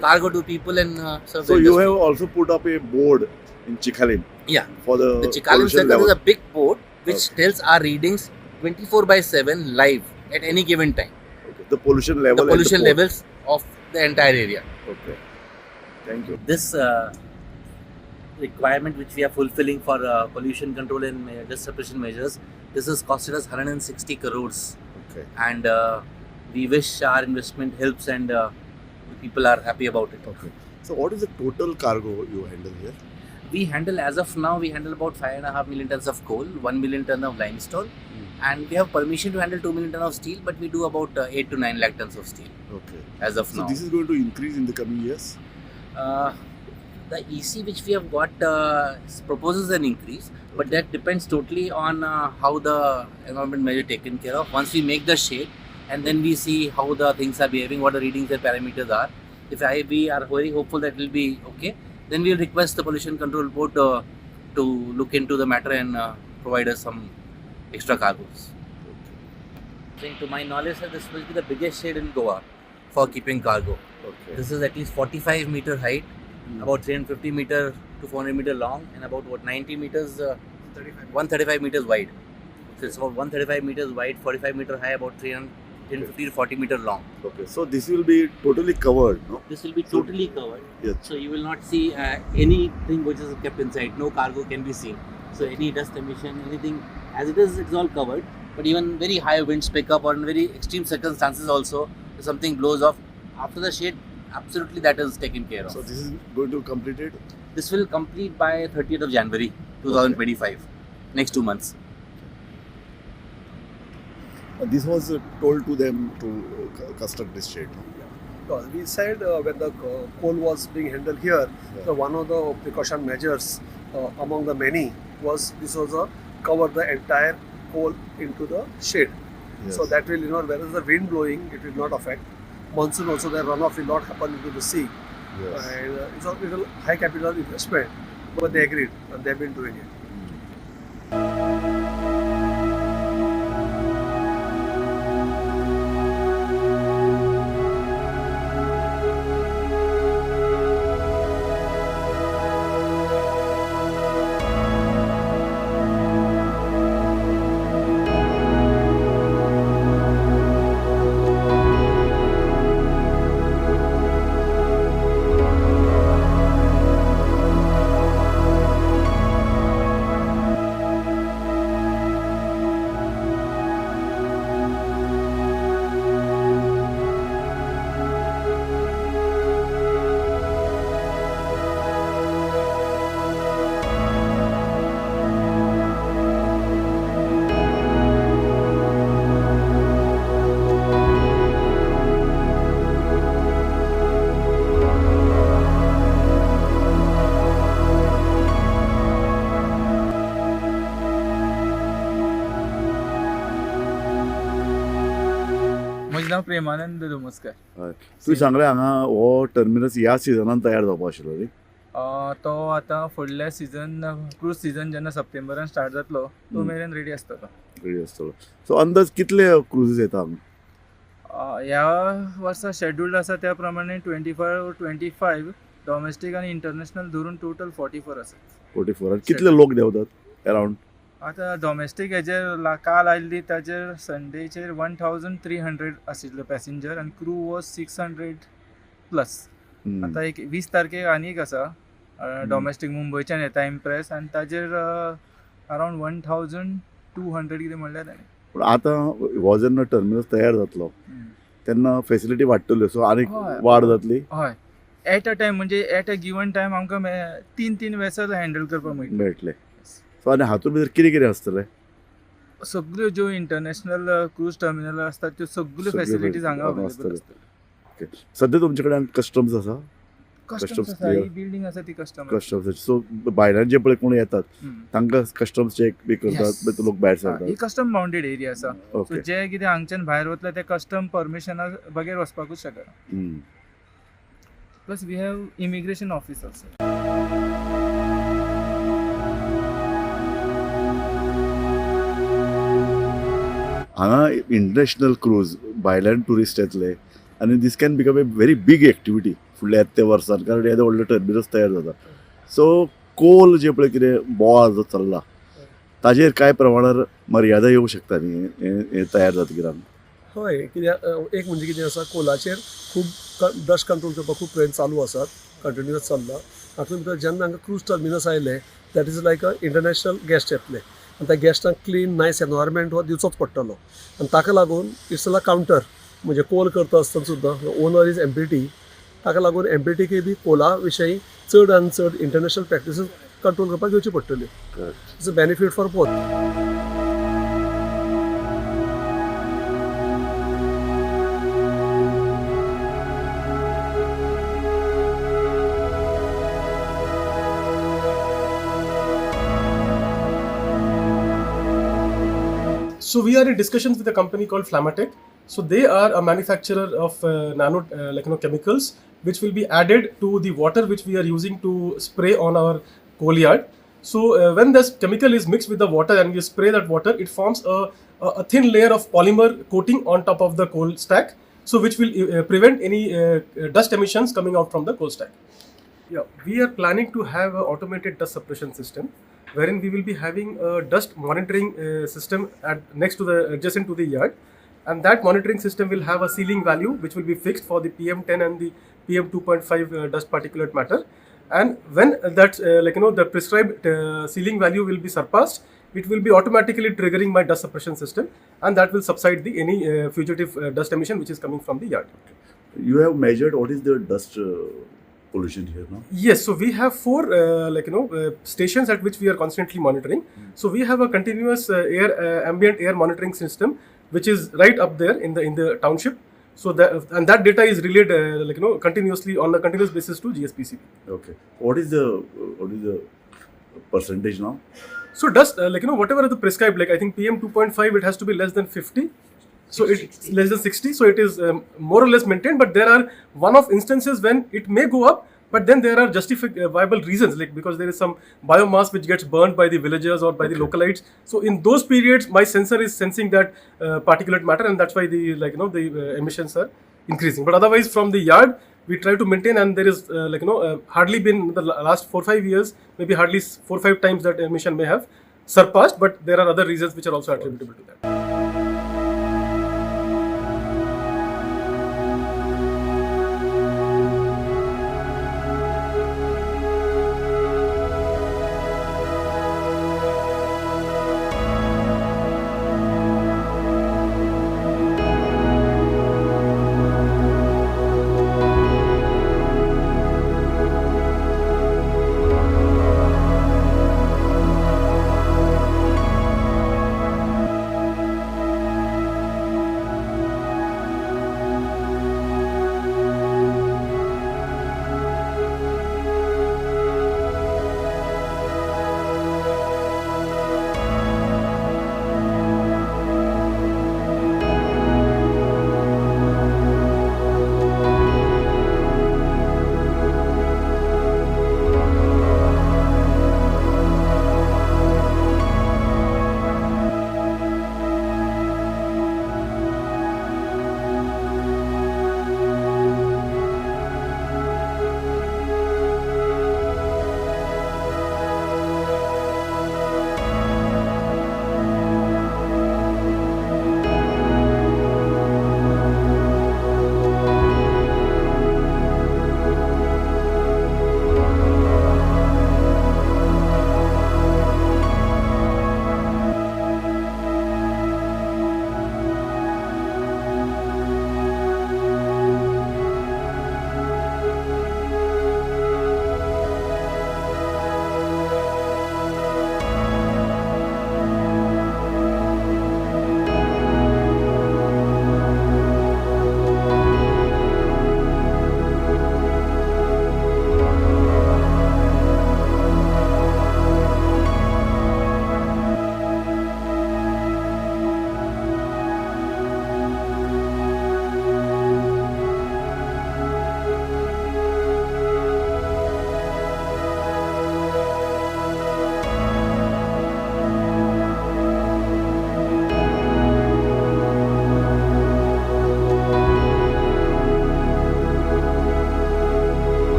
cargo to people and serve.
So you have also put up a board in Chicalim.
Yeah.
For the
Chicalim circle is a big board which tells our readings 24/7 live at any given time.
Okay. The pollution level.
The pollution levels of the entire area.
Okay. Thank you.
This requirement which we are fulfilling for pollution control and dust suppression measures, this has costed us 160 crores.
Okay.
And we wish our investment helps and the people are happy about it.
Okay. So what is the total cargo you handle here?
We handle, as of now, we handle about 5.5 million tons of coal, 1 million ton of limestone, and we have permission to handle 2 million ton of steel, but we do about 8 to 9 lakh tons of steel.
Okay.
As of now.
So this is going to increase in the coming years?
The EC which we have got proposes an increase, but that depends totally on how the environment measure taken care of. Once we make the shade, and then we see how the things are behaving, what the readings and parameters are. If we are very hopeful that it will be okay, then we will request the Pollution Control Board to look into the matter and provide us some extra cargoes. Okay. To my knowledge, sir, this will be the biggest shade in Goa for keeping cargo.
Okay.
This is at least 45 meter height, about 350 meter to 400 meter long, and about what 90 meters, 135 meters wide. So it's about 135 meters wide, 45 meter high, about 350 to 40 meter long.
Okay, so this will be totally covered, no?
This will be totally covered.
Yes.
So you will not see anything which is kept inside. No cargo can be seen. So any dust emission, anything, as it is, it's all covered. But even very high winds pick up, or in very extreme circumstances also, if something blows off, after the shade, absolutely that is taken care of.
So this is going to complete it?
This will complete by 30th of January 2025, next 2 months.
This was told to them to construct this shade.
No? We said when the coal was being handled here, so one of the precaution measures among the many was this was a cover the entire coal into the shade.
Yes.
So that will, you know, whereas the wind blowing, it will not affect. Monsoon also, the runoff will not happen into the sea.
Yes.
And it's a little high capital investment, but they agreed and they've been doing it.
म्हजें नांव प्रेमानंद धुमस्कर.
हय, तुवें सांगलें हांगा हो terminus ह्या सिजनान तयार जावपा आशिल्लो न्ही?
तो आतां फुडल्या सिजन, क्रूज सिजन जेन्ना सप्टेंबरान स्टार्ट जातलो तो मेरेन रेडी आसतलो.
रेडी आसतलो. सो अंदाज कितले क्रुजीस येता हांगा?
ह्या वर्सा शेड्युल्ड आसा त्या प्रमाणे 24, 25 डॉमेस्टीक आनी इंटरनॅशनल धरून टोटल 44 आसा.
44. कितले लोक देंवतात अरावंड?
आतां डॉमेस्टीक हेजेर काल आयिल्ली ताजेर संडेचेर 1300 आशिल्ले पॅसेंजर आनी क्रू वॉज 600+. आतां एक 20 तारखेक आनी एक आसा डॉमेस्टीक, मुंबयच्यान येता इम्प्रेस, आनी ताजेर अरावंड 1200 कितें म्हणल्यार ताणें.
पूण आतां हो जेन्ना टर्मिनस तयार जातलो तेन्ना फेसिलिटी वाडटल्यो, सो आनीक वाड जातली.
हय, एट अ टायम, म्हणजे एट अ गिवन टायम आमकां तीन तीन वेसल हँडल करपाक मेळटले.
मेळटले. सो आनी हातूंत भितर कितें कितें आसतलें?
सगळ्यो ज्यो इंटरनॅशनल क्रूज टर्मिनल आसतात त्यो सगळ्यो फॅसिलिटीज हांगा अवेलेबल आसतल्यो.
ओके, सद्या तुमचे कडेन कस्टम्स आसा?
कस्टम्स आसा, ही बिल्डींग आसा ती कस्टम्स.
कस्टम्स. सो भायल्यान जे पळय कोण येतात तांकां कस्टम्स चेक बी करतात, मागीर लोक भायर सरतात.
ही कस्टम बाउंडेड एरिया आसा, सो जे कितें हांगच्यान भायर वतले ते कस्टम परमिशना बगैर वचपाकूच शकना. Plus we have immigration office also.
हांगा इंटरनॅशनल क्रूज, भायल्यान ट्युरिस्ट येतले आनी this can become a very big activity फुडल्या येता त्या वर्सान, कारण येदो व्हडलो टर्मिनस तयार जाता. सो कोल जे पळय कितें बोवाळ जो चल्ला ताजेर कांय प्रमाणार मर्यादा येवंक शकता न्ही हें तयार जातकीर?
हय, कित्याक एक म्हणजे कितें आसा, कोलाचेर खूब डस्ट कंट्रोल करपाक खूब प्रयत्न चालू आसात, कंटिन्युअस चल्ला. हातूंत भितर जेन्ना हांगा क्रूज टर्मिनस आयलें that is like a international guest येतले आनी त्या गेस्टांक क्लीन नायस एनवायरमेंट हो दिवचोच पडटलो आनी ताका लागून it's a counter, म्हणजे कोल करता आसतना सुद्दां ओनर is MPT, ताका लागून एमपीटीकय बी कोला विशयी चड आनी चड इंटरनॅशनल प्रॅक्टिसीस कंट्रोल करपाक घेवच्यो पडटल्यो. It's a benefit for both.
So we are in discussions with a company called Flamatech. So they are a manufacturer of nano chemicals, which will be added to the water which we are using to spray on our coal yard. So when this chemical is mixed with the water and we spray that water, it forms a thin layer of polymer coating on top of the coal stack, so which will prevent any dust emissions coming out from the coal stack. Yeah, we are planning to have an automated dust suppression system, wherein we will be having a dust monitoring system at next to the adjacent to the yard, and that monitoring system will have a ceiling value which will be fixed for the PM10 and the PM2.5 dust particulate matter. And when that the prescribed ceiling value will be surpassed, it will be automatically triggering my dust suppression system, and that will subside the any fugitive dust emission which is coming from the yard.
You have measured what is the dust pollution here now?
Yes, so we have four stations at which we are constantly monitoring. So we have a continuous ambient air monitoring system which is right up there in the township. So that, and that data is relayed continuously on a continuous basis to GSPCB.
Okay, what is the percentage now?
So dust whatever the prescribed, like I think PM 2.5, it has to be less than 50. So it's less than 60, so it is more or less maintained, but there are one-off instances when it may go up, but then there are justifiable reasons, like because there is some biomass which gets burned by the villagers or by the localites. So in those periods, my sensor is sensing that particulate matter, and that's why the the emissions are increasing. But otherwise, from the yard, we try to maintain, and there is hardly been the last 4-5 years, maybe hardly 4-5 times that emission may have surpassed, but there are other reasons which are also attributable to that.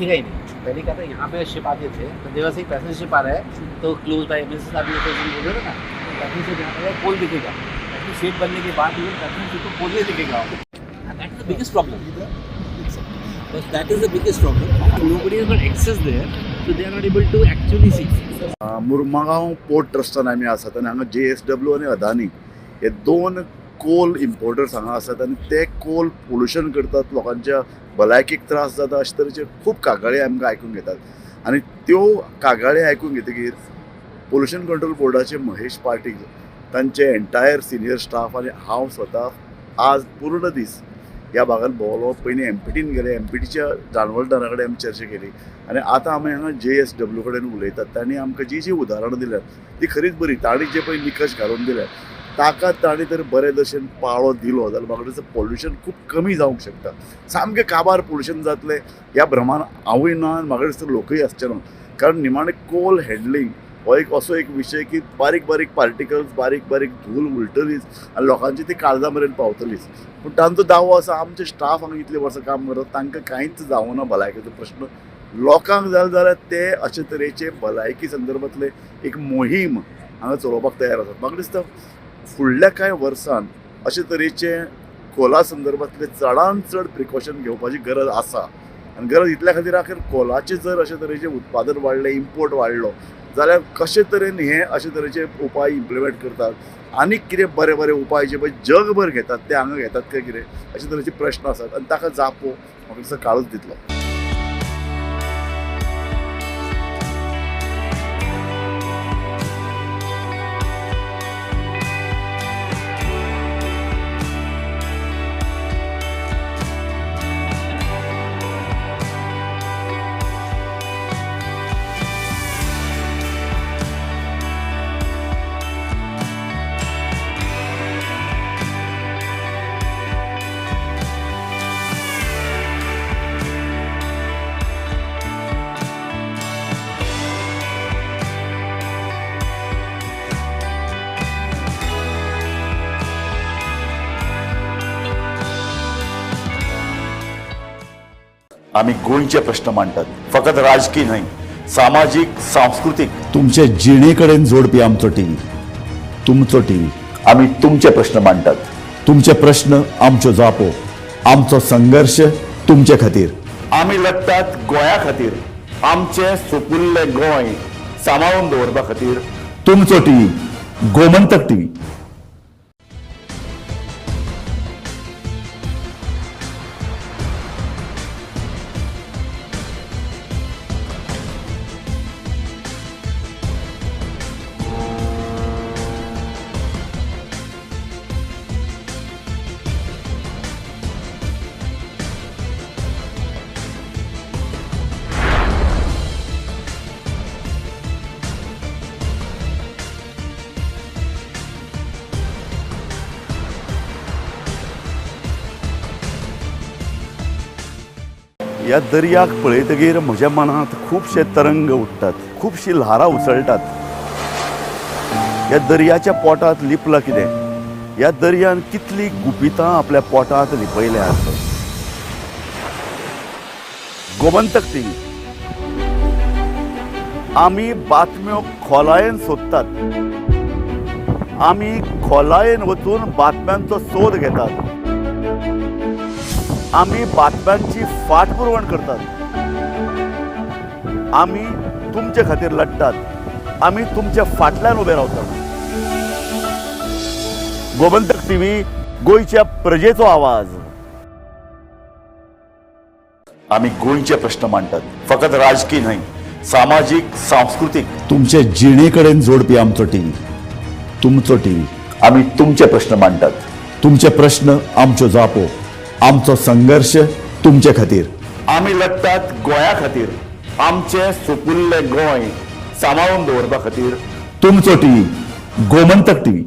दिखेगा ही नहीं। पहले क्या था, यहाँ pay ship आते थे तो देवा से पैसेंजर शिप आ रहा है तो क्लोज बाय मिसेस आप बोल रहे हो ना, पैसेंजर शिप यहाँ पे कोल दिखेगा। शेड बनने के बाद पैसेंजर शिप को कोल नहीं दिखेगा। That is the biggest problem. That is the biggest problem. Nobody has got access there, so they are not able to actually see.
Mormugao port ट्रस्टान आमी आसात आनी हांगा JSW आनी अदानी हे दोन कोल इम्पोर्टर्स हांगा आसात आनी ते कोल पोल्युशन करतात, लोकांच्या भलायकेक त्रास जाता, अशे तरेचे खूब कागाळी आमकां आयकूंक येतात आनी त्यो कागाळी आयकून घेतकीर पोल्युशन कंट्रोल बोर्डाचे महेश पाटील, तांचे एंटायर सिनियर स्टाफ आनी हांव स्वता आज पूर्ण दीस ह्या भागान भोंवलो. पयलीं एमपीटीन गेले, एमपीटीच्या जानवलदारा कडेन आमी चर्चा केली आनी आतां आमी हांगा JSW कडेन उलयतात. तांणी आमकां जी जी उदाहरणां दिल्यात ती खरीच बरी. तांणी जे पळय निकश घालून दिल्यात ताका तांणी जर बरे भशेन पाळो दिलो जाल्यार म्हाका दिसता पोल्युशन खूब कमी जावंक शकता. सामकें काबार पोल्युशन जातलें ह्या भ्रमान हांवूय ना आनी म्हाका दिसता लोकूय आसचे ना, कारण निमाणें कोल हँडलिंग हो एक असो एक विशय की बारीक बारीक पार्टिकल्स, बारीक बारीक धूल उलटलीच आनी लोकांची ती काळजा मेरेन पावतलीच. पूण तांचो दावो आसा आमचे स्टाफ हांगा इतले वर्सां काम करता, तांकां कांयच जावना भलायकेचो प्रश्न. लोकांक जालें जाल्यार ते अशे तरेचे भलायकी संदर्भांतले एक मोहीम हांगा चलोवपाक तयार आसात. म्हाका दिसता फुडल्या कांय वर्सान अशे तरेचे कोला संदर्भांतले चडान चड प्रिकॉशन घेवपाची गरज आसा आनी गरज इतल्या खातीर आखीर कोलाचें जर अशे तरेचें उत्पादन वाडलें, इम्पोर्ट वाडलो जाल्यार कशे तरेन हे अशे तरेचे उपाय इम्प्लिमेंट करतात आनी कितें बरे बरे उपाय जे पळय जगभर घेतात ते हांगा घेतात काय कितें अशे तरेचे प्रश्न आसात आनी ताका जापो म्हाका दिसता काळूच दितलो. आमी गोंयचे प्रश्न मांडटात, फकत राजकी न्हय, सामाजीक, सांस्कृतीक, तुमचे जिणे कडेन जोडपी आमचो टीव्ही, तुमचो टीव्ही. आमी तुमचे प्रश्न मांडटात, तुमचे प्रश्न आमच्यो जापो, आमचो संघर्श तुमचे खातीर. आमी लढटात गोंया खातीर, आमचें सुपुल्लें गोंय सांबाळून दवरपा खातीर. तुमचो टीव्ही, गोमंतक टीव्ही. ह्या दर्याक पळयतगीर म्हज्या मनांत खुबशे तरंग उठ्ठात, खुबशीं ल्हारां उसळटात. ह्या दर्याच्या पोटांत लिपलां कितें? ह्या दर्यान कितलीं गुपितां आपल्या पोटांत लिपयल्यांत. गोमंतक टीव्ही आमी बातम्यो खोलायेन सोदतात, आमी खोलायेन वचून बातम्यांचो सोद घेतात, आमी बातम्यांची फाटपुरवण करतात, आमी तुमचे खातीर लढटात, आमी तुमच्या फाटल्यान उबे रावतात. गोमंतक टीव्ही, गोंयच्या प्रजेचो आवाज. आमी गोंयचे प्रश्न मांडटात, फकत राजकी न्हय, सामाजीक, सांस्कृतीक, तुमचे जिणे कडेन जोडपी आमचो टीव्ही, तुमचो टीव्ही. आमी तुमचे प्रश्न मांडटात, तुमचे प्रश्न आमच्यो जापो, आमचो संघर्श तुमचे खातीर. आमी लढटात गोंया खातीर, आमचें सुपुल्लें गोंय सांबाळून दवरपा खातीर. तुमचो टीव्ही, गोमंतक टीव्ही.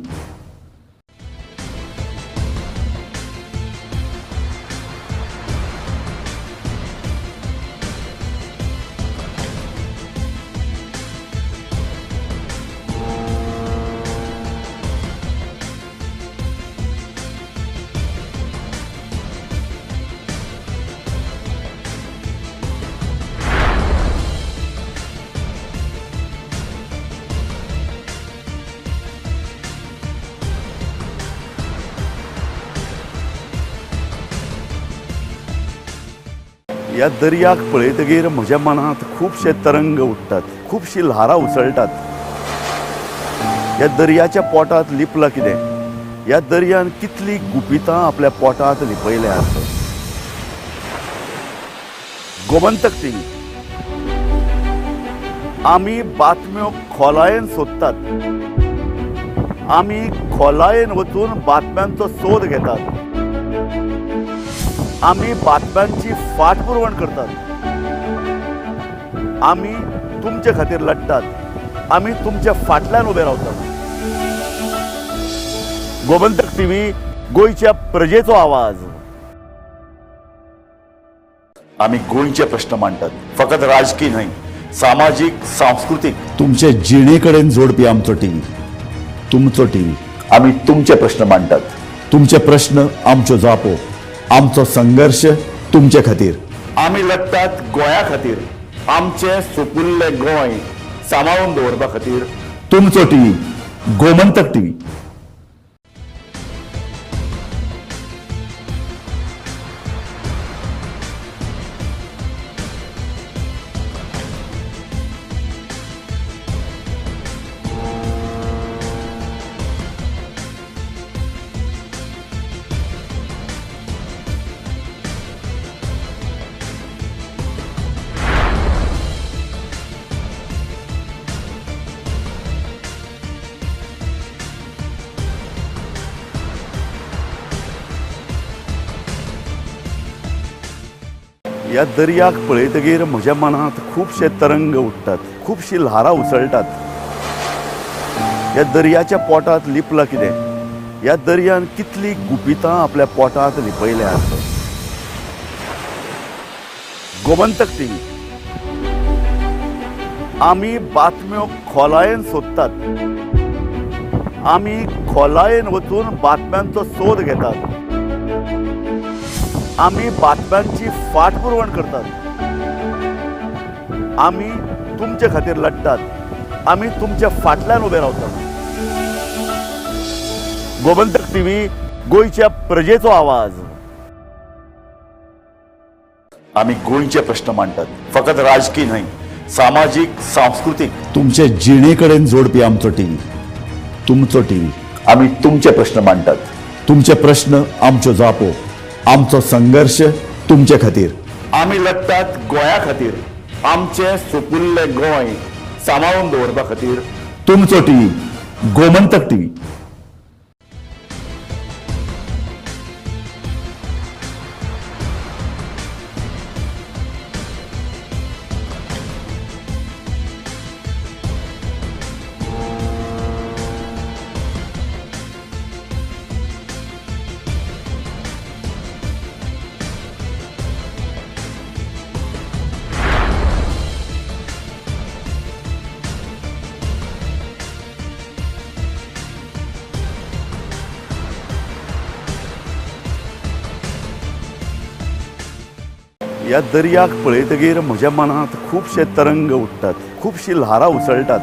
ह्या दर्याक पळयतगीर म्हज्या मनांत खुबशे तरंग उठ्ठात, खुबशी ल्हारां उसळटात. ह्या दर्याच्या पोटांत लिपलां कितें? ह्या दर्यान कितली गुपितां आपल्या पोटांत लिपयल्यात. गोमंतक टीव्ही, आमी बातम्यो खोलायेन सोदतात, आमी खोलायेन वचून बातम्यांचो सोद घेतात, आमी बातम्यांची फाटपुरवण करतात, आमी तुमचे खातीर लढटात, आमी तुमच्या फाटल्यान उबे रावतात. गोमंतक टीव्ही, गोंयच्या प्रजेचो आवाज. आमी गोंयचे प्रश्न मांडटात, फकत राजकी न्हय, सामाजीक, सांस्कृतीक, तुमचे जिणे कडेन जोडपी आमचो टीव्ही, तुमचो टीव्ही. आमी तुमचे प्रश्न मांडटात, तुमचे प्रश्न आमच्यो जापो, आमचो संघर्श तुमचे खातीर. आमी लढटात गोंया खातीर, आमचें सुपुल्लें गोंय सांबाळून दवरपा खातीर. तुमचो टीव्ही, गोमंतक टीव्ही. ह्या दर्याक पळयतगीर म्हज्या मनांत खुबशे तरंग उठ्ठात, खुबशी ल्हारां उसळटात. ह्या दर्याच्या पोटांत लिपलां कितें? ह्या दर्यान कितली गुपितां आपल्या पोटांत लिपयल्यात. गोमंतक टीव्ही, आमी बातम्यो खोलायेन सोदतात, आमी खोलायेन वचून बातम्यांचो सोद घेतात, आमी बातम्यांची फाटपुरवण करतात, आमी तुमचे खातीर लढटात, आमी तुमच्या फाटल्यान उबे रावतात. गोमंतक टीव्ही, गोंयच्या प्रजेचो आवाज. आमी गोंयचे प्रश्न मांडटात, फकत राजकी न्हय, सामाजीक, सांस्कृतीक, तुमचे जिणे कडेन जोडपी आमचो टीव्ही, तुमचो टीव्ही. आमी तुमचे प्रश्न मांडटात, तुमचे प्रश्न आमच्यो जापो, आमचो संघर्श तुमचे खातीर. आमी लढटात गोंया खातीर, आमचें सुपुल्लें गोंय सांबाळून दवरपा खातीर. तुमचो टीव्ही, गोमंतक टीव्ही. ह्या दर्याक पळयतगीर म्हज्या मनांत खुबशे तरंग उठ्ठात, खुबशी ल्हारां उसळटात.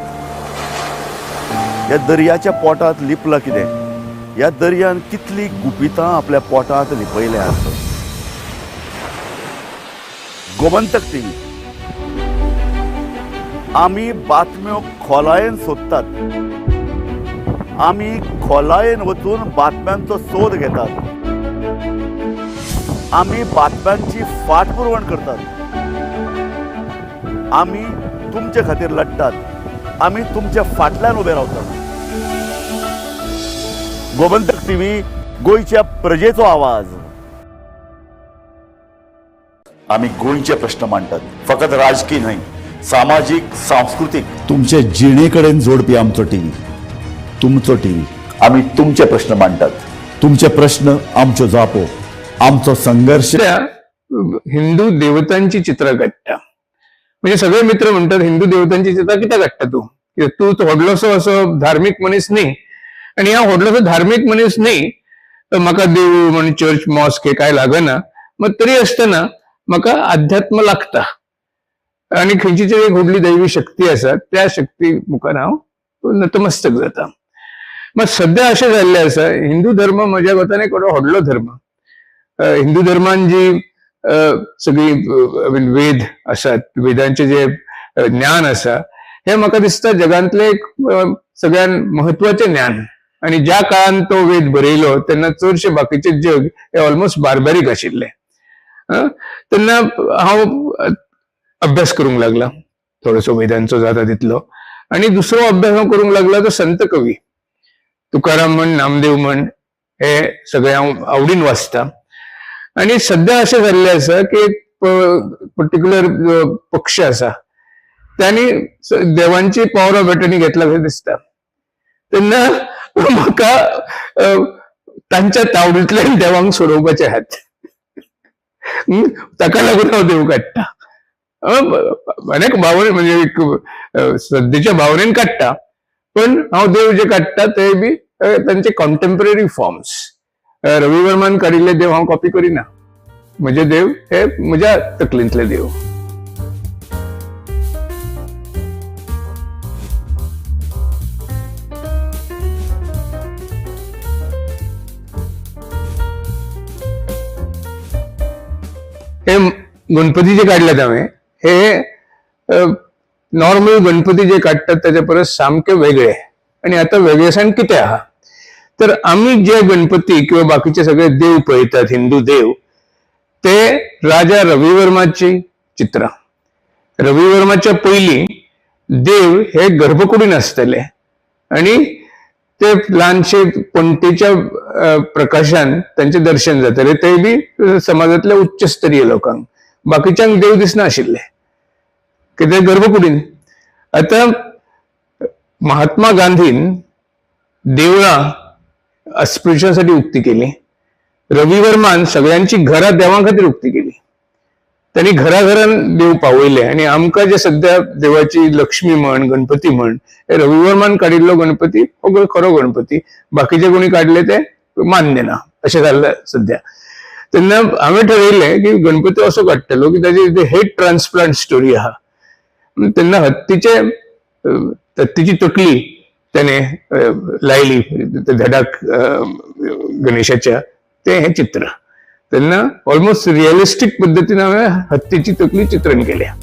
ह्या दर्याच्या पोटांत लिपलां कितें? ह्या दर्यान कितली गुपितां आपल्या पोटांत लिपयल्यात. गोमंतक टीव्ही, आमी बातम्यो खोलायेन सोदतात, आमी खोलायेन वचून बातम्यांचो सोद घेतात, आमी बातम्यांची फाटपुरवण करतात, आमी तुमचे खातीर लढटात, आमी तुमच्या फाटल्यान उबे रावतात. गोमंतक टीव्ही, गोंयच्या प्रजेचो आवाज. आमी गोंयचे प्रश्न मांडटात, फकत राजकी न्हय, सामाजीक, सांस्कृतीक, तुमचे जिणे कडेन जोडपी आमचो टीव्ही, तुमचो टीव्ही. आमी तुमचे प्रश्न मांडटात, तुमचे प्रश्न आमच्यो जापो, आमचो संघर्श.
हिंदू देवतांची चित्रां काडटा, म्हणजे सगळे मित्र म्हणटात हिंदू देवतांची चित्रां कित्याक काडटा तूं, तूं व्हडलोसो असो धार्मीक मनीस न्ही, आनी हांव व्हडलोसो धार्मीक मनीस न्ही, म्हाका देवूळ म्हण चर्च मॉस्क हे काय लागना, मग तरी आसतना म्हाका अध्यात्म लागता आनी खंयची तरी एक व्हडली दैवी शक्ती आसा, त्या शक्ती मुखार हांव नतमस्तक जाता. मग सद्या अशें जाल्लें आसा, हिंदू धर्म म्हज्या मतान एक व्हडलो धर्म. हिंदू धर्मान जी सगळी I mean वेद आसात, वेदांचे जे ज्ञान आसा, हे म्हाका दिसता जगांतले एक सगळ्यात महत्वाचे ज्ञान. आणि ज्या काळान तो वेद बरयलो तेन्ना चडशे बाकीचे जग हे ऑलमोस्ट बार्बारीक आशिल्ले. तेन्ना हांव अभ्यास करूंक लागला थोडोसो वेदांचो जाता तितलो. आणि दुसरो अभ्यास हांव करूंक लागला तो संत कवी तुकाराम म्हण, नामदेव म्हण, हे सगळे हांव आवडीन वाचता. आणि सध्या अशें जाल्लें आसा की एक पर्टिक्युलर पक्ष आसा त्यांनी देवांची पॉवर ऑफ अटर्नी घेतला अशें दिसता. तेन्ना म्हाका तांच्या तावडींतल्यान देवांक सोडोवपाचे आहात, ताका लागून हांव देव काडटा. अनेक भावने म्हणजे एक सद्देच्या भावनेन काडटा, पण हांव देव जे काडटा ते बी तांचे कॉन्टेम्पररी फॉर्म्स. रवी वर्मान काडिल्ले देव हांव कॉपी करिना, म्हजे देव हे म्हज्या तकलेंतले देव. हे गणपती जे काडल्यात हांवें हे नॉर्मल गणपती जे काडटात ताच्या परस सामके वेगळे. आनी आतां वेगळेसाण कितें आहा तर आमी जे गणपती किंवा बाकीचे सगळे देव पळयतात हिंदू देव, ते राजा रविवर्माची चित्रां. रविवर्माच्या पयलीं देव हे गर्भकुडीन आसतले आनी ते ल्हानशे पणटेच्या प्रकाशान तांचे दर्शन जातले, ते बी समाजांतल्या उच्च स्तरीय लोकांक. बाकीच्यांक देव दिसनाशिल्ले कित्याक गर्भकुडीन. आतां महात्मा गांधीन देवळां अस्पृश्यांसाठी उक्ती केली, रविवर्मान सगळ्यांची घरां देवां खातीर उक्ती केली. त्यांनी घराघरान देव पावयले आनी आमकां जे सद्या देवाची लक्ष्मी म्हण, गणपती म्हण, हे रविवर्मान काडिल्लो गणपती हो खरो गणपती, बाकीचे कोणी काडले ते मान्य ना अशें जाल्लें सद्या. तेन्ना हांवें ठरयलें की गणपती असो काडटलो की ताची हेड ट्रान्सप्लांट स्टोरी आहा. तेन्ना हत्तीचे हत्तीची तकली त्याने लायली धडाक गणेशाच्या, ते हे चित्र. तेन्ना ऑलमोस्ट रिअलिस्टिक पद्दतीन हांवें हत्तीची तकली चित्रण केल्या.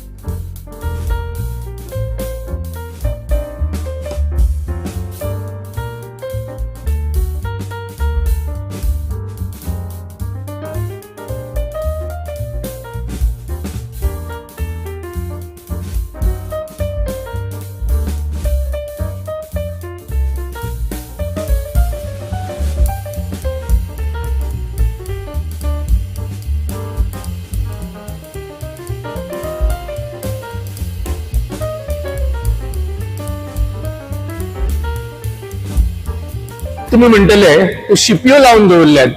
तुमी म्हणटले शिपयो लावन दवरल्यात,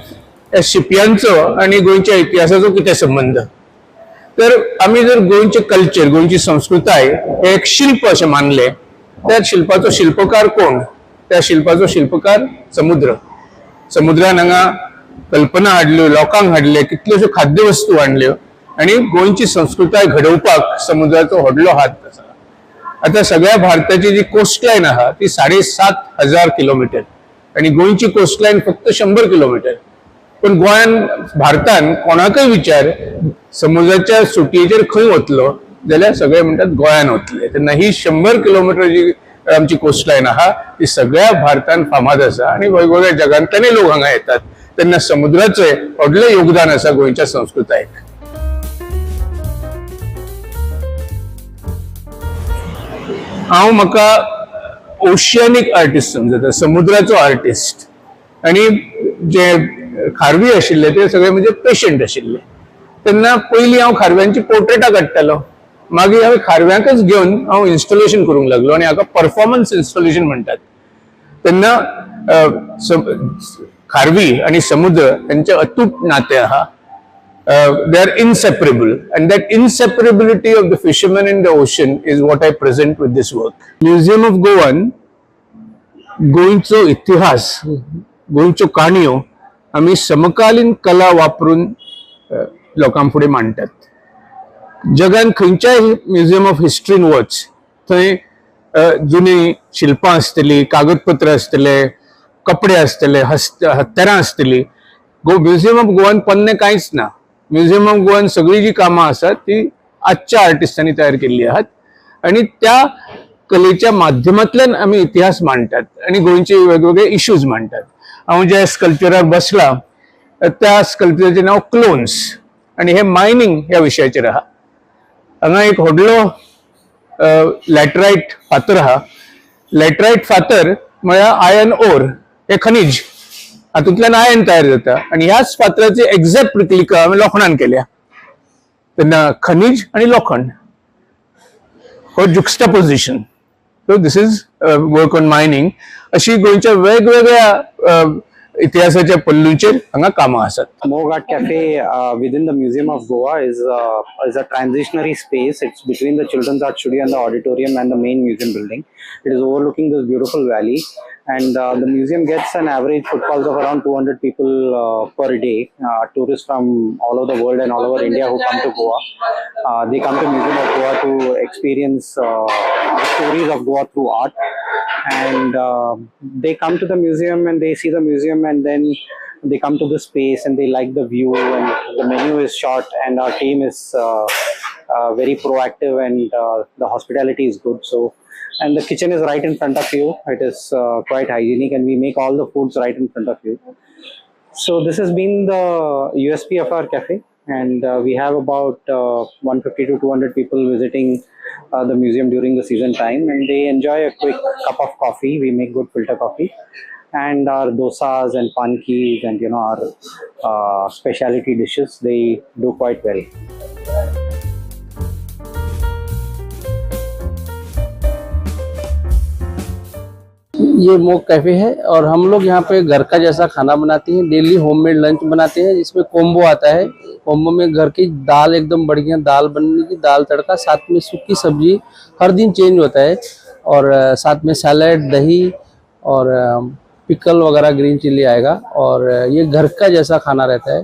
ह्या शिपयांचो आनी गोंयच्या इतिहासाचो कितें संबंद? तर आमी जर गोंयचें कल्चर, गोंयची संस्कृताय हे एक शिल्प अशें मानलें, त्या शिल्पाचो शिल्पकार कोण? त्या शिल्पाचो शिल्पकार समुद्र. समुद्रान हांगा कल्पना हाडल्यो, लोकांक हाडले, कितल्योश्यो खाद्यवस्तू हाडल्यो आनी गोंयची संस्कृताय घडोवपाक समुद्राचो व्हडलो हात आसा. आतां सगळ्या भारताची जी कोस्टलायन आहा ती 7,500 किलोमिटर आनी गोंयची कोस्टलायन फक्त 100 किलोमिटर. पण गोंयान भारतान कोणाकय विचार समुद्राच्या सुटयेचेर खंय वतलो जाल्यार सगळे म्हणटात गोंयान वतले. तेन्ना ही 100 किलोमिटर जी आमची कोस्टलायन आहा ती सगळ्या भारतान फामाद आसा आनी वेगवेगळ्या जगांतल्यानय लोक हांगा येतात. तेन्ना समुद्राचें व्हडलें योगदान आसा गोंयच्या संस्कृतायेक. हांव म्हाका ओशियनीक आर्टिस्ट समजता, समुद्राचो आर्टिस्ट. आनी जे खारवी आशिल्ले ते सगळे म्हणजे पेशंट आशिल्ले. तेन्ना पयलीं हांव खारव्यांची पोर्ट्रेटां काडटालो, मागीर हांवें खारव्यांकच घेवन हांव इन्स्टॉलेशन करूंक लागलो आनी हाका परफॉर्मन्स इन्स्टॉलेशन म्हणटात. तेन्ना खारवी आनी समुद्र हेंचें अतूट नातें आहा. They are inseparable, and that inseparability of the fishermen in the ocean is what I present with this work. Museum of Goan गोंयचो इतिहास, गोंयच्यो काणयो आमी समकालीन कला वापरून लोकां फुडें मांडटात. जगान खंयच्याय म्युझियम ऑफ हिस्ट्रीन वच थंय जुनी शिल्पां आसतली, कागदपत्र आसतले, कपडे आसतले, हत्यारां आसतली. म्युझियम ऑफ गोवान पोन्नें कांयच ना. म्युझियम ऑफ गोवान सगळी जी कामां आसात ती आजच्या आर्टिस्टांनी तयार केल्ली आहात आणि त्या कलेच्या माध्यमांतल्यान आमी इतिहास मांडटात आणि गोंयचे वेगवेगळे इश्यूज मांडटात. हांव ज्या स्कल्पचरार बसला त्या स्कल्पचराचें नांव क्लोन्स आणि हे मायनिंग ह्या विशयाचेर आहा. हांगा एक व्हडलो लॅटरायट फातर आहा. लॅटरायट फातर म्हळ्यार आयर्न ओर हे खनिज, हातूंतल्यान आयर्न तयार जाता आणि ह्याच फातराची एक्झॅक्ट रिप्लिका आमी लोखणान केल्या. तेन्ना खनिज आणि लोखण हो juxtaposition. So this is work on mining. अशी गोंयच्या वेगवेगळ्या इतिहासाच्या पल्लूंचेर हांगा कामां आसात.
Mog Art Cafe within the Museum of Goa is a transitionary space. It's between the Children's Art Studio and the auditorium and the main museum building. It is overlooking this beautiful valley, and the museum gets an average footfalls of around 200 people per day. Tourists from all over the world and all over India who come to Goa. They come to Museum of Goa to experience the stories of Goa through art. And they come to the museum and they see the museum, and then they come to the space and they like the view, and the menu is short and our team is very proactive, and the hospitality is good. So, and the kitchen is right in front of you. It is quite hygienic, and we make all the foods right in front of you. So this has been the USP of our cafe, and we have about 150 to 200 people visiting the museum during the season time, and they enjoy a quick cup of coffee. We make good filter coffee, and our dosas and pankis and our specialty dishes, they do quite well.
ये मोग cafe है और हम लोग यहाँ pay घर का जैसा खाना बनाते हैं. Daily homemade lunch बनाते हैं, जिसमें कॉम्बो आता है. कॉम्बो में घर की दाल, एकदम बढ़िया दाल बनने की, दाल तड़का, साथ में सूखी सब्जी हर दिन चेंज होता है, और साथ में सैलेड, दही और पिकल वगैरह, ग्रीन चिल्ली आएगा. और ये घर का जैसा खाना रहता है.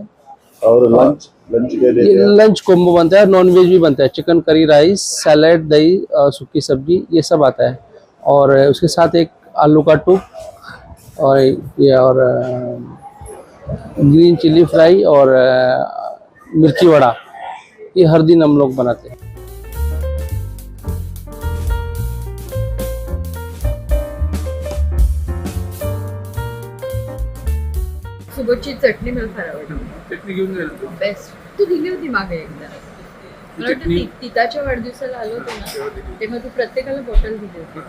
और लंच
लंच कॉम्बो बनता है, नॉन वेज भी बनता है. चिकन करी राइस, सैलेड, दही, सूखी सब्जी, ये सब आता है. और उसके साथ एक आलू का टूप और ये और ग्रीन चिली फ्राई और मिर्ची वड़ा, ये हर दिन हम लोग बनाते हैं.
सुबोधची चटणी मला फार आवडली.
चटणी घेऊन जाईल तू.
बेस्ट. तू दिली होती मागे एकदा. मला वाटतं तिताच्या वाढदिवसाला आलो होतो ना, तेव्हा तू प्रत्येकाला बॉटल दिली होती.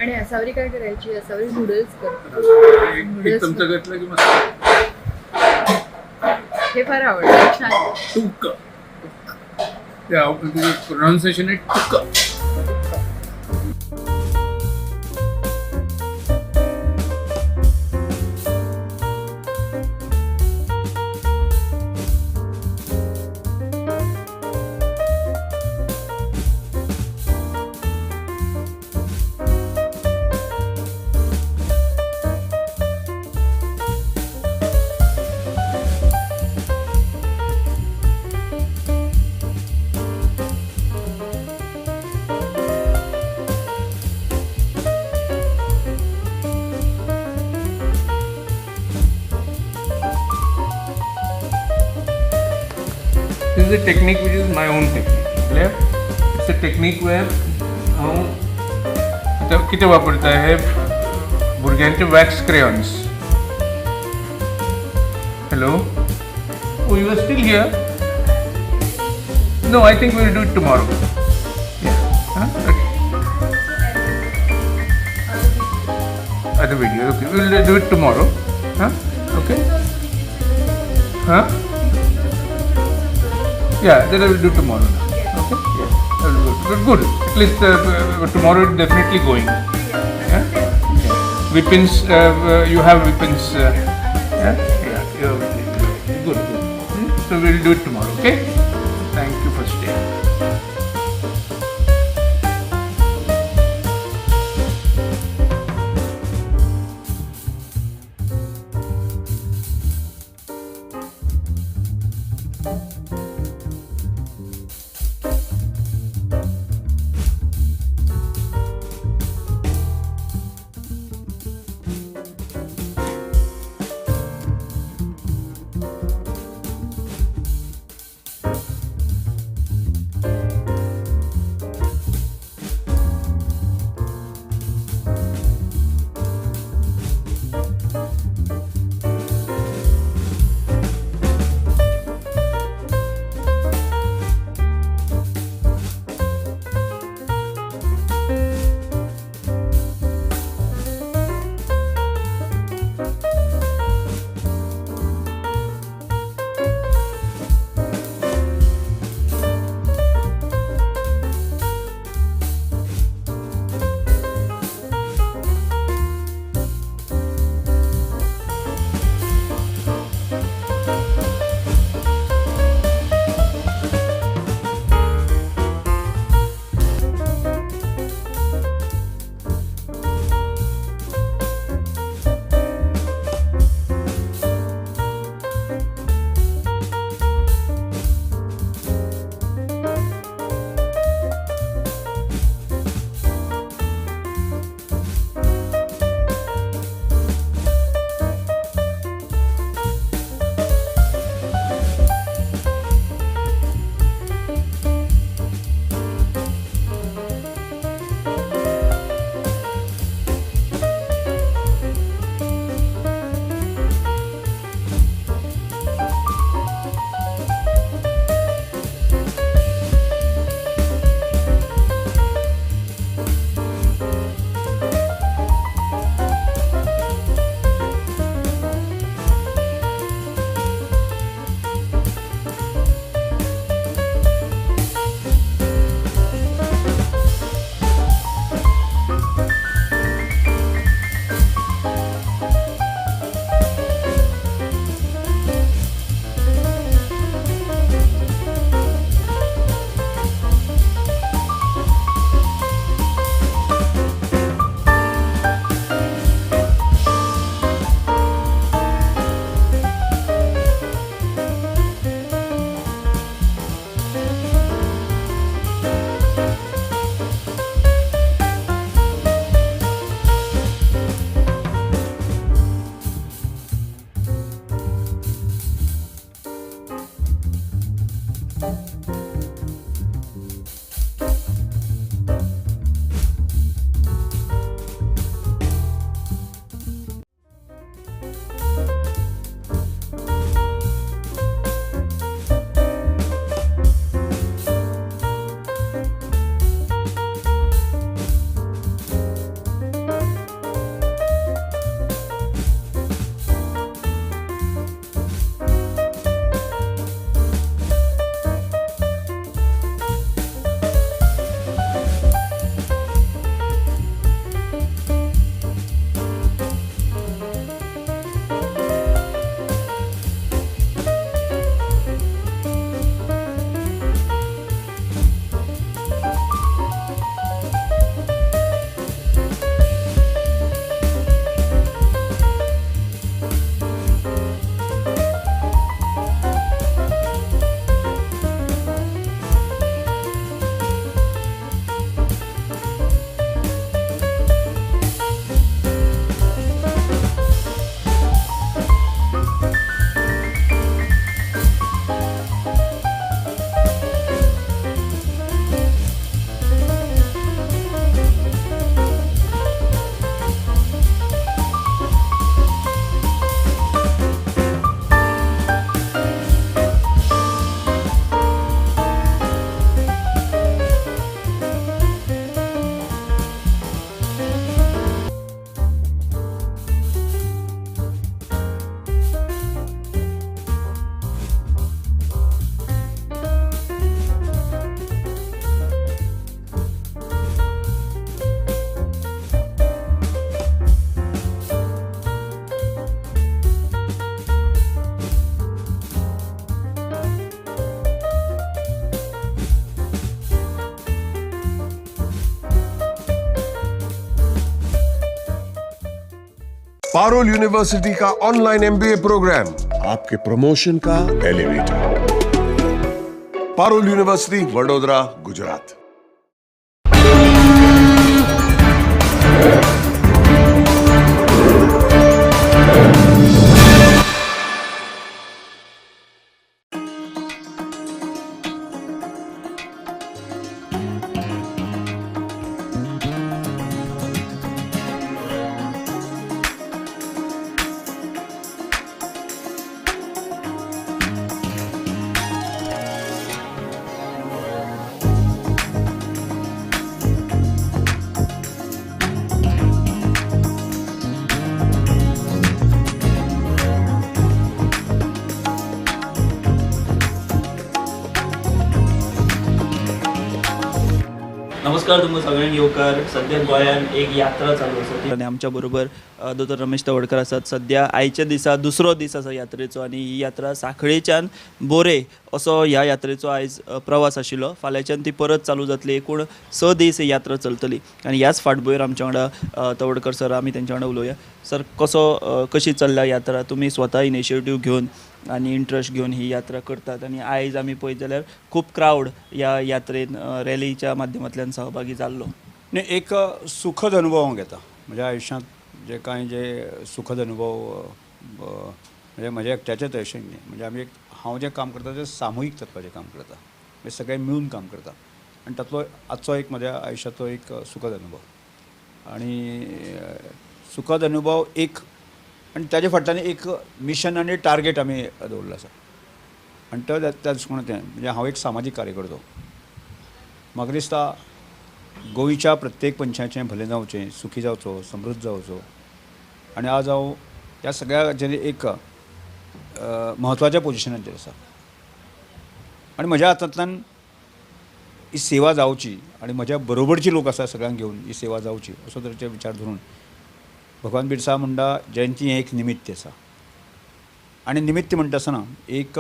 आणि असावरी काय करायची, असावरी नूडल्स करते.
एक चमचा घेतला की मस्त.
हे फार आवडलं, छान.
टुक, प्रोनाउन्सिएशन आहे टुक. This is a technique which is my own technique. Left, it's a technique where हांव आतां कितें वापरता हे भुरग्यांचे wax crayons. Hello, oh you are still here? No, I think we will do it tomorrow. Other video, okay, we will do it tomorrow. Okay, huh? Yeah, that I will do tomorrow now. Okay? Yeah, I will do it. But good. At least tomorrow it's definitely going. Yeah? Yeah. Weapons, you have weapons. Yeah? Yeah, you have weapons. Good, good. So we will do it tomorrow, okay? Thank you for staying.
Parul university का online MBA programme, आपके promotion का elevator. Parul university, Vadodara, Gujarat.
नमस्कार तुमकां सगळ्यांक येवकार. सद्या गोंयांत एक यात्रा चालू आसा ती आनी आमच्या बरोबर दोतोर रमेश तवडकर आसात. सद्या आयच्या दिसा दुसरो दीस आसा यात्रेचो आनी ही यात्रा सांखळेच्यान बोरे असो ह्या यात्रेचो आयज प्रवास आशिल्लो. फाल्यांच्यान ती परत चालू जातली. एकूण 6 दीस ही यात्रा चलतली आनी ह्याच फाटभुंयेर आमच्या वांगडा तवडकर सर, आमी तेंच्या वांगडा उलोवया. सर, कसो कशी चल्ल्या यात्रा? तुमी स्वता इनिशिएटीव घेवन आनी इंट्रस्ट घेवन ही यात्रा करतात आनी आयज आमी पळयत जाल्यार खूब क्रावड ह्या यात्रेन रॅलीच्या माध्यमांतल्यान सहभागी जाल्लो.
न्ही, एक सुखद अनुभव हांव घेता म्हज्या आयुश्यांत. जे कांय जे सुखद अनुभव म्हणजे म्हज्या एकट्याचेच अशें न्ही, म्हणजे आमी एक हांव जें काम करता तें सामुहीक तत्वाचें काम करता, म्हणजे सगळे मेळून काम करता आनी तातलो आजचो एक म्हज्या आयुश्याचो एक सुखद अनुभव आनी सुखद अनुभव एक आनी ताजे फाटल्यान एक मिशन आनी टार्गेट आमी दवरिल्लो आसा आनी तो त्या दृश्टिकोणांतल्यान म्हणजे हांव एक सामाजीक कार्यकर्तो. म्हाका दिसता गोंयच्या प्रत्येक मनशाचें भलें जावचें, सुखी जावचो, समृद्ध जावचो आनी आज हांव ह्या सगळ्याचेर एक म्हत्वाच्या पोजिशनाचेर आसा आनी म्हज्या हातांतल्यान ही सेवा जावची आनी म्हज्या बरोबरची लोक आसा सगळ्यांक घेवन ही सेवा जावची असो तरेचे विचार धरून भगवान बिरसा मुंडा जयंती हें एक निमित्त आसा आनी निमित्त म्हणटा आसतना एक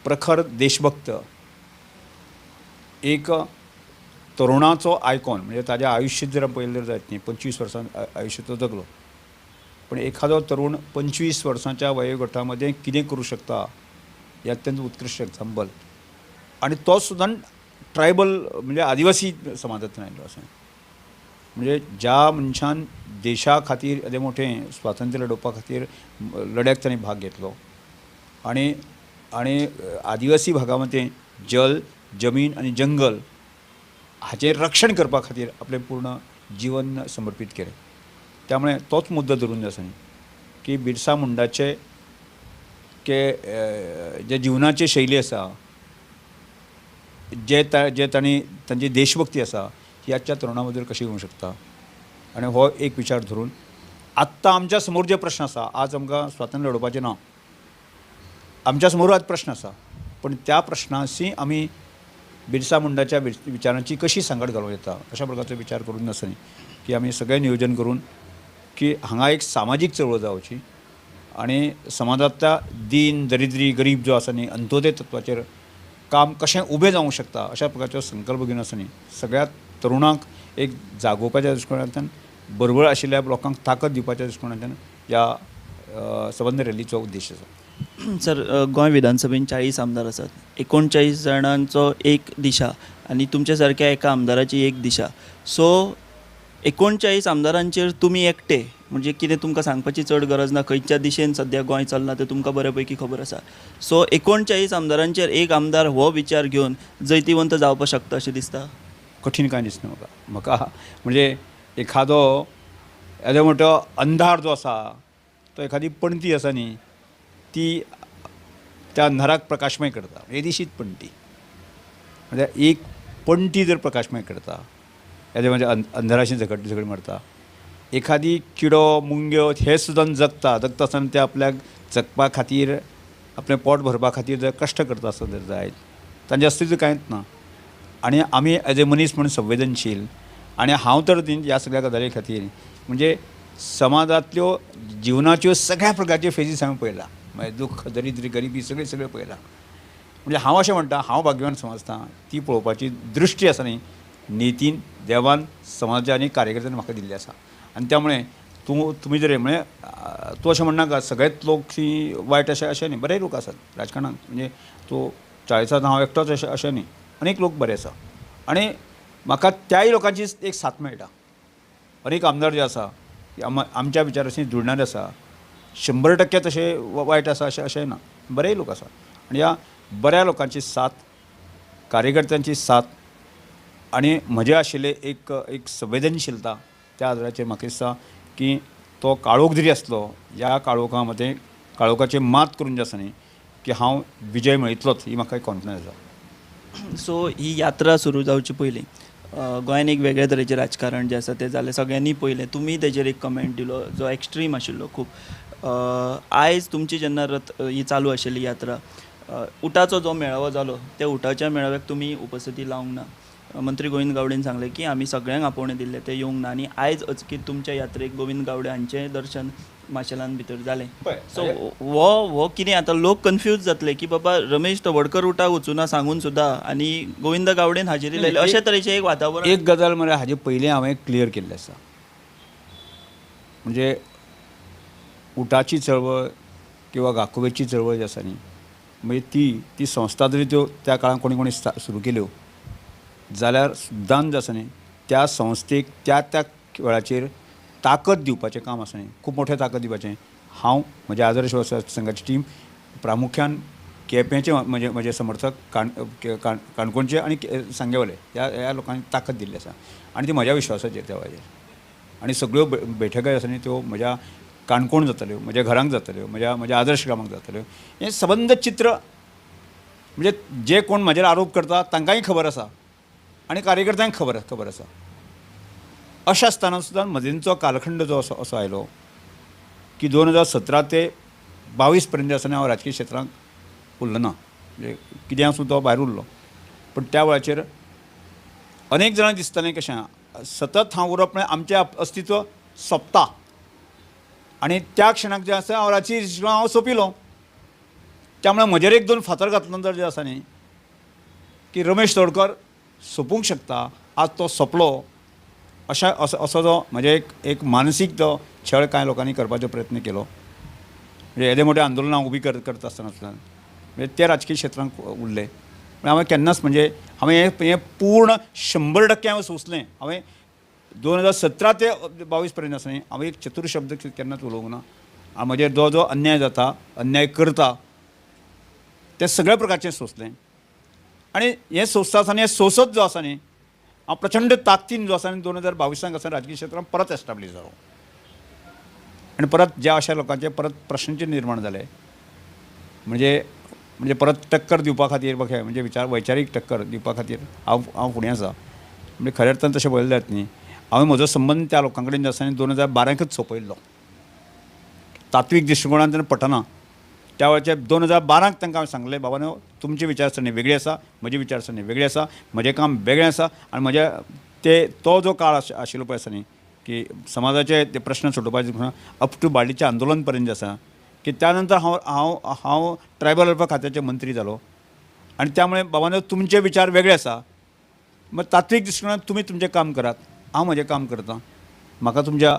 प्रखर देशभक्त, एक तरुणाचो आयकॉन, म्हणजे ताज्या आयुश्य जर पळयलें जर जायत न्ही, 25 वर्सां आयुश्य तो जगलो, पण एखादो तरुण 25 वर्सांच्या वयोगटा मदें कितें करूं शकता हें अत्यंत उत्कृश्ट एग्जाम्पल. आनी तो सुद्दां ट्रायबल म्हणजे आदिवासी समाजांतल्यान आयिल्लो आसा. म्हणजे ज्या मनशान देशा खातीर येदें मोठें स्वातंत्र्य लडोवपा खातीर लढ्याक ताणें भाग घेतलो आनी आनी आदिवासी भागा मदें जल, जमीन आनी जंगल हाचें रक्षण करपा खातीर आपलें पूर्ण जीवन समर्पीत केलें. त्यामुळे तोच मुद्दो धरून आसा न्ही की बिरसा मुंडाचे के जे जिवनाची शैली आसा, जे जे तांणी तांची देशभक्ती आसा ही आजच्या तरुणा बद्दल कशी येवंक शकता आनी हो एक विचार धरून आत्तां आमच्या समोर जे प्रश्न आसा, आज आमकां स्वातंत्र्य लडोवपाचें ना, आमच्या समोर आज प्रश्न आसा, पण त्या प्रश्नाशी आमी बिरसा मुंडाच्या विचारांची कशी सांगड घालूं येता अशा प्रकारचो विचार करून आसा न्ही की आमी सगळें नियोजन करून की हांगा एक सामाजीक चळवळ जावची आनी समाजांतल्या दीन दरिद्री गरीब जो आसा न्ही अंत्योदय तत्वाचेर काम कशें उबें जावंक शकता अशा प्रकारचो संकल्प घेवन आसा न्ही सगळ्या तरुणांक एक जागोवपाच्या दृश्टिकोणांतल्यान, बरोबर आशिल्ल्या लोकांक ताकद दिवपाच्या दृश्टिकोणांतल्यान ह्या सबंद रॅलीचो उद्देश आसा.
सर, गोंय विधानसभेन 40 आमदार आसात, 39 जाणांचो एक दिशा आनी तुमच्या सारक्या एका आमदाराची एक दिशा. सो 39 आमदारांचेर तुमी एकटे, म्हणजे कितें तुमकां सांगपाची चड गरज ना, खंयच्या दिशेन सद्या गोंय चल्लां तें तुमकां बरे पैकी खबर आसा. सो 39 आमदारांचेर एक आमदार हो विचार घेवन जैतिवंत जावपाक शकता अशें दिसता?
कठीण कांय दिसना म्हाका. म्हाका म्हणजे एखादो येदो मोठो अंधार जो आसा तो एखादी पणती आसा न्ही ती त्या अंधाराक प्रकाशमय करता, येदीशीच पणटी, म्हणजे एक पणटी जर प्रकाशमय करता येदे म्हणजे अंधाराशी झगड झगड मारता. एखादी किडो मुंग्यो हे सुद्दां जगता, जगता आसतना ते आपल्याक जगपा खातीर आपलें पोट भरपा खातीर जर कश्ट करता आसत जर जायत तांचें अस्तित्व कांयच ना. आनी आमी एज ए मनीस म्हूण संवेदनशील आनी हांव तर ह्या सगळ्या गजाली खातीर म्हणजे समाजांतल्यो जिवनाच्यो सगळ्या प्रकारच्यो फेजीस हांवें पळयला, मागीर दुख्ख, दरिद्री, गरिबी सगळें सगळें पळयलां. म्हणजे हांव अशें म्हणटा, हांव भाग्यवान समजता ती पळोवपाची दृश्टी आसा न्ही नितीन देवान समाजा आनी कार्यकर्त्यांनी म्हाका दिल्ली आसा आनी त्यामुळे तूं तुमी जर म्हणजे तूं अशें म्हणनाका सगळेच लोक ती वायट अशें अशें न्ही, बरेय लोक आसात राजकारणांत. म्हणजे तूं 40 हांव एकटोच अशें अशें न्ही, अनेक लोक बरे आसा आनी म्हाका त्याय लोकांची एक साथ मेळटा. अनेक आमदार जे आसा आमच्या विचाराशी जुळणारे आसा, 100% तशें वायट आसा अशें अशें ना, बरेय लोक आसा. आनी ह्या बऱ्या लोकांची साथ, कार्यकर्त्यांची साथ आनी म्हजें आशिल्लें एक एक संवेदनशीलता त्या आदाराचेर म्हाका दिसता की तो काळोख जरी आसलो ह्या काळोखा मदें काळोखाचेर मात करून जें आसा न्ही की हांव विजय मेळयतलोच ही म्हाका एक कॉन्फिडन्स आसा.
सो ही यात्रा सुरू जावची पयलीं गोंयान एक वेगळे तरेचें राजकारण जें आसा तें जालें, सगळ्यांनी पळयलें, तुमी तेजेर एक कमेंट दिलो जो एक्स्ट्रीम आशिल्लो खूब. आयज तुमची जेन्ना रथ ही चालू आशिल्ली यात्रा, उटाचो जो मेळावो जालो त्या उटाच्या मेळाव्याक तुमी उपस्थिती लावंक ना. मंत्री गोविंद गावडेन सांगलें की आमी सगळ्यांक आपोवणें दिल्लें तें येवंक ना आनी आयज अचकीत तुमच्या यात्रेक गोविंद गावडे हांचें दर्शन माशेलान भितर जालें. सो हो हो कितें आतां लोक कन्फ्यूज जातले की बाबा रमेश तवडकर उटाक वचूना सांगून सुद्दां आनी गोविंद गावडेन हाजेरी लायली, अशे तरेचें एक वातावरण.
एक गजाल मरे हाजे पयलीं हांवें क्लियर केल्लें आसा, म्हणजे उटाची चळवळ किंवा गाकोवेची चळवळ जी आसा न्ही, म्हणजे ती ती संस्था जरी त्यो त्या काळान कोणी कोणी सुरू केल्यो जाल्यार सुद्दां जें आसा न्ही त्या संस्थेक त्या त्या वेळाचेर ताकद दिवपाचें काम आसा न्ही, खूब मोठें ताकद दिवपाचें. हांव म्हज्या आदर्श संघाची टीम प्रामुख्यान केपेंचे म्हजे म्हजे समर्थक काणकोणचे आनी सांगेवाले ह्या ह्या लोकांनी ताकद दिल्ली आसा आनी ती म्हज्या विश्वासाचेर त्या वेळाचेर. आनी सगळ्यो बैठका आसा न्ही त्यो म्हज्या काणकोण जाताल्यो, म्हज्या घरांक जाताल्यो, म्हज्या म्हज्या आदर्श ग्रामाक जाताल्यो. हें सबंद चित्र म्हणजे जे कोण म्हजेर आरोप करता तांकांय खबर आसा आनी कार्यकर्त्यांक खबर खबर आसा. अशें आसतना सुद्दां मदींचो कालखंड जो असो असो आयलो की 2017 ते 22 पर्यंत आसतना हांव राजकीय क्षेत्रांत उरलो ना, म्हणजे कितें आसूं तो भायर उरलो. पूण त्या वेळाचेर अनेक जाणांक दिसतालें कशें सतत हांव उरप म्हळ्यार आमचें अस्तित्व सोंपता आनी त्या क्षणाक जें आसा हांव राजकीय हांव सोंपिलो. त्यामुळे म्हजेर एक दोन फातर घातलो नंतर जें आसा न्ही की रमेश तवडकर सोंपूंक शकता, आज तो सोंपलो अशा असो असो जो म्हजे एक एक मानसीक तो छळ कांय लोकांनी करपाचो प्रयत्न केलो. म्हणजे येदे मोठे आंदोलनां उबी करता आसतना म्हणजे ते राजकीय क्षेत्रांत उरले. पूण हांवें केन्नाच म्हणजे हांवें हें पूर्ण 100% हांवें सोंसलें. हांवें 2017 ते 22 पर्यंत आसतना हांवें एक चतुर शब्द केन्नाच उलोवंक ना. आनी म्हजेर जो जो अन्याय जाता, अन्याय करता ते सगळ्या प्रकारचें सोंसलें. आनी हें सोंसता आसतना हें सोंसत जो आसा न्ही हांव प्रचंड ताकदीन जो आसा न्ही 2022 आसतना राजकीय क्षेत्रांत परत एस्टाब्लीश जालो आनी परत ज्या अशा लोकांचे परत प्रश्नचिन्ह निर्माण जाले म्हणजे म्हणजे परत टक्कर दिवपा खातीर बघे म्हणजे विचार वैचारीक टक्कर दिवपा खातीर हांव हांव फुडें आसा. म्हणजे खऱ्या अर्थान तशें पळयलें जायत न्ही, हांवें म्हजो संबंद त्या लोकां कडेन जो आसा न्ही 2012कच सोंपयल्लो. तात्वीक दृश्टिकोणान तेन्ना पटना त्या वेळाचेर 2012 तांकां हांवें सांगलें, बाबा न्हू तुमची विचारसरणी वेगळी आसा, म्हजी विचारसरणी वेगळी आसा, म्हजें काम वेगळें आसा आनी म्हज्या ते तो जो काळ आशिल्लो पळय आसा न्ही की समाजाचे ते प्रश्न सोडोवपाचे अप टू बार्डीचें आंदोलन पर्यंत जें आसा की त्या नंतर हांव हांव हांव ट्रायबल वेलफेअर खात्याचे मंत्री जालो आनी त्यामुळे बाबा न्हू तुमचे विचार वेगळे आसा, मग तात्वीक दृश्टिकोणान तुमी तुमचें काम करात, हांव म्हजें काम करतां, म्हाका तुमच्या